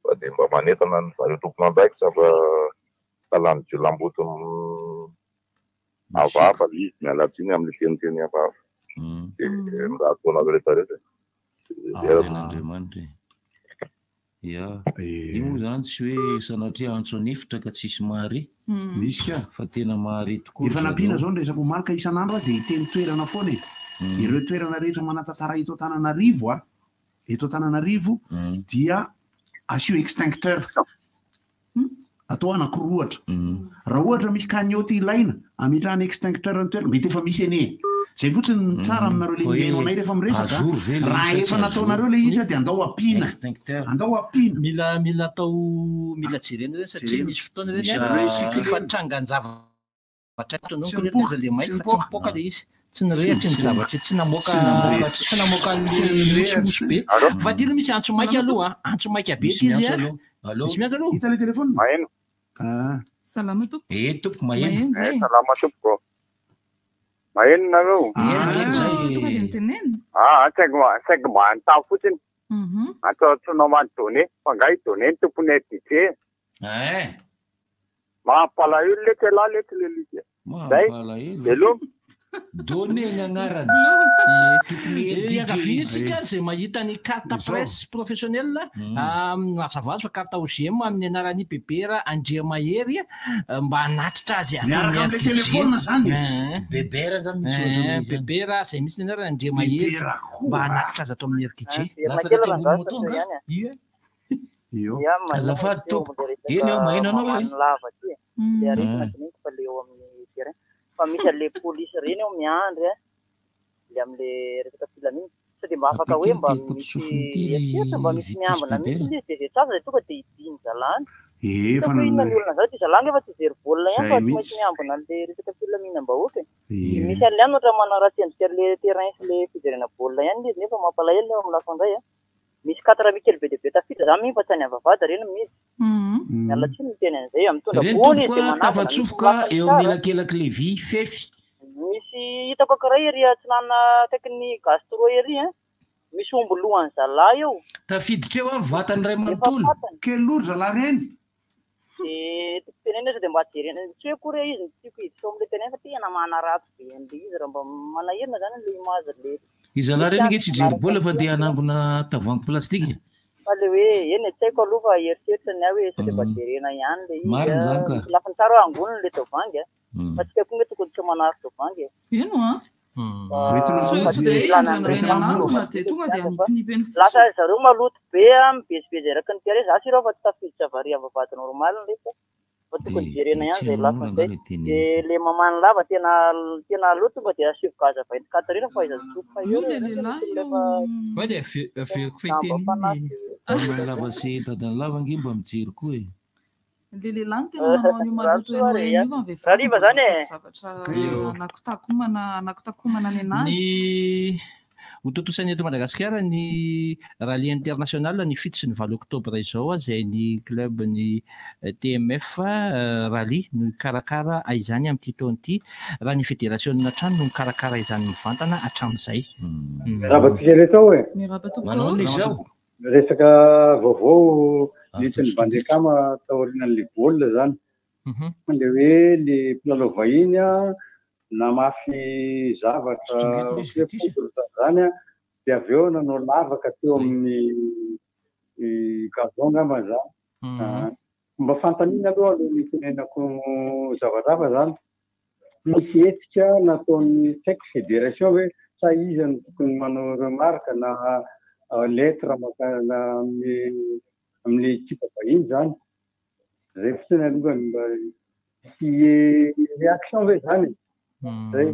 Fa dia mba manentana ny zareo tompon'andraikitra fa talan'ny jiolahimboto hafahafa le izy, miala tsiny amin'le teniteny hafahafa. Dia mirary soa anareo rehetra rehetra e. Andriamanitra e. Ya. Io moa zany tsy hoe sanatria antso an'efitra ka tsisy mahare. Misy ka. Fa tena mahare tokoa ry Efa nampiana zareo. zao ny resaka omaly ka isan'andro aho dia hiteny toerana foana e. Ireo toerana rehetra manan-tantara eto Antananarivo a, eto Antananarivo dia asio extincteur. Atao anankiroa ohatra. Raha ohatra misy cagnotte ilaina ametrahana extincteur ny toerana, mety efa misy anie e. Zay fotsiny no tsara aminareo le mihaino anay rehefa miresaka a. Raha efa nataonareo le izy dia andao ampiana. Andao ampiana. Mila mila atao mila jerena ireny satria misy fotoana ireny efa trangan-javatra Tsy tononiko nipoaka, ireto le tsy maika fa tsy nipoaka. nipoaka le izy. Tsy nirehitra ny zavatra, tsy namoaka Tsy nirehitra. tsy namoaka Tsy ny nirehitra. mosy be. Fa ty aloha misy antso maika aloha a, antso maika be Misy ty izy miantso a. aloha. Allô? Misy miantso aloha. Hita le téléphone? Maheno. Ah. Salama tompoko. Eh tompoko maheno. Maheno zay. Eh, salama tompoko. Maheno nareo? Maheno kely zay. Tonga dia mitenena. Ah, saingy mba saingy mba hanontany fotsiny. Antsoantsoinao ho an'i Donné, fa nga i Donné no tompon'ny RDJ? Eh. Mampalahelo letsy ialahy letsy le Lidia. Zay. Mampalahelo. Veloma. Donné ny agnarany. Tokony Eh, iangaviana DJ izy. isika izay mahita ny carte Izao. presse professionnelle mazava azy fa carte OGM amin'ny anaran'i Bebera Andriamahery eh, mba hanatitra azy ato Miaraka amin'ny amin'ilay RDJ. téléphone zany. Eh, Bebera angamba misy eh, ohatran'izany. Bebera izay mihitsy ny anarany Andriamahery Bebera koa. mba hanatitra azy ato amin'ny RDJ. Verina Latsaka kely teo rangahy ambony moto fa teo angaha? ihany e. Ia. Io. Ia, manina Azafady teo tompoko. amin'ilay resaka Eny aho maheno anao e. mamany lava ty e. Le aretina Ah. dinihiko fa le eo amin'ny terrain. Fa misy an'le polisy ireny eo miandry a, le amin'le resaka filaminana. Sao dia mba afaka hoe Ampio mba kely ty misy potosofiny ity eritreritra mba ry misy Vitus miambina mihitsy Bebera. le izy dia izay tsara dia tonga dia hidiny zalany. Eh, Hitako efa hoe inona ny olona zany, ty zalany efa tsy jery baolina ihany Zay fa tsy maintsy mihitsy. miambina an'le resaka filaminam-bahoaka e. Eh. Misy an'le any ohatra manaratsy endrika an'le terrain sy le fijerena baolina ihany le izy nefa mampalahelo eo amin'ny lafiny iray a. Misy quatre mi kely be dia be tafiditra zany mihitsy fa tsy any am-bavahady ireny mihitsy. Miala tsiny miteny an'izay, mitondra Ireny gony izy tompoko dia a, manangana, misy tafatsofoka lafiny eo tsara. amin'ny elakelaky le vy fefy. Misy hitako ankiray ery atsinanana akaikin'ny gastro ery an, misy omby lohan'ny zalahy eo. Tafiditra eo an, vatany iray Efa manontolo. fantany. Kely loha ry zalahy ireny. Dia tiako tenenina sao dia mba jerena, tsy hoe akory hoe izy no tiako hiditra ao amin'ilay terrain fa tena manaratsy be an'ilay izy raha mba manahirana izany ilay image le I zalahy ireny ange tsy hijery baolina fa manaraka dia hanangona tavoahangy plastika. Fa le hoe eny e, tsy haiko aloha fa eritreritra ny ahy hoe sao dia mba jerena ihany le izy Marina a. izany ka. Misy lafiny tsara hoe angoniny le tavoahangy a. Fa tsy haiko koa hoe tokony tsy manary tavoahangy e. Ino an? Hoentina Tsy mamonjy hoe ilana andrana an'ireny ireny anangona anangona dia tonga dia hanipinipy eny Lasa fotsiny. zareo maloto be a, mivezivezy eraky ny terrain. Za sy ireo fa tsy tafiditra varia vavahady normal rehetra. Fa tokony Dia jerena dia ihany tsy izay hainao lafiny rangahy izay. le teneniko. Dia le mamany lava tena tena aleo tonga dia asio gaz 24 ira fa aiza tsofoka Io eo le re tena lehilahy tsy io. rehefa Hoe dia averiko lamba fiteny fanahy. iny. Mamany lava sy dadany lava ange mba mijery koa e. Le lehilahy no tena manao an'io maloto Raha eny io fa ny vehivavy Hariva mbola zany e. mitady zavatra anakotakomana anakotakomana ny anazy. Ny hotontosaina eto Madagasikara ny Rallye International ny 7 sy ny 8 oktobra izao izay ny club ny TMF Rallye no hikarakara izany amin'ity taona ity raha ny federasionina hatrany no mikarakara izany mivantana hatramin'izay. Miarahaba antsika rehetra ao e. Miarahaba tompoko. Manao ahoana izao? Resaka vaovao nentin'ny Bandekama taorianan'ilay baolina izany. Ilay hoe ilay mpilalao vahiny namafy zavatra ohatran'ny hoe poudre tamin'izany dia avy eo nanao lavaka teo amin'ny gazon angamba izany. Mba fanontaniana aloha alohan'ny hitenenako zavatra hafa izany. Misy hetsika nataon'ny tsy haiko fédération ve sa iza no tokony manao remarque na lettre mankany amin'ny amin'ny ekipa vahiny izany. Izay fotsiny aloha no mba hisy réaction ve izany e? Izay.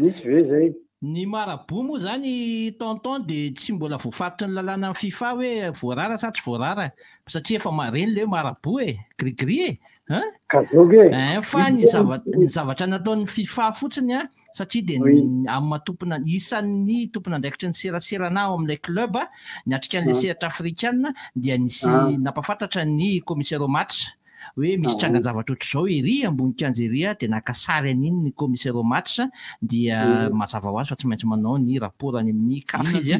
Misy ve izay? Ny marabout moa zany tonton dia tsy mbola voafaritry ny lalàna ny fifa hoe voarara sa tsy voarara satria efa mareny le hoe marabout e! Gris gris e! Hein? Kazoky e! Hein fa ny zava ny zavatra nataon'ny fifa fotsiny an satria dia Oui. amin'ny maha tompona isan'ny tompon'andraikitry ny seraserana ao amin'ilay club niatrika an'ilay sehatra afrikana dia nisy nampafantatra ny commissaire au match hoe misy trangan-javatra ohatr'izao ery ambony kianja ery dia naka sary an'iny ny commissaire au match dia mazava ho azy fa tsy maintsy manao ny rapport any amin'ny caf izy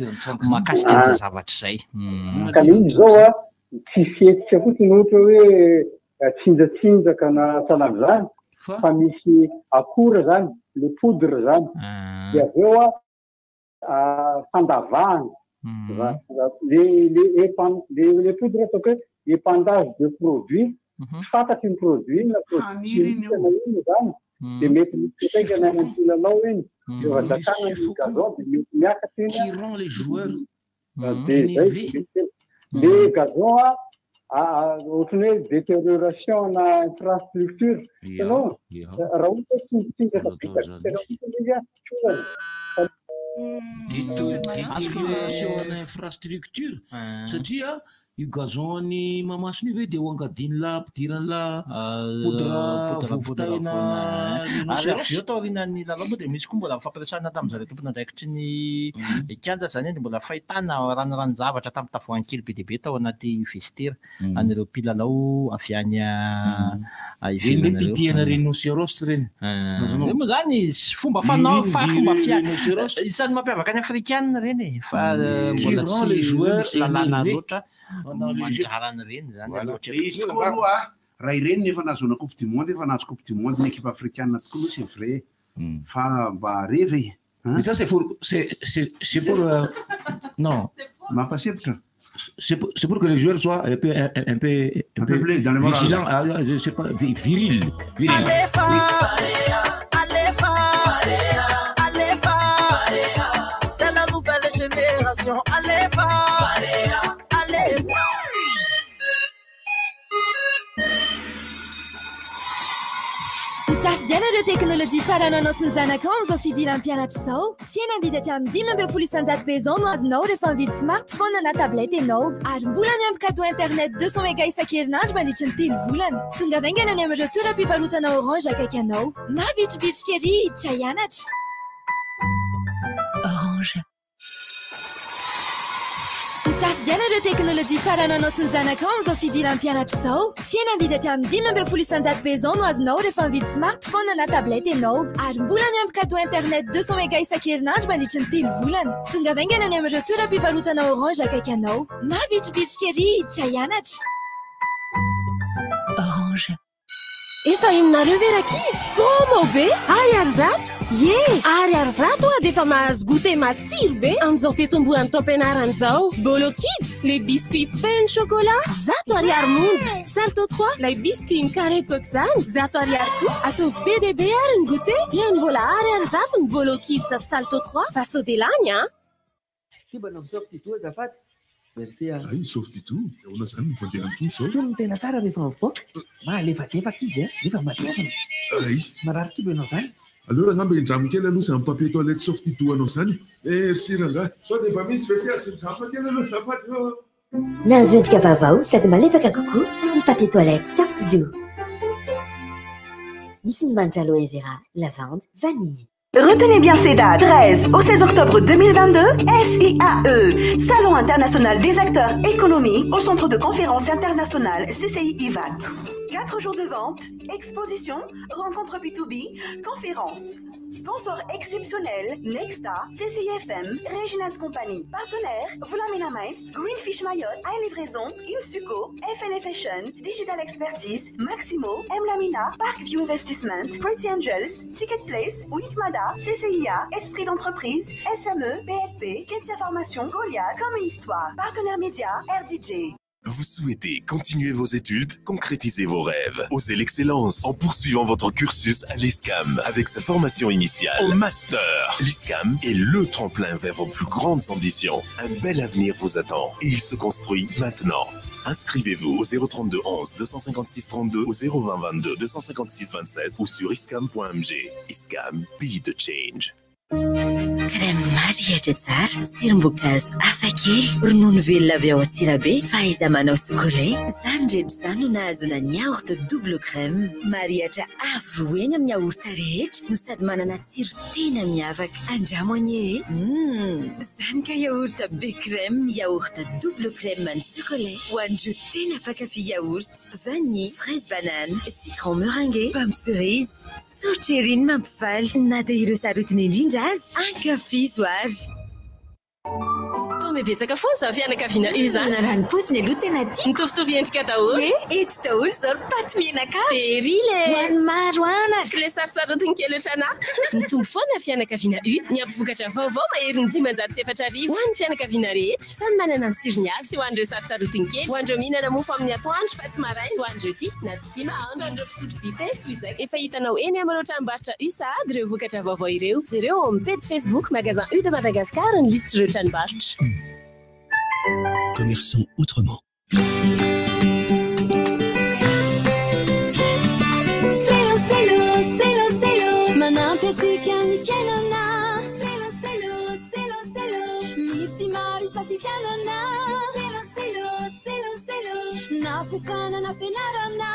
mahakasika an'izay zavatra izay. Ka le izy izao a, tsy fihetsika fotsiny ohatra hoe tsinjatsinjaka na sahala amin'izany fa misy akora zany, le poudre zany, dia avy eo a, fandavahana le le epan le le poudre ataoko hoe épandage de produit tsy fantatry ny produit iny na produit chimique na inona izany dia mety misy fiantraikany any amin'ny mpilalao iny rehefa dakana ny gazon dia mety miakatra iny Qui rend les joueurs dia zay le gazon a ohatran'ny hoe détérioration na infrastructure hitanao raha ohatra hoe tsinjatsinjaka bitabitaka fotsiny izy a tsy olana Détérioration na infrastructure satria io gazon an'i Mahamasina io ve dia ho angadin'la ampidiran'la poudre vovon-taina Ary avy eo taorianan'ny lalao moa dia misy koa mbola nifampiresahana tamin'ny zareo tompon'andraikitry ny kianja izany dia mbola fahitana ranoranon-javatra tamin'ny tavoahangy kely be dia be tao anaty vestiaire an'ireo mpilalao avy any Ireny ivelany hoe ireo. pipihana rhinocéros ireny. Ireny moa izany fomba fanao fa fomba fia Rhinocéros. isan'ny mampiavaka ny afrikanina ireny e fa mbola Qui tsy rend les joueurs misy lalàna énervés loatra pendant le jeu. mandrara an'ireny izany Voilà. aloha hatreto. Le izy tokoa aloha raha ireny nefa nahazoana coupe du monde efa nahazo coupe du monde ny équipe africaine tokoa aloha c'est vrai fa mba revy e. Hein? Mais ça c'est pour c'est c'est c'est pour non. Mampasepotra. C'est pour, c'est pour que les joueurs soient un peu un, un peu Un peu plus dans le moral. vigilants, ah, je sais pas, viril, viril. Alefa, Alefa, Alefa, c'est la nouvelle génération. Alefa, Alefa. Misafidiana ireo teknolojia farany anao sy ny zanakao amin'izao fidiran'ny mpianatra izao. Fihenam-bidy hatramin'ny 115% be izao no azonao rehefa mividy smartphone na tablette ianao. Ary mbola miampy cadeau internet 200 méga isan-kerinandro mandritry ny telo volana. Tonga vaingana any amin'ireo toeram-pivarotana Orange akaiky anao. Mavitribitrika ery hiditra hianatra. Orange. Misafidiana ireo teknolojia farany anao sy ny zanakao amin'izao fidiran'ny mpianatra izao. Fihenam-bidy hatramin'ny 15% be izao no azonao rehefa mividy smartphone na tablette ianao. Ary mbola miampy cadeau internet 200 méga isan-kerinandro mandritry ny telo volana. Tonga vaingana any amin'ireo toeram-pivarotana Orange akaiky anao. Mavitribitrika ery hiditra hianatra. Orange. Efa henonareo ve rankizy? Promo be! Ariary 100! Ie! Ariary 100 oa dia efa mahazo goûter matsiro be amin'izao fitomboan'ny taom-pianarana izao. Bolo Kids, les biscuits feno chocolat, 100 ariary monja. Salto 3, ilay biscuit mikarepoka izany, 100 ariary koa. Ataovy be dia be ary ny goûter, dia ny mbola ariary 100 ny Bolo Kids Salto 3 fa sao dia lany an! Ty mba nanao soft-dito azafady. Merci ah. Ay, soft-dito, ahoana izany ny fandehan'ny toa izao? Tony no tena tsara rehefa mivoaka. Mahalefadefaka izy an, nefa matevina. Ay. Marary kibo ianao izany. Aleo rangah mba hindramiko kely aloha izany papier toilette soft-dito anao izany. Merci rangahy. Sao dia mba misy WC azo hindramina kely aloha azafady ô. Nahazo endrika vaovao sady malefaka kokoa ny papier toilette Soft Doux. Misy ny manitra aloe vera, lavande, vanille. Retenez bien ces dates, 13 au 16 octobre 2022, SIAE, Salon international des acteurs économiques au Centre de conférence internationale CCI IVAT. 4 jours de vente, exposition, rencontres B2B, conférences. Sponsor exceptionnel, Nexta, CCIFM, Regina's Company. Partenaire, Volamena Mines, Greenfish Mayotte, iLivraison, Insuco, FNF Fashion, Digital Expertise, Maximo, M Lamina, Parkview Investment, Pretty Angels, Ticket Place, Wikmada, CCIA, Esprit d'entreprise, SME, PLP, Ketia Formation, Goliath, Comme une histoire. Partenaire média, RDJ. Vous souhaitez continuer vos études, concrétiser vos rêves, oser l'excellence en poursuivant votre cursus à l'ISCAM avec sa formation initiale au master. L'ISCAM est le tremplin vers vos plus grandes ambitions. Un bel avenir vous attend et il se construit maintenant. Inscrivez-vous au 032 11 256 32 au 020 22 256 27 ou sur iscam.mg. ISCAM, be the change. Crème marihitra tsara, tsirom-boankazo hafakely, ronono velona avy ao Antsirabe, fahaiza-manao sokolay, izany rehetra izany no nahazoana ny yaourt double crème. Marihatra avo roa heny amin'ny yaourt rehetra no sady manana tsiro tena miavaka. Andramo anie e! Humm! Izany ka yaourt be crème! Yaourt double crème an'ny sokolay ho an'ireo tena mpankafy yaourt, vanille, fraise banane, citron meringué, pomme cerise. Tsotra ery ny mampifaly na dia ireo sarotiny indrindra aza. Ankafizo ary! Toa mibetsaka foana izany fianakaviana io izany. Raha ny paoziny aloha tena tiako. Mitovitovy endrika daholo. Ie, eto daholo izao ry paty mianakavy. Dia ery le. Ho an'ny maro anaka. Sy le sarotsarotin'ny kely ohatranà. Mitombo foana ny fianakaviana U. Niampy vokatra vaovao maherin'ny 4500. Ho an'ny fianakaviana rehetra. Samy manana ny tsirony avy. Sy ho an'ireo sarotsarotin'ny kely. Ho an'ireo mihinana mofo amin'ny atoandro fa tsy maraina. Sy ho an'ireo tia na tsy tia mahandro. Sy ho an'ireo mpisotro dite toy izay. Efa hitanao eny amin'ireo tranombarotra U sahady ireo vokatra vaovao ireo. Jereo ao amin'ny pejy Facebook Magasin U de Madagascar ny lisitr'ireo tranombarotra. Commerçons autrement. Selo selo selo selo manampy antsika amin'ny fiainana selo selo selo selo misy maro isafidianana selo selo selo selo na fiasana na fianarana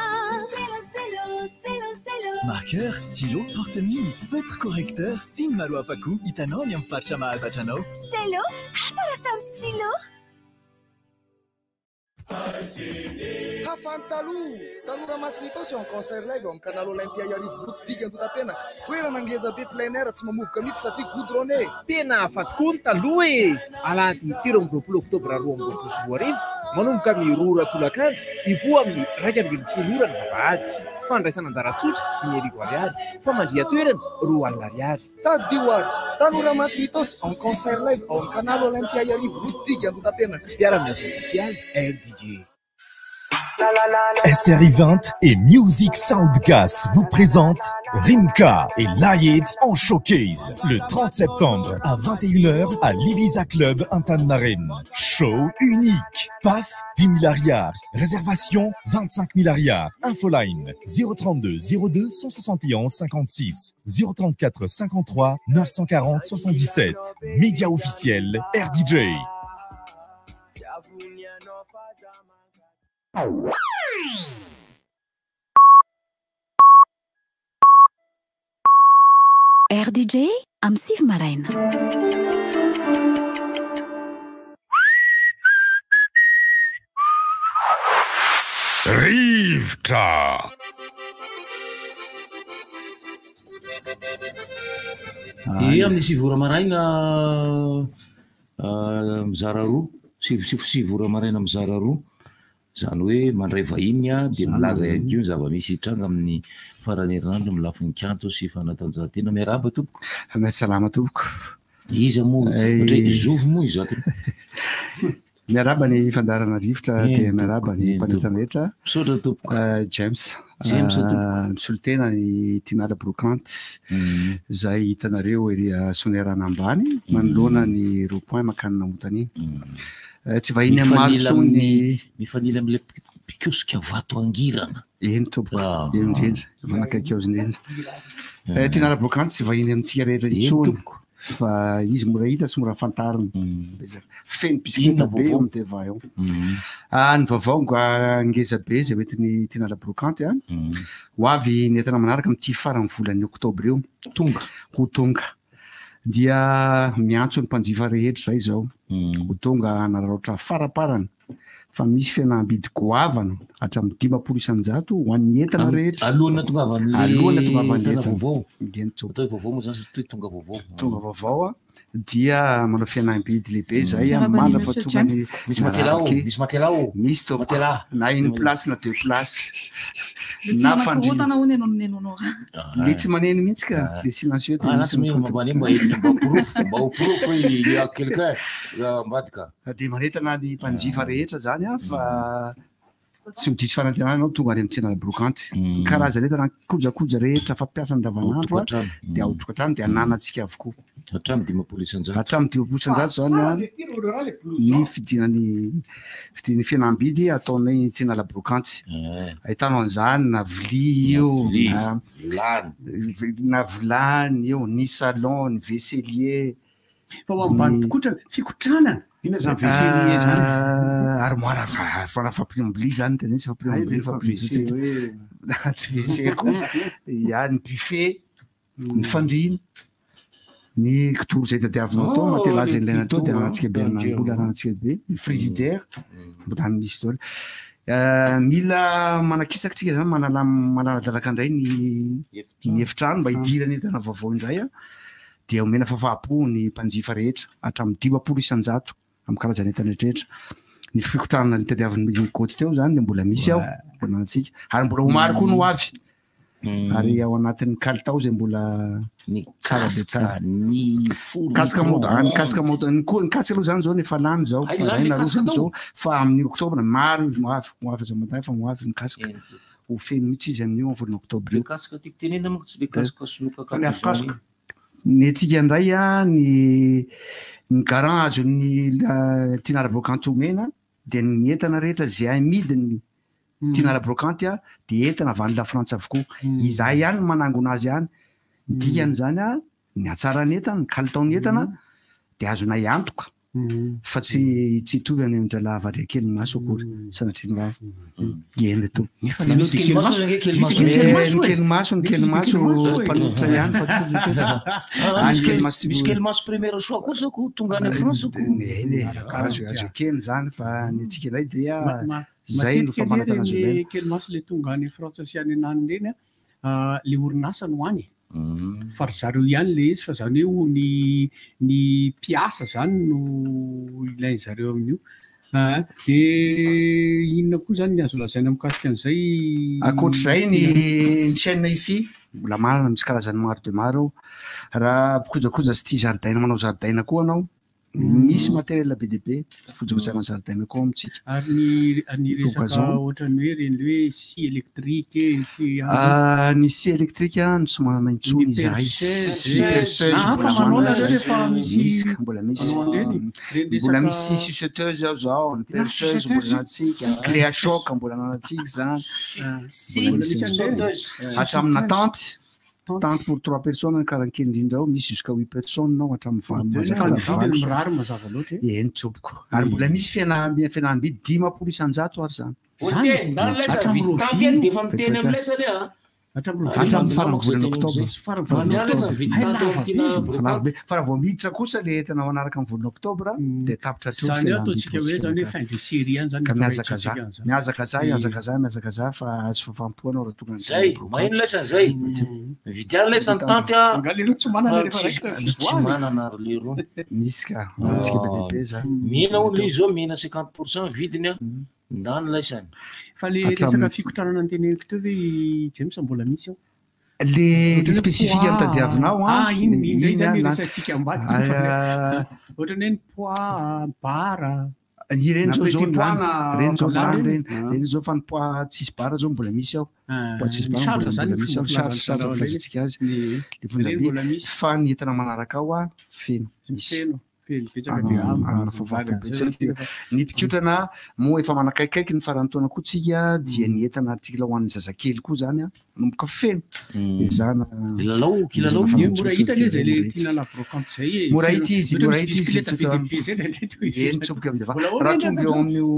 selo selo selo selo Marqueur, stylo, porte-mine, feutre correcteur sy ny maro hafa koa hitanao any amin'ny faritra mahazatra anao. Selo hafa raha samy stylo. Hafa ny taloha! Tanora Masin'Itaosy eo amin'ny concert live ao amin'ny Canal Olympia Iarivo Route Digue Andohatapenaka. Toerana ngeza be plein air tsy mamovoka mihitsy satria goudronné. Tena hafa tokoa ny taloha e! Alahady 23 oktobra 2022, manomboka amin'ny 2 ora tolakandro, hivoha amin'ny 11 ora ny vavahady. Fandraisana anjara tsotra, 5000 ariary. Famandrihan-toerana, 20 ariary. Tadidio ary! Tanora Masin'Itaosy en concert live ao amin'ny Canal Olympia Iarivo Route Digue Andohatapenaka. Mpiara-miasa ofisialy, RDJ. SRI 20 et Music Sound Gas vous présentent Rimka et Laïd en showcase le 30 septembre à 21h à l'Ibiza Club Antaninarenina. Show unique. Paf 10 000 ariary. Réservation 25 000 ariary. Infoline 032 02 171 56 034 53 940 77. Média officiel RDJ. RDJ amin'ny sivy maraina. Rivotra. Ie, amin'ny sivy ora maraina mizara roa, sivy ora maraina mizara roa. Izany hoe mandray vahiny dia milaza ihany koa ny zava-misy hitranga amin'ny faran'ny herinandro amin'ny lafiny kanto sy fanatanjahantena. Miarahaba tompoko. Salama tompoko. Iza moa? Ohatra hoe zovy moa izato? Miarahaba ny fandaharana rivotra dia miarahaba ny mpanentana rehetra. Misaotra tompoko. James. James tompoko. Misolo tena ny Tinala Brocante izay hitanareo ery Soanierana ambany manoloana ny rond point mankany Namontana iny. Tsy vahiny amin'ny maro intsony ny. Mifanila amin'ilay mpikosika vato angirana. Eny tompoko, eny indrindra, efa nakaiky ao indrindra. Tinala Brocante tsy vahiny amintsika rehetra Eny intsony. tompoko. Fa izy mora hita sy mora fantarina. Betsaka. Feno bisikileta Inona be eo vaovao? amin'ny devant eo. Ah, ny vaovao ngeza be izay hoentin'ny Tiana La Brocante. Ho avy ny entana manaraka amin'ity faran'ny volan'ny oktobra io. Tonga. Ho tonga. Dia miantso ny mpanjifa rehetra izay izao. Ho tonga hanararaotra faraparany fa misy fihenam-bidy goavana hatramin'ny 50% ho an'ny entana rehetra. Alohan'ny hatongavan'le Alohan'ny hatongavan'ny entana entana. vaovao. Eny, tso. Atao hoe vaovao moa izany satria tonga vaovao. Tonga vaovao a, dia manao fihenam-bidy lehibe izay a, Miarahaba an'i mandrapa Monsieur tonga ny James. Misy matelas ao, manaraka. misy matelas ao. Misy tompoko. Matelas. Na une place na deux places. Le tsy Na fandriana. manakorontana hono ianao no nenonao. Le tsy maneno mihitsy ka, le silencieux Ah, na tsy misy mba maneno, mba mba porofo, mba ho porofo hoe il y a quelqu'un ambadika. Dia manentana ny mpanjifa rehetra zany a, fa tsy ho diso fanantenana ianao tonga any amin'ny tsena brocante. Ny karazana entana kojakoja rehetra fampiasa andavanandro a, tokantrano. dia ao tokantrano dia ananantsika avokoa. Hatramin'ny 50%. Hatramin'ny 50% zany a, ny fidinan'ny fidin'ny fihenam-bidy ataon'ny tsena la brocante. Ahitanao an'izany na vilia io, Vilia, na vilany. na vilany io, ny salon, ny vaisselier. Fa ho ambany mpikotrana, fikotranana. Inona izany vaisselier izany? Ah, armoire armoire fampiriam-bilia izany tena izy fampiriam-bilia Ay, fa fampiriam-bilia. WC hoe. Tsy WC koa. Ya, ny buffet, ny fandriana, ny kidoro izay tadiavinao atao, Oh, matelas izay le ilaina atao dia kidoro, ananantsika be, Andreo. mbola ananantsika be, ny frigidaire, mbola misy daholo. Mila manakisaka tsika zany, manala manaladalaka indray ny ny efitrano mba hidirana entana vaovao indray a. Dia omena fahafaham-po ny mpanjifa rehetra hatramin'ny 50% amin'ny karazana entana rehetra. Ny fikotranana ny tadiavin'ny Goty teo zany dia mbola misy ao, mbola ananantsika. Ary mbola ho maro koa no ho avy. Ary ao anatin'ny kalitao izay mbola tsara dia tsara. Ny four Casque moto, ah, ny casque micro-ondes. moto, ny koa ny casque aloha zany zao efa lany zao. Hay, lany Ray le na roa casque zany tao. zao fa amin'ny oktobra maro izy ho avy, ho avy aza matahy fa ho avy ny casque. Ho feno mihitsy izy amin'io amin'ny volana oktobra Le io. casque tiako tenenina manko tsy le casque soloka Fa ny afo casque. Ny antsika indray a, ny ny garant azon'ny la- Tiana La Brocante omena dia ny entana rehetra izay amidiny Tiana La Brocante a dia entana avy any La Frantsa avokoa. Izahay ihany no manangona azy any. Ny dikan'izany a, ny hatsaran'ny entana, ny kalitaon'ny entana dia azonay antoka fa tsy tsy hitovy any amin-drahalahy variakely ny maso akory, sanatria ny vava. Eny ry tompoko. Nefa Na misy kely maso ange, kely maso. Eh, ny kely maso, ny kely maso mpanolotra ihany fa tsy tena. Ah, Ah, ny misy kely kely maso misy kely maso premier choix koa zao ko tonga any France ko. Eny e, azo azo ekena izany fa ny antsika indray dia zay no Matetika fampanantana azo anie omena. ireny kely maso le tonga any Frantsa sy any ananona ireny a, le orinasa no any. Fa ry zareo ihany le izy fa zany hoe ho ny ny mpiasa zany no ilain zareo amin'io. Ah, de inona koa zany ny azo lazaina mikasika an'izay? Ankoatr'izay ny ny chaîne hi-fi mbola manana misy karazany maro dia maro ao. Raha mpikojakoja sy tia zaridaina manao zaridaina koa anao, misy matériel be dia be fikojakojana zaridaina koa ao amintsika. Ary ny ny resaka Gazon. ohatran'ny hoe ireny hoe scie électrique e, sy Ah, ny scie électrique no tsy manana intsony Ny izahay. perceuse. Ny perceuse Ah, mbola fa manao manana nareo izahay. rehefa misy- Misy ka, mbola misy. manao an'ireny. Ireny Mbola resaka- misy suceteuse ao zao, ny perceuse mbola ananantsika, ny clé à choc mbola ananantsika izany. Si, Mbola misy suceteuse. an'ireny. Hatramin'ny tente. Tente pour trois personnes ny karazany kely indrindra ao, misy jusqu'à huit personnes ao hatramin'ny valo. Fa Mazava ny vidiny valo. mirary mazava loatra e. Eny tompoko. Ary mbola misy fihenam-bidy 50% ary izany. Ok, na lasa vita tany de efa miteny amin'ilay zany a. Hatramin'ny faran'ny volana oktobra. Faran'ny volana Be. Fa raha vao miditra kosa le entana manaraka amin'ny volana oktobra dia tapitra hatreo Zany hoe ataontsika hoe zany hoe fin de série ihany zany Ka efa mihazakaza, raisitsika an'izany. mihazakaza, mihazakaza, mihazakaza fa azo fafampo anao raha tonga ny Zay, maheno laisany zay. Vidiano laisany tanty a. Angaha leroa tsy manana Fa rehefa raikitra tsy fivoahana. manana ary leroa. Misy ka, antsika be dia be zany. Mihena hono izy zao, mihena 50% vidiny a. Ndany laisany. Fa le Hatramin'ny- resaka fikotranana ny teneniko teo ve i James mbola misy ao? Le le Ohatran'ny hoe spécifique poids. notadiavinao an. Ah, iny iny indray Iny, zany ah, na- resatsika ambadika iny fa Ah, ohatran'ny hoe ny poids, bara. Ireny Na zao zao petit poids lany, na ireny zao lany lany, ireny. ireny ireny zao fa ny poids tsisy bara zao mbola misy ao. Ah, Poids tsisy ny bara charge mbola zany mbola misy ao, fomba charge filazan'ny charge zareo filazantsika azy. Ny- Le ireny fonjabe mbola misy. fa ny entana manaraka ao an feno misy. Feno. Feno betsaka dia Hanana fahafaham-po betsaka. Ny mpikotrana moa efa manakaikaiky ny faran'ny taona koa tsika dia ny entana article ho an'ny zazakely koa zany an, manomboka feno. Ezahana Lalao, kilalao. Io mora hita anie zay le tiana la brocante zay e. Mora hita izy, Ohatra mora misy hita izy, bisikileta be dia be zay indraindray toy Eny, tsoboka amin'ny Mbola ao Raha ve tonga eo ny amin'io,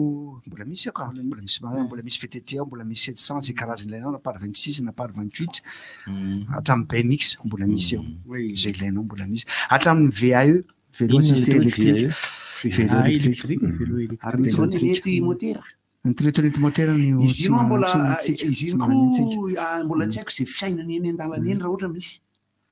mbola misy eo ka, mbola misy mbola misy VTT ao, mbola misy 700 zay karazany ilainao na par 26 na par 28, hatramin'ny BMX mbola misy eo. Izay ilainao mbola misy. Hatramin'ny VAE, vélo Inona assisté ilay atao hoe électrique. Vélo Ah, électrique. électrique, vélo électrique. Ary Vélo trottinette motera. Ny trottinette motera no Izy tsy io manana mbola tsy manantsika, izy tsy io manantsika. koa ah, mbola tsy haiko izay fiainana eny an-dalana eny raha ohatra misy.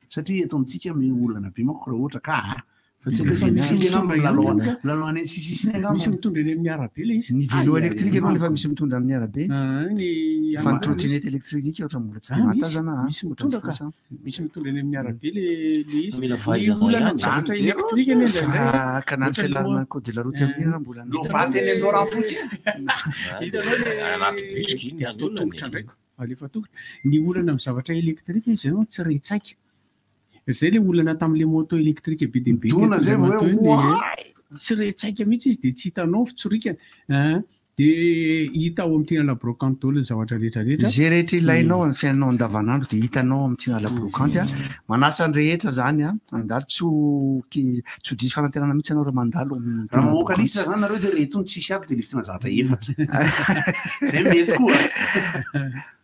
Satria eto amintsika mi olana be manko raha ohatra ka ah. Fa tsy haiko hoe Efa misy misy angamba mitondra milalao ihany ka. milalao any an-tsisisiny angamba. Misy mitondra eny amin'ny arabe ilay izy. Ny vélo Ai, ai, électrique ai. aloha nefa misy mitondra amin'ny arabe. Ah, ny Fa ny any- trottinette électrique ohatra mbola tsy Ah, dia misy, mahatazana ah. misy Ohatra tsy mitondra ka. tazana. Misy mitondra eny amin'ny arabe le le izy. Mila Ny fahaizana olana ihany amin'ny zavatra zany. électrique anie indraindray. Fa ka na ny Ohatra fialarana loha- ny code de la route amin'iny raha mbola Lobaty eny Andoharanofotsy. Hitanao le Anaty bus iny dia ny atao olana tongotra e. ndraiky. Alefa tongotra. Ny olana amin'ny zavatra électrique izy zay tsy re tsaika. Zay le olana tamin'le moto électrique be dia be. Midona teto zay vao hoe Andriamatoa iny, dia oay! Tsy re tsaika mihitsy izy dia tsy hitanao fitsorikany. Ah, Dia hita ao amin'ny Tinala Brocante daholo ny zavatra rehetra rehetra. Izay rehetra ilainao amin'ny fiainanao andavanandro dia hitanao amin'ny Tinala Brocante. Manasa ny rehetra zany an, handalo tsy ho ki- tsy ho diso fanantenana mihitsy ianao raha mandalo amin'ny Raha Tinala mamoaka Brocante. liste zany nareo dia reto ny tsisy ato dia listina zavatra efatra. Zay mety koa.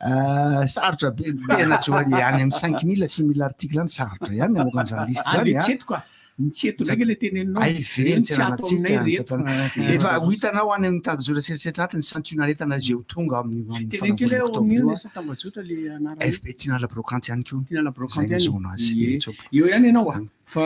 Ah, sarotra be tena tsy ho any amin'ny 5000 6000 article any sarotra ihany ny hamoaka an'izany liste Ah, zany le an. tsy eto ka. Ny tsy eto ndraiky le teneninao. Ay ve Ireny ny tsy ato aminay tsenantsika reto. Ah, efa ho hitanao any amin'ny tambajotra setrasetra aty ny santionan'entana izay ho tonga amin'ny amin'ny Teneno kely fanamboarana hoe ao octobre amin'io io le a. tambajotra le anarana. FB Tinala Brocante ihany koa. Tinala Zay Brocante no ihany. azahoana azy. Ie. Eny, tsopoko. Eo ihany ianao a. Fa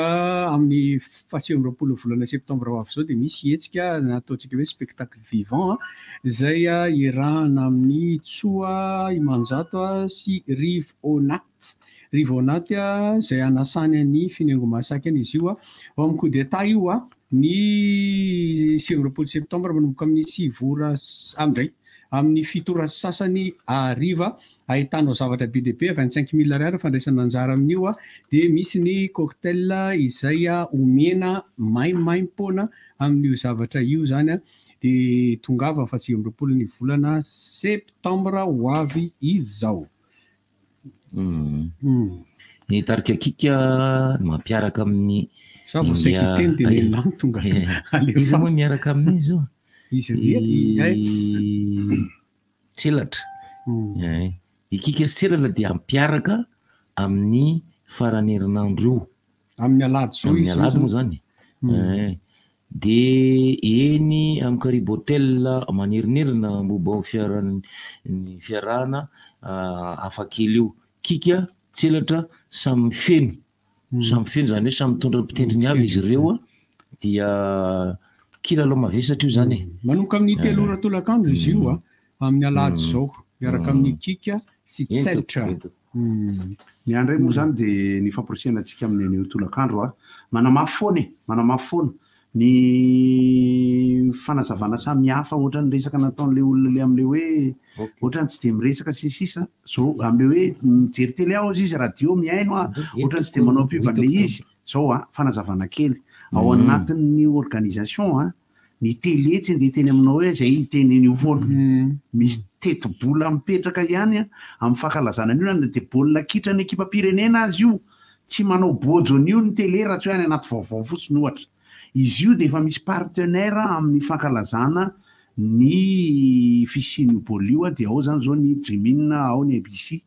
amin'ny faha29 volana septambra ho avy izao dia misy hetsika nataontsika hoe spectacle vivant a, izay a, iarahana amin'ny Tsoa Imanjato a, sy Rivo Onat. Rivo Onat a, izay anasany an'i Finengo Mahasaky any izy io a. Ao amin'ny coup d'état io a, ny 29 septambra manomboka amin'ny 9 ora amindray amin'ny 7 ora sy sasany hariva ahitanao zavatra be dia be 25 000 ariary fandraisana anjara amin'io a dia misy ny cocktail izay a omena maimaimpoana amin'io zavatra io zany a dia tongava fa 29 ny volana septambra ho avy izao. Ny tarika Kika mampiaraka amin'ny Za vao saika hiteny dia Inga- lehilahy no tonga. Alefaso. Iza moa miaraka amin'izy io? Izy indray, ay. Tselatra. Eh, I Kika sy Tselatra dia hampiaraka amin'ny faran'ny herinandro io. Amin'ny alahady zao Amin'ny izy io alahady moa zany. zany. Eh, De eny amin'ny Karibo Hotel manerinerina momba ny fiaran- ny fiarahana ah, hafakely io. Kika, Tselatra samy feno. Samy feno zany hoe samy mitondra ny mpitendriny avy izy ireo a. Dia kilalao mavesatra io zany e. Manomboka amin'ny 3 ora tolakandro izy io a, amin'ny alahady zao miaraka amin'ny Kika sy Ento, Tselatra. ento. Ny andray moa zany dia ny famporisihana antsika amin'ny anio tolakandro a. Manamafy foana e, manamafy foana ny fanazavana samihafa ohatran'ny resaka nataon'ilay olona le amin'ilay hoe ohatran'ny tsy dia miresaka sy ny sisa zao amin'ilay hoe mijery télé aho izy radio mihaino a ohatran'ny tsy dia manao pub an'ilay izy zao a fanazavana kely ao anatin'ny organisation a ny télé tsy andeha hiteny aminao hoe zay hiteny an'io foana misy tetibola mipetraka ihany a amin'ny fankalazana an'io na dia baolina kitra ny ekipam-pirenena azy io tsy manao bojo an'io ny télé raha tsy hoe any anaty vaovao fotsiny ohatra izy io dia efa misy partenaire amin'ny fankalazana ny fisian'io baolina io a dia ao zany zao ny Dream'in ao ny ABC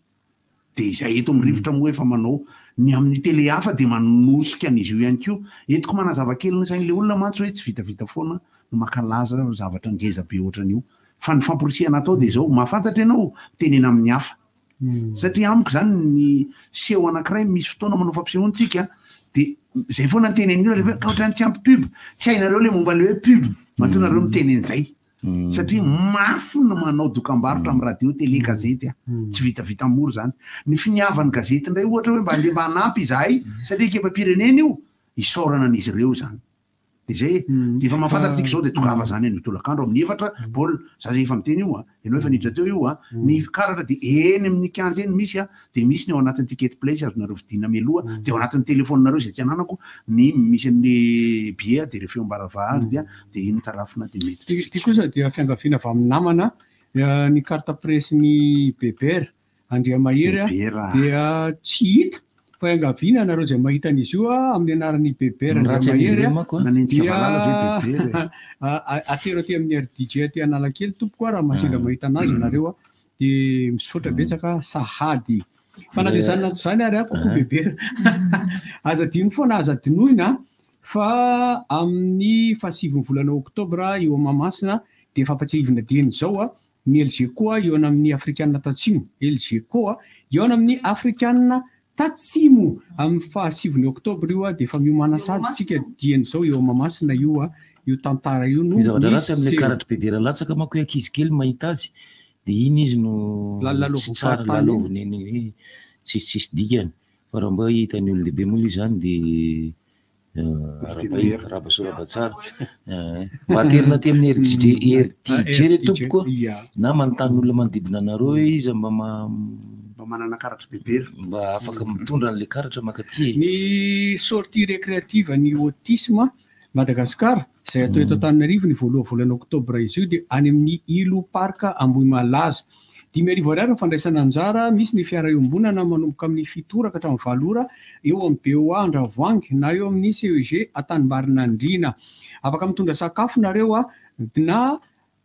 dia izay eto amin'ny rivotra moa efa manao ny amin'ny télé hafa dia manosika an'izy io ihany koa entiko manazava kely ny sain'ilay olona mantsy hoe tsy vitavita foana no mankalaza zavatra ngeza be ohatran'io fa ny famporisihana atao dia izao mahafantatra ianao mitenena amin'ny hafa satria amiko zany ny seho anankiray misy fotoana manao fampisehoana tsika dia zay foana ny tenen'ny olona rehefa hoe ka ohatran'ny tsy ampy pub tsy hainareo le momba an'le hoe pub matoa nareo miteny an'izay satria mafy ny manao dokam-barotra amin'ny radio télé gazety a tsy vitavita mora zany ny finiavan'ny gazety indray ohatra hoe mba andeha mba hanampy izahay satria ekipam-pirenena io isaorana an'izy ireo zany. De zay e. De efa mahafantatra tsika zao de tongava zany anio tolakandro amin'ny efatra baolina. Za zay efa miteny io a. Ianao efa niditra teo io a. Ny karatra de eny amin'ny kianja eny misy a. De misy ny ao anatin'ny ticket place azonareo vidiana mialoha. De ao anatin'ny telefaoninareo izay tsy ananako ny misy an'le billet de rehefa eo am-baravahady dia de iny tarafina de miditra Ity tsika. kosa dia fiangaviana avy amin'ny namana, ny carte presse-n'i Bebert. Andriamahery Bebera. dia tsy hita fa iangaviana ianareo izay mahita an'izy io amin'ny anaran'i Bebera Ny ratsy amin'izy Andriamahery ireny manko a. Nanenjika dia valala ve Bebera e? atero aty amin'ny RDJ aty Analakely tompoko a raha mahasendra mahita anazy ianareo a dia misaotra betsaka sahady. Fa na dia izany na tsy izany ary a coucou Bebera aza adino foana aza adinoina fa amin'ny fahasivin'ny volana oktobra eo Mahamasina dia efa ampatsiahivina dieny izao a Ny Elgeco hihaona amin'ny Afrikanina Tatsimo. Elgeco hihaona amin'ny Afrikanina Tatsimo amin'ny fahasiviny oktobra io dia efa miomàna sahady isika dieny izao eo Mahamasina io io tantara io no Ny zavatra ratsy amin'ilay miseho. karatry bebera latsaka manko hoe ankizy kely mahita azy dia iny izy no tsy Lalalaovin'ny tsara fahatany iny. lalaoviny eny tsisy tsisy dikany fa raha mba hitan'ny olon-dehibe moa ilay izany dia Arabaina, arahaba soa arahaba tsara. Mba aterina aty amin'ny RDJ, RDJ re tompoko a. Na manontany olona manodidina anareo hoe iza mba mba manana karatra bebe. Mba afaka mitondra an'ilay karatra mankaty e. Ny sortie récréative ny autisme Madagascar izay atao eto Antananarivo ny voaloha volana oktobra izy io dia any amin'ny Ilo Park Ambohimalaza. 5000 ariary ny fandraisana anjara, misy ny fiara iombonana manomboka amin'ny fito ora ka hatramin'ny valo ora eo amin'ny BOA Andravoahangy na eo amin'ny CEG Antanimbarinandriana. Afaka mitondra sakafo nareo na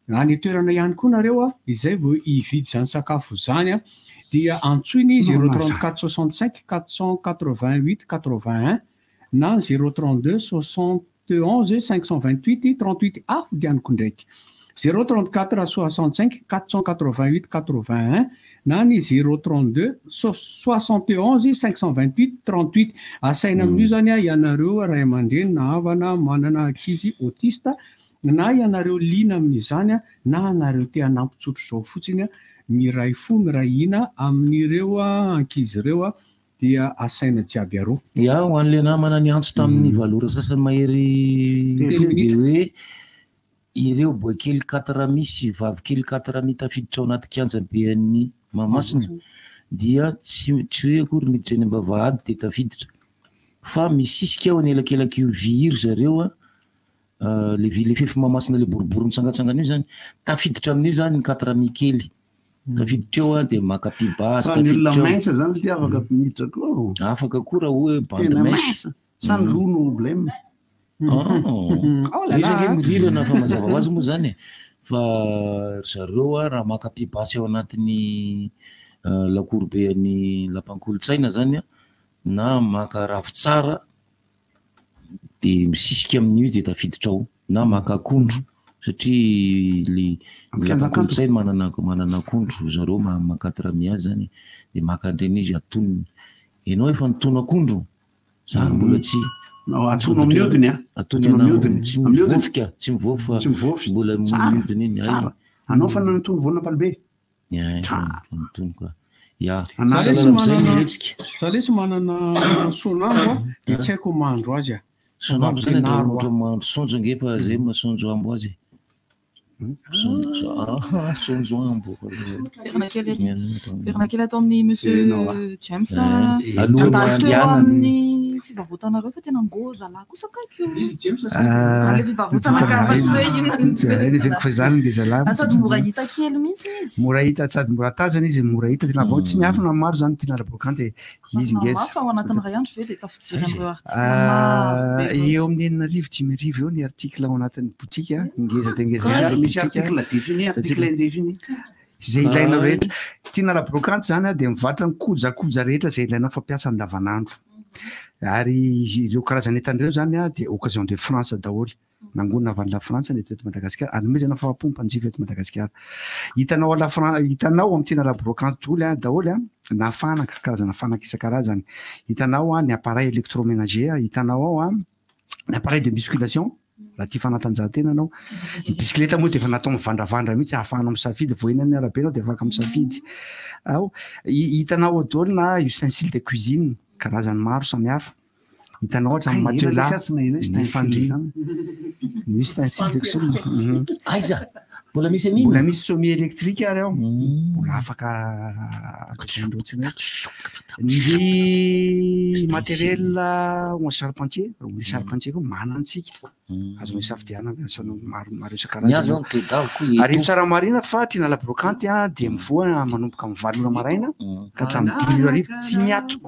any an-toerana ihany koa nareo izay vao hividy izany sakafo izany dia antsoina izy 034 65 488 81 na 032 71 528 38 afo dianiko ndraiky 034 65 488 81 na ny 032 71 528 38 asaina amin'io zany a ianareo ray aman-dreny na havana manana ankizy autiste na ianareo liana amin'izany a na anareo te hanampy tsotro izao fotsiny a miray fo miray hina amin'ireo ankizy ireo a dia asaina jiaby aroa. Ya, ho an'ilay namana niantso tamin'ny valo ora sasany mahery Telo teo dia minitra. hoe ireo boaikely quatre mi sy vavikely quatre mi tafiditra ao anaty kianja be an'ny Mahamasina dia tsy tsy hoe akory miditra eny am-bavahady dia tafiditra fa misisika ao anelakelak'io vy io ry zareo a, le vy le fefy Mahamasina le boribory mitsangatsangana io zany, tafiditra amin'io zany ny quatre mi kely. Tafiditra eo aho dia maka pibasy, Fa ny olona tafiditra eo. mince zany ty afaka miditra koa ô. Afaka koa raha hoe bande Tena mince. mince. Sa ny loha no blème? Oh. Oh là Izy ange là. mirirana fa mazava ho azy moa zany e. Fa ry zareo a raha maka pibasy ao anatin'ny lakoro be an'ny lapan-kolontsaina zany a, na maka ravintsara dia misisika amin'io izy dia tafiditra ao na maka akondro satria le Amin'ny kianja kanto. kolontsaina manana manana akondro zareo maka tramiazy zany dia maka an'ireny izy atonony. Ianao efa nitono akondro? Za mbola tsy. No, atono amin'ny hodiny a. Atono Atono amin'ny amin'ny hodiny. Tsy Amin'ny hodiny. mivoafika, tsy mivoafy fa Tsy mivoafy. mbola Tsara. mihodina iny. Ay. Tsara. Anao fa nanatono voan'ampalibe? Ya, efa nitono ka. Ya. Za lesy Sahala amin'izay ny manana hetsika. za lesy manana sonambo a, dia tsy haiko mahandro azy a. Sonambo zany Ampianaro atao ohatra aho. mahandro saonjo ange fa zay mahasaonjo ambo azy e. Saonjo, ah, saonjo ambo. Verina kely verina kely ato amin'ny monsieur Tena wa. James Eh, a. alohan'ny Andalo teo andehanany. amin'ny fivarotanareo fa tena ngoza lahy kosa kaiky io. Ah, Le fivarotana karaha tsy hoe inona no Tsy hay, le fa izany ngeza lahy Ah, Sady mora hita kely mihitsy izy. mora hita sady mora tazana izy mora hita tena vao tsy miafina maro zany tena rabokanty izy ngeza Mafy ao anatin'ny iray andro ve dia tafijery an'ireo article Ah, maro be. eo amin'ny 6000 5000 eo ny article ao anatin'ny boutique a. ngeza dia ngeza Misy- ny misy boutique a. article défini, article indéfini. Izay ilainao Ah. rehetra tiana la brocante zany a dia mivarotra ny kojakoja rehetra izay ilainao fampiasa andavanandro ary izy ireo karazana entana ireo zany a dia occasion de France daholo nangonina avy any la Frantsa ny eto eto Madagasikara anomezana fahampo mpanjifa eto Madagasikara hitanao à la Fran- hitanao amin'ny tiana la brocante daholo a daholo a na fanaka karazana fanaka isan-karazany hitanao a ny appareil électroménager a, hitanao ao a ny appareil de musculation raha tia fanatanjahantena anao ny bisikileta moa dia efa natao mivandravandra mihitsy ahafahanao misafidy vao eny amin'ny arabe anao dia afaka misafidy ao hitanao ao daholo na ustensile de cuisine karazany maro samihafa. Hitanao hatramin'ny Kay, Mathieu ela La, lesy aho tsy naheno hoe ny stencil fandriana. zany. Misy stencil de koa. Mhm. Aiza? Mbola misy an'iny? Mbola misy sommier électrique ary ao. Mbola afaka ampiasain-drotsiny. Ny matériel ho an'ny charpentier, ny charpentier koa manana antsika. Azonao isafidianana, asanao maro maro Ny ahy isan-karazany. zao ny tedaviko hoe Ary eto. tsara marina fa Tiana La Brocante a, dia mivoha manomboka amin'ny 8 ora maraina ka hatramin'ny 5 ora hariva, tsy miato.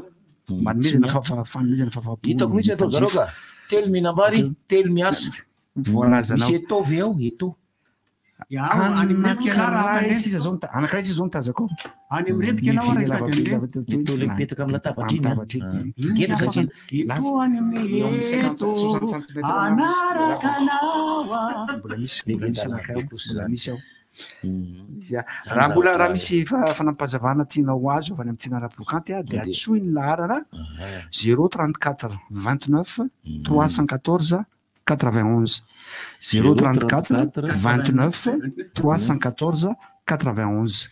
Manomezana fanomezana fahafahampo Hitako mihitsy atao zareo ka. Telo mihinam-bary, telo miasa. Voalazanao. Misy eto ve ao? Eto. Anankiray sisa zao ny- anankiray sisa zao ny tazako ao. Any amin'ny repiky ianao Ny ary lava mitady be, an'ireny. lava teo, teo, Eto ilay mipetraka amin'ny latabatra iny, Amin'ny latabatra iny. Ah. Ngeda satria Eto any amin'ny Eo amin'ny 50, eto 60 centimètres anaraka anao ah. Mbola misy, mbola misy anankiray ao, mbola misy ao. Ya. Zany Raha mbola zavatra- raha misy fanampazavana tianao ho azo avy any amin'ny Tiana La Brocante a, dia antsoy ny laharana 034 29 314 91 034 29 314 91.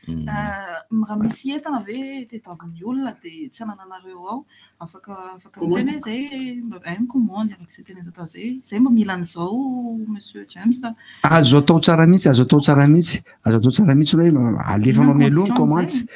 Raha misy entana ve tadiavin'ny olona dia tsy anananareo ao, afaka afaka miteny hoe zay mba hay mi-commande araka izay teny atao zay, zay mba mila an'izao Monsieur James. Azo atao tsara mihitsy, azo atao tsara mihitsy, azo atao tsara mihitsy hoe alefanao Inona mialoha ny condition commande. amin'izay?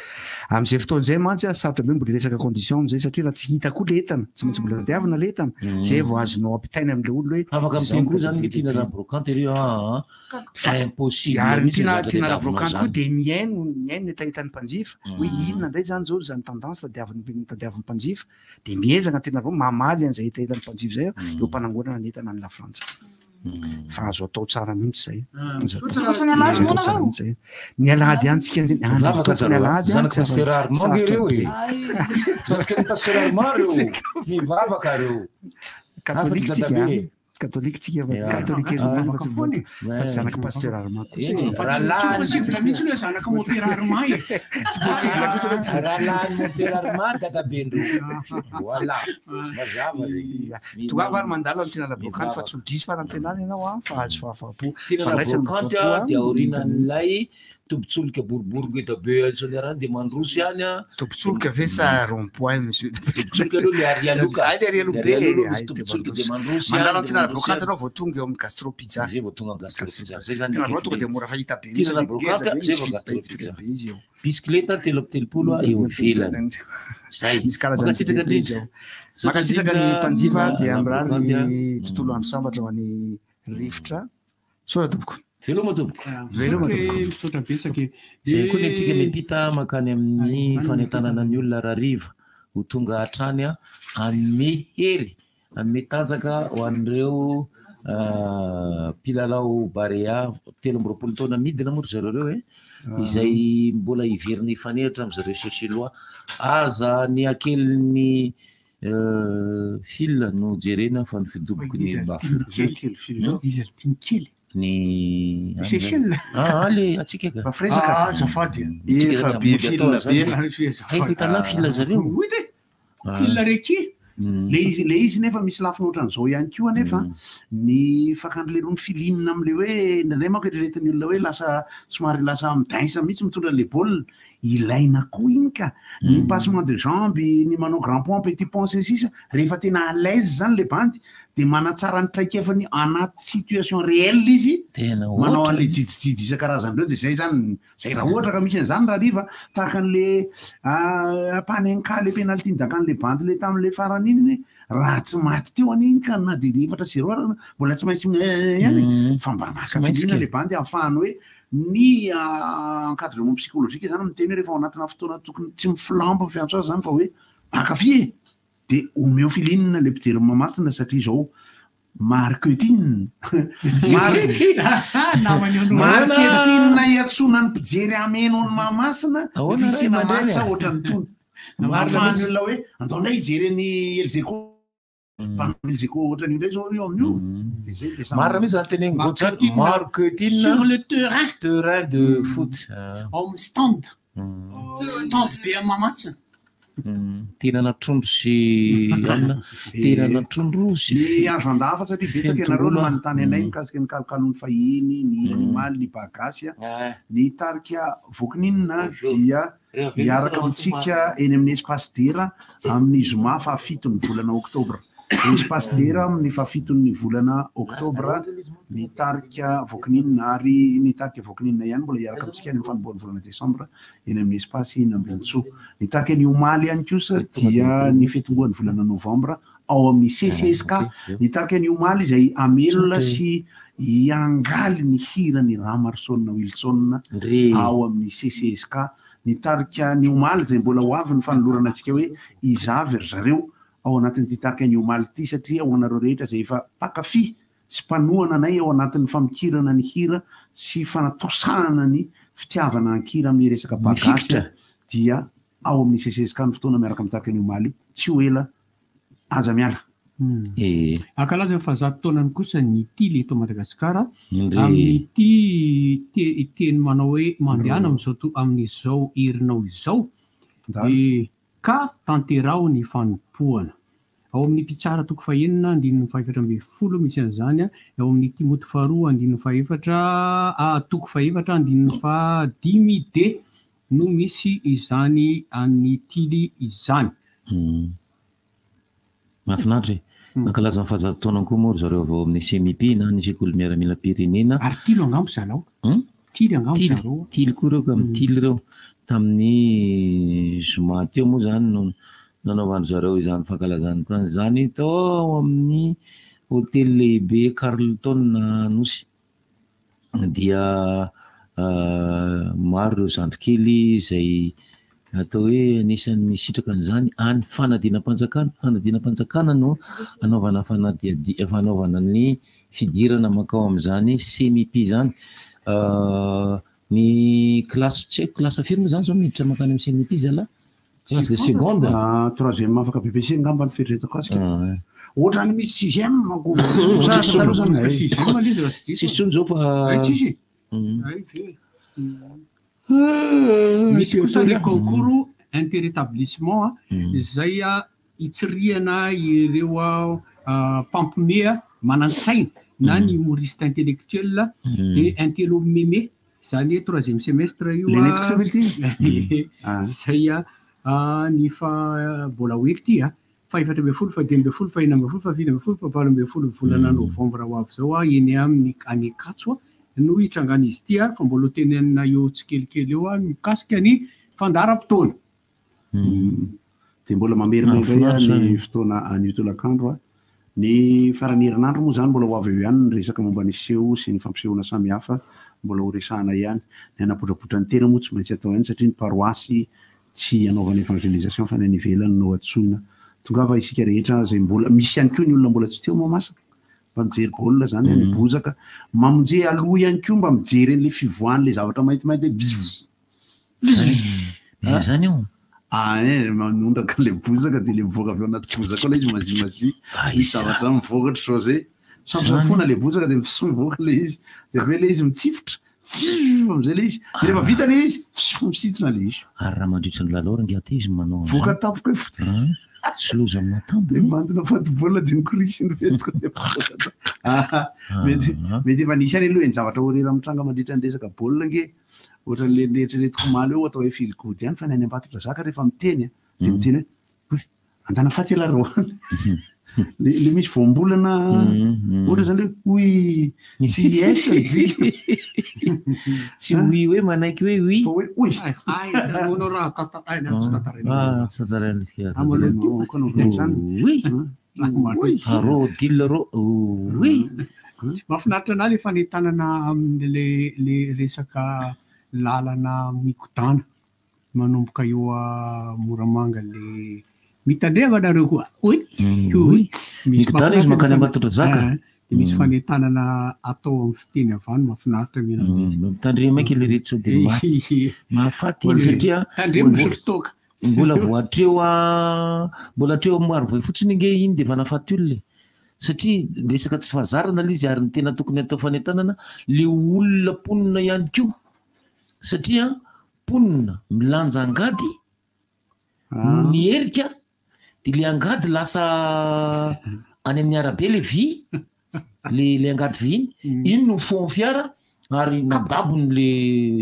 Amin'izay fotoana izay mantsy a, sarotra be mbola hiresaka condition amin'izay satria raha tsy hita koa le entana, tsy maintsy mbola tadiavina le entana, zay vao azonao ampitaina amin'ilay olona hoe Afaka izao miteny no koa zany tadiavina hoe tiana be. La Brocante ireo ah, ah. Fa impossible Ary ny mihitsy tiana zavatra tiana La tadiavinao Brocante koa zany. dia mihaino mihaino ny hetahetan'ny mpanjifa hoe inona indray zany zao izany tendance tadiavin'ny tadiavin'ny mpanjifa dia miezaka ny tiana La Brocante mamaly an'izay hetahetan'ny mpanjifa izay eo am-panangonana ny entana any La Frantsa. Fa azo atao tsara mihitsy izay. Azo atao Misokatra ny alahady azo atao moa tsara nareo? mihitsy izay. Ny alahady ihany tsika andro Mivavaka tompony zareo, alahady zanaka tsy afa- Pasteur Armand sarotra ireo e. be. Zanaka ny Pasteur Armand ireo. Mivavaka ireo. Katolika Hafa tsika, dadabe. ah. Katolika tsika fa Ya. katolika Ah. fa tsy Foana e. fa tsy zanaka Pasteur Armand kosa. Eny, Fa tsy rahalahy. possible mihitsy hoe zanaka Mompera Armand e. Tsy possible kosa hoe tsy Rahalahy Mompera Armand dadabendreo. Voilà. Mazava zay. Tongava ary mandalo amin'ny Tiana La Brocante fa tsy ho diso fanantenana ianao a, fa azo fahafahampo. Tiana La Fandraisana Brocante fahafahampo, a, dia aorianan'ilay tobin-tsolika boribory ngeda be any Soanierana dia mandroso ihany a. Tobin-tsolika ve sa rond point monsieur? Tobin-tsolika aloha le Arialoka. Ay, le Arialoka Le be. Arialoka misy Ay, tobin-tsolika dia dia mandroso ihany, Mandalo dia amin'ny Tiana La mandroso Brocante ihany. ianao vao tonga eo amin'ny Gastro Pizza. Zay vao tonga amin'ny Gastro Pizza. Zay zany Tiana La akaiky Brocante tonga be. dia mora fahita be Tiana mihitsy, La ngeza Brocante, be, zay misy vao vita Gastro be Pizza. be izy eo. Bisikileta 33 a eo ivelany. Zay. Misy karazany Mankasitraka be izy indrindra. ao. Mankasitraka ny mpanjifa dia La mirary Brocante a. ny tontolo andro sambatra ho an'ny rivotra. Soa tompoko. Veloma tompoko. Veloma tompoko. Misaotra betsaka e. Zay koa ny antsika miampita mankany amin'ny fanentanana ny olona rahariva ho tonga hatrany a hanome hery, hanome tanjaka ho an'ireo mpilalao Barea 23 taona midina moa ry zareo ireo e, izay mbola hiverina hifanehatra amin'ny zareo Seychellois. Aza ny hakelin'ny fil no jerena fa ny fidoboky ny baffle. Izy ary tiany kely. Ny Seychelles. Ah, ah, le atsika ka. Mafresaka. Ah, azafady. Efa be fil be. Hay fahitana fil zareo. Oy de. Fil reki. Le izy le izy nefa misy lafiny ohatran'izao ihany koa nefa ny fakandro rony filinina am'le hoe indraindray manko eritreretin'ny olona hoe lasa somary lasa midainsa mihitsy mitondra le baolina ilaina koa iny ka ny passement de jambe ny manao grand pont petit pont sy ny sisa rehefa tena à l'aise zany le bandy de manatsara ny traikefany anaty situation réelle izy Tena manao ohatra. an'le jijijijy isan-karazany reo de zay zany zay raha ohatra ka misy an'izany raha riva tahaka an'le panenka le penalty nidakan'le bandy le tam'le farany iny iny raha tsy maty teo anie iny ka na de 4-0 ara mbola tsy maintsy ihany fa mba maka maintsy filina ke. le bandy ahafahany hoe ny encadrement psychologique zany miteny hoe rehefa ao anatina fotoana tokony tsy mifilambo ny fiantso azy zany fa hoe mankafy e de omeo filinina le mpijery Mahamasina satria zao marketing marketing iantsoana ny mpijery ameno ny Mahamasina Ahoana ray fisiana aman-dreny match a? ohatran'ny tony Marina ahafahany mihitsy. olona hoe andao ndray hijery ny Elgeco fa ny Elgeco ohatran'io ndray zao io amin'io de zay de samy- Marina mihitsy zany teneniny Gotsa, marketing Sur le terrain. terrain de foot. Ao amin'ny stand. Stand be amin'ny Mahamasina. Tena natrondro sy anona, tena natrondro sy ny agenda hafa satria betsaka ianareo no feno manontany anay mikasika ny kalokalon'ny fahiny ny hiran'ny omaly ny bagasy a ny tarika vokininina dia Rehefa hiaraka amintsika eny amin'ny espace dera amin'ny zoma faha fito ny volana oktobra. Espace Dera amin'ny fahafiton'ny volana oktobra ny tarika Vokininina ary ny tarika Vokininina ihany mbola hiaraka amintsika any amin'ny fanombohan'ny volana desambra eny amin'ny Espace Nambinintsoa. Ny tarika ny omaly ihany kosa dia ny fitomboan'ny volana novambra ao amin'ny CCSK. Ny tarika ny omaly izay hamelona sy hiangaly ny hiran'i Ramarson Wilson ao amin'ny CCSK. Ny tarika ny omaly izay mbola ho avy ny fanolorana antsika hoe iza avy ry zareo ao anatin'ity tarika ny omaly ity satria ho anareo rehetra izay efa mpankafy sy mpanohana anay ao anatin'ny famikirana ny hira sy fanatosahana ny fitiavana an-kira amin'ny resaka ba gasy dia ao amin'ny CCSK ny fotoana miaraka amin'ny tarika ny omaly io tsy ho ela aza miala. Hankalaza ny fahazato taonany kosa ny Tily eto Madagasikara amin'ity teny manao hoe mandehana amin'izao amin'izao herinao izao dia ka tanteraho ny fanompoana. Ao amin'ny Mpitsara toko fahenina andininy faha-14 misy an'izany, ao amin'ny Timoty faharoa andininy fahefatra a toko fahefatra andininy fahadimy D no misy izany an'ny Tily izany. Mahafinaritra e! Nankalaza ny fahazato taonany koa moa ry zareo avy ao amin'ny SMIP na ny Sekoly Miaramilam-pirenena. Ary Tily angamba zalao. Tily angamba zareo. Tily koa ireo ka, mitily ireo. Tamin'ny zoma teo moa izany no nanaovan-dry zareo izany fankalazana tany izany tao amin'ny hotely lehibe Carlton Anosy. Dia maro ireo zandrikely izay atao hoe anisan'ny misitraka an'izany any fanadinam-panjakana. Fanadinam-panjakana no anaovana fanadihadi-, fanaovana ny fidirana mankao amin'izany CMIP izany. Ny kilasy, tsy haiko kilasy fahafiry moa izany izao miditra mankany amin'ny CMIP zalahy? Classe de seconde? Ah, troisième afaka BEPC angamba ny fieritreretako azy ka. Ohatran'ny misy sixième manko. Tsisy Taloha zany eh. Sixième ilay izy raha tsy diso. Tsisy intsony zao fa. Ay tsisy e. Ay ve. Misy kosa ny concours interétablissement izay hitsirihana ireo mpampiomehy manan-tsaina na ny humoriste intellectuel dia intello meme Izany hoe troisième semestre io Le nentiko teo ve ity? Izay ny fa mbola ho ela ity a! Faha 14, faha 15, faha 16, faha 17, faha 18 volana novambra ho avy izao eny amin'ny any Ankatso no hitrangan'izy ity fa mbola ho tenenina eo tsikelikely eo mikasika ny fandaharam-potoana. Dia mbola mamerina indray aho ny fotoana anio tolakandro a. Ny faran'ny herinandro moa izany mbola ho avy eo ihany ny resaka momba ny seho sy ny fampisehoana samihafa mbola ho resahana ihany. Ny hanapotrapotra ny tena moa tsy maintsy atao ihany satria ny paroasy tsy hanaovana evangelisation fa ny any ivelany no antsoina. Tongava isika rehetra izay mbola, misy ihany koa ny olona mbola tsy teo Mahamasina mba mijery baolina izany any bozaka. Mamonje aloha ihany koa mba mijery an'ilay fivoahan'ilay zavatra maintimainty hoe bzzz. Misy an'izany eo? Ah eh, manondraka ilay bozaka dia ilay mivoaka avy ao anaty bozaka ao ilay izy mazimazia. Misy zavatra mivoaka ohatr'izao izay. Safosafoana ilay bozaka dia mivoaka ilay izy. Dia avy eo ilay izy mitsifotra, fioo amin'izay ilay izy. Dia rehefa vita ilay izy, fioo misintona ilay izy. Ary raha mandritra ny lalao ry ngiahy ity izy manao an'izany? Mivoaka tampoka eo fotsiny. Tsy loza amin'atambo Dia mandina faty baolina dia mikorisa ny fihetsiko dia mivoaka tampoka. Mety mety efa nisy ihany aloha e ny zavatra horera mitranga mandritra ny resaka baolina ange. Ohatran'ilay neritreretiko omaly hoe atao hoe feel good ihany fa ny any Ambatondrazaka rehefa miteny a, dia miteny hoe oy, andana faty ialahy reo any. Le le misy voambolana ohatra zany hoe oy tsy yes ny dikany. Tsy oui hoe manaiky hoe oui. Fa hoe oy. Ay, namono raha tantaraina, tsy tantaraina. Ah, tsy tantaraina tsy tantaraina. Oui. Oui. Rô dil rô oui. Mahafinaritra anah le fanentanana amin'le le resaka lalana mikodana manomboka eo Moramanga le mitandrema nareo koa oui oui Mikodana izy mankany Ambatondrazaka. De misy fanentanana atao amin'ny fiteny avy any mahafinaritra mihira Mitandrema eky le reto sao de maty. Mahafaty iny satria Tandremo misotro toaka. Mbola vao hatreo a, mbola hatreo amin'ny Marovoay fotsiny ange iny dia efa nahafaty olona e. Satria resaka tsy fahazarana ilay izy ary ny tena tokony atao fanentanana le olona mponina ihany koa. Satria mponina milanja angady no niherika dia le angady lasa any amin'ny arabe le vy, le le angady vy iny, iny no mifoha amin'ny fiara ary nadabony le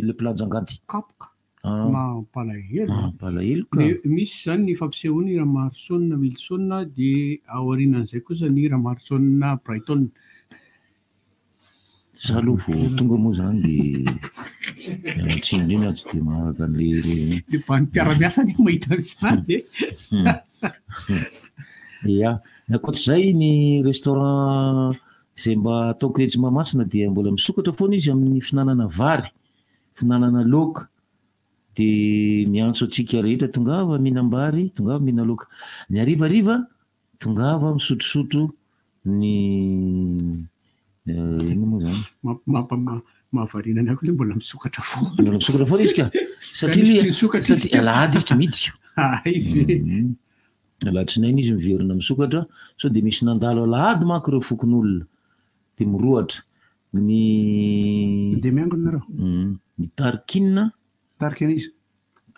le mpilanja angady. Kapoka. Mampalahelo. Mampalahelo ka. Ny- Misy izany ny fampisehoana i Ramaroson Wilson dia aorianan'izay kosa ny Ramaroson Brighton. Za aloha vao tonga moa zany de miala tsiny indrindra tsy de maharaka an'le le Le bandy mpiara-miasa anie mahita an'izany e. Ya, ny ankoatr'izay ny restaurant izay mba ataoko etsy Mahamasina dia mbola misokatra foana izy amin'ny fihinanana vary, fihinanana laoka, dia miantso antsika rehetra tongava mihinam-bary, tongava mihinana laoka. Ny harivariva tongava misotrosotro ny inona moa izany? Mahavariana anay koa ilay mbola misokatra foana. Mbola misokatra foana izy ka. Satria satria alahady izy tsy miditra. Hay ve. Alatsinainy izy miverina misokatra, sao dia misy nandalo alahady manko ireo fokonolona dia mirohotra. Ny Dia miangona nareo? Ny parking. Mitarika an'iza?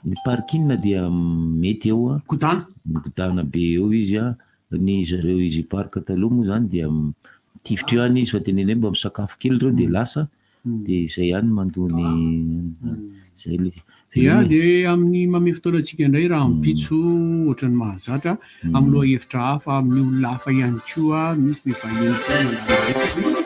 Ny parking dia mety eo an. Godana. Migodana be eo izy an. Ny zareo Easy Park taloha moa izany dia mitifitra eo ihany izy fa teneno hoe mba misakafo kely ireo dia lasa. Dia izay ihany no mandoa ny izay ilay izy. Ya, dia amin'ny mamehy fotoana antsika indray rahampitso ohatran'ny mahazatra, amin'ny lohahevitra hafa, amin'ny olona hafa ihany koa, misy ny vahiny koa mandalo eto.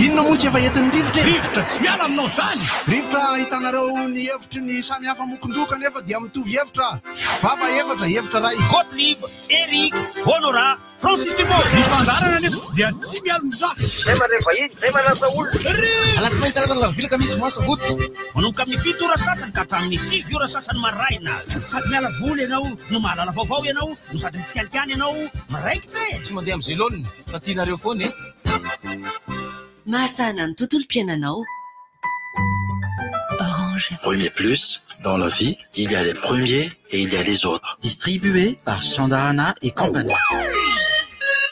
Inona moa tsy efa entin'ny rivotra e? Rivotra tsy miala aminao zany! Rivotra ahitanareo ny hevitry ny samy hafa mokon-doha kanefa dia mitovy hevitra. Vava efatra, hevitra iray. Gottlieb, Eric, Honorat, Francis Dupont. Ny fandaharana anefa dia tsy mialon-jafy. Zay mandray vahiny, zay manasa olona. Alatsinainy, talata, alarobia, alakamisy, zoma, sabotsy. Manomboka amin'ny 7 ora sasany ka hatramin'ny 9 ora sasany maraina. Sady miala voly ianao no mahalala vaovao ianao no sady mitsikalikany ianao miraikitra e! Tsy mandeha amin'izay laoniny fa tianareo foana e! Mahasahana ny tontolom-piainanao. Orange. Premier plus, dans la vie, il y a les premiers et il y a les autres. Distribué par Chandarana et compagnie.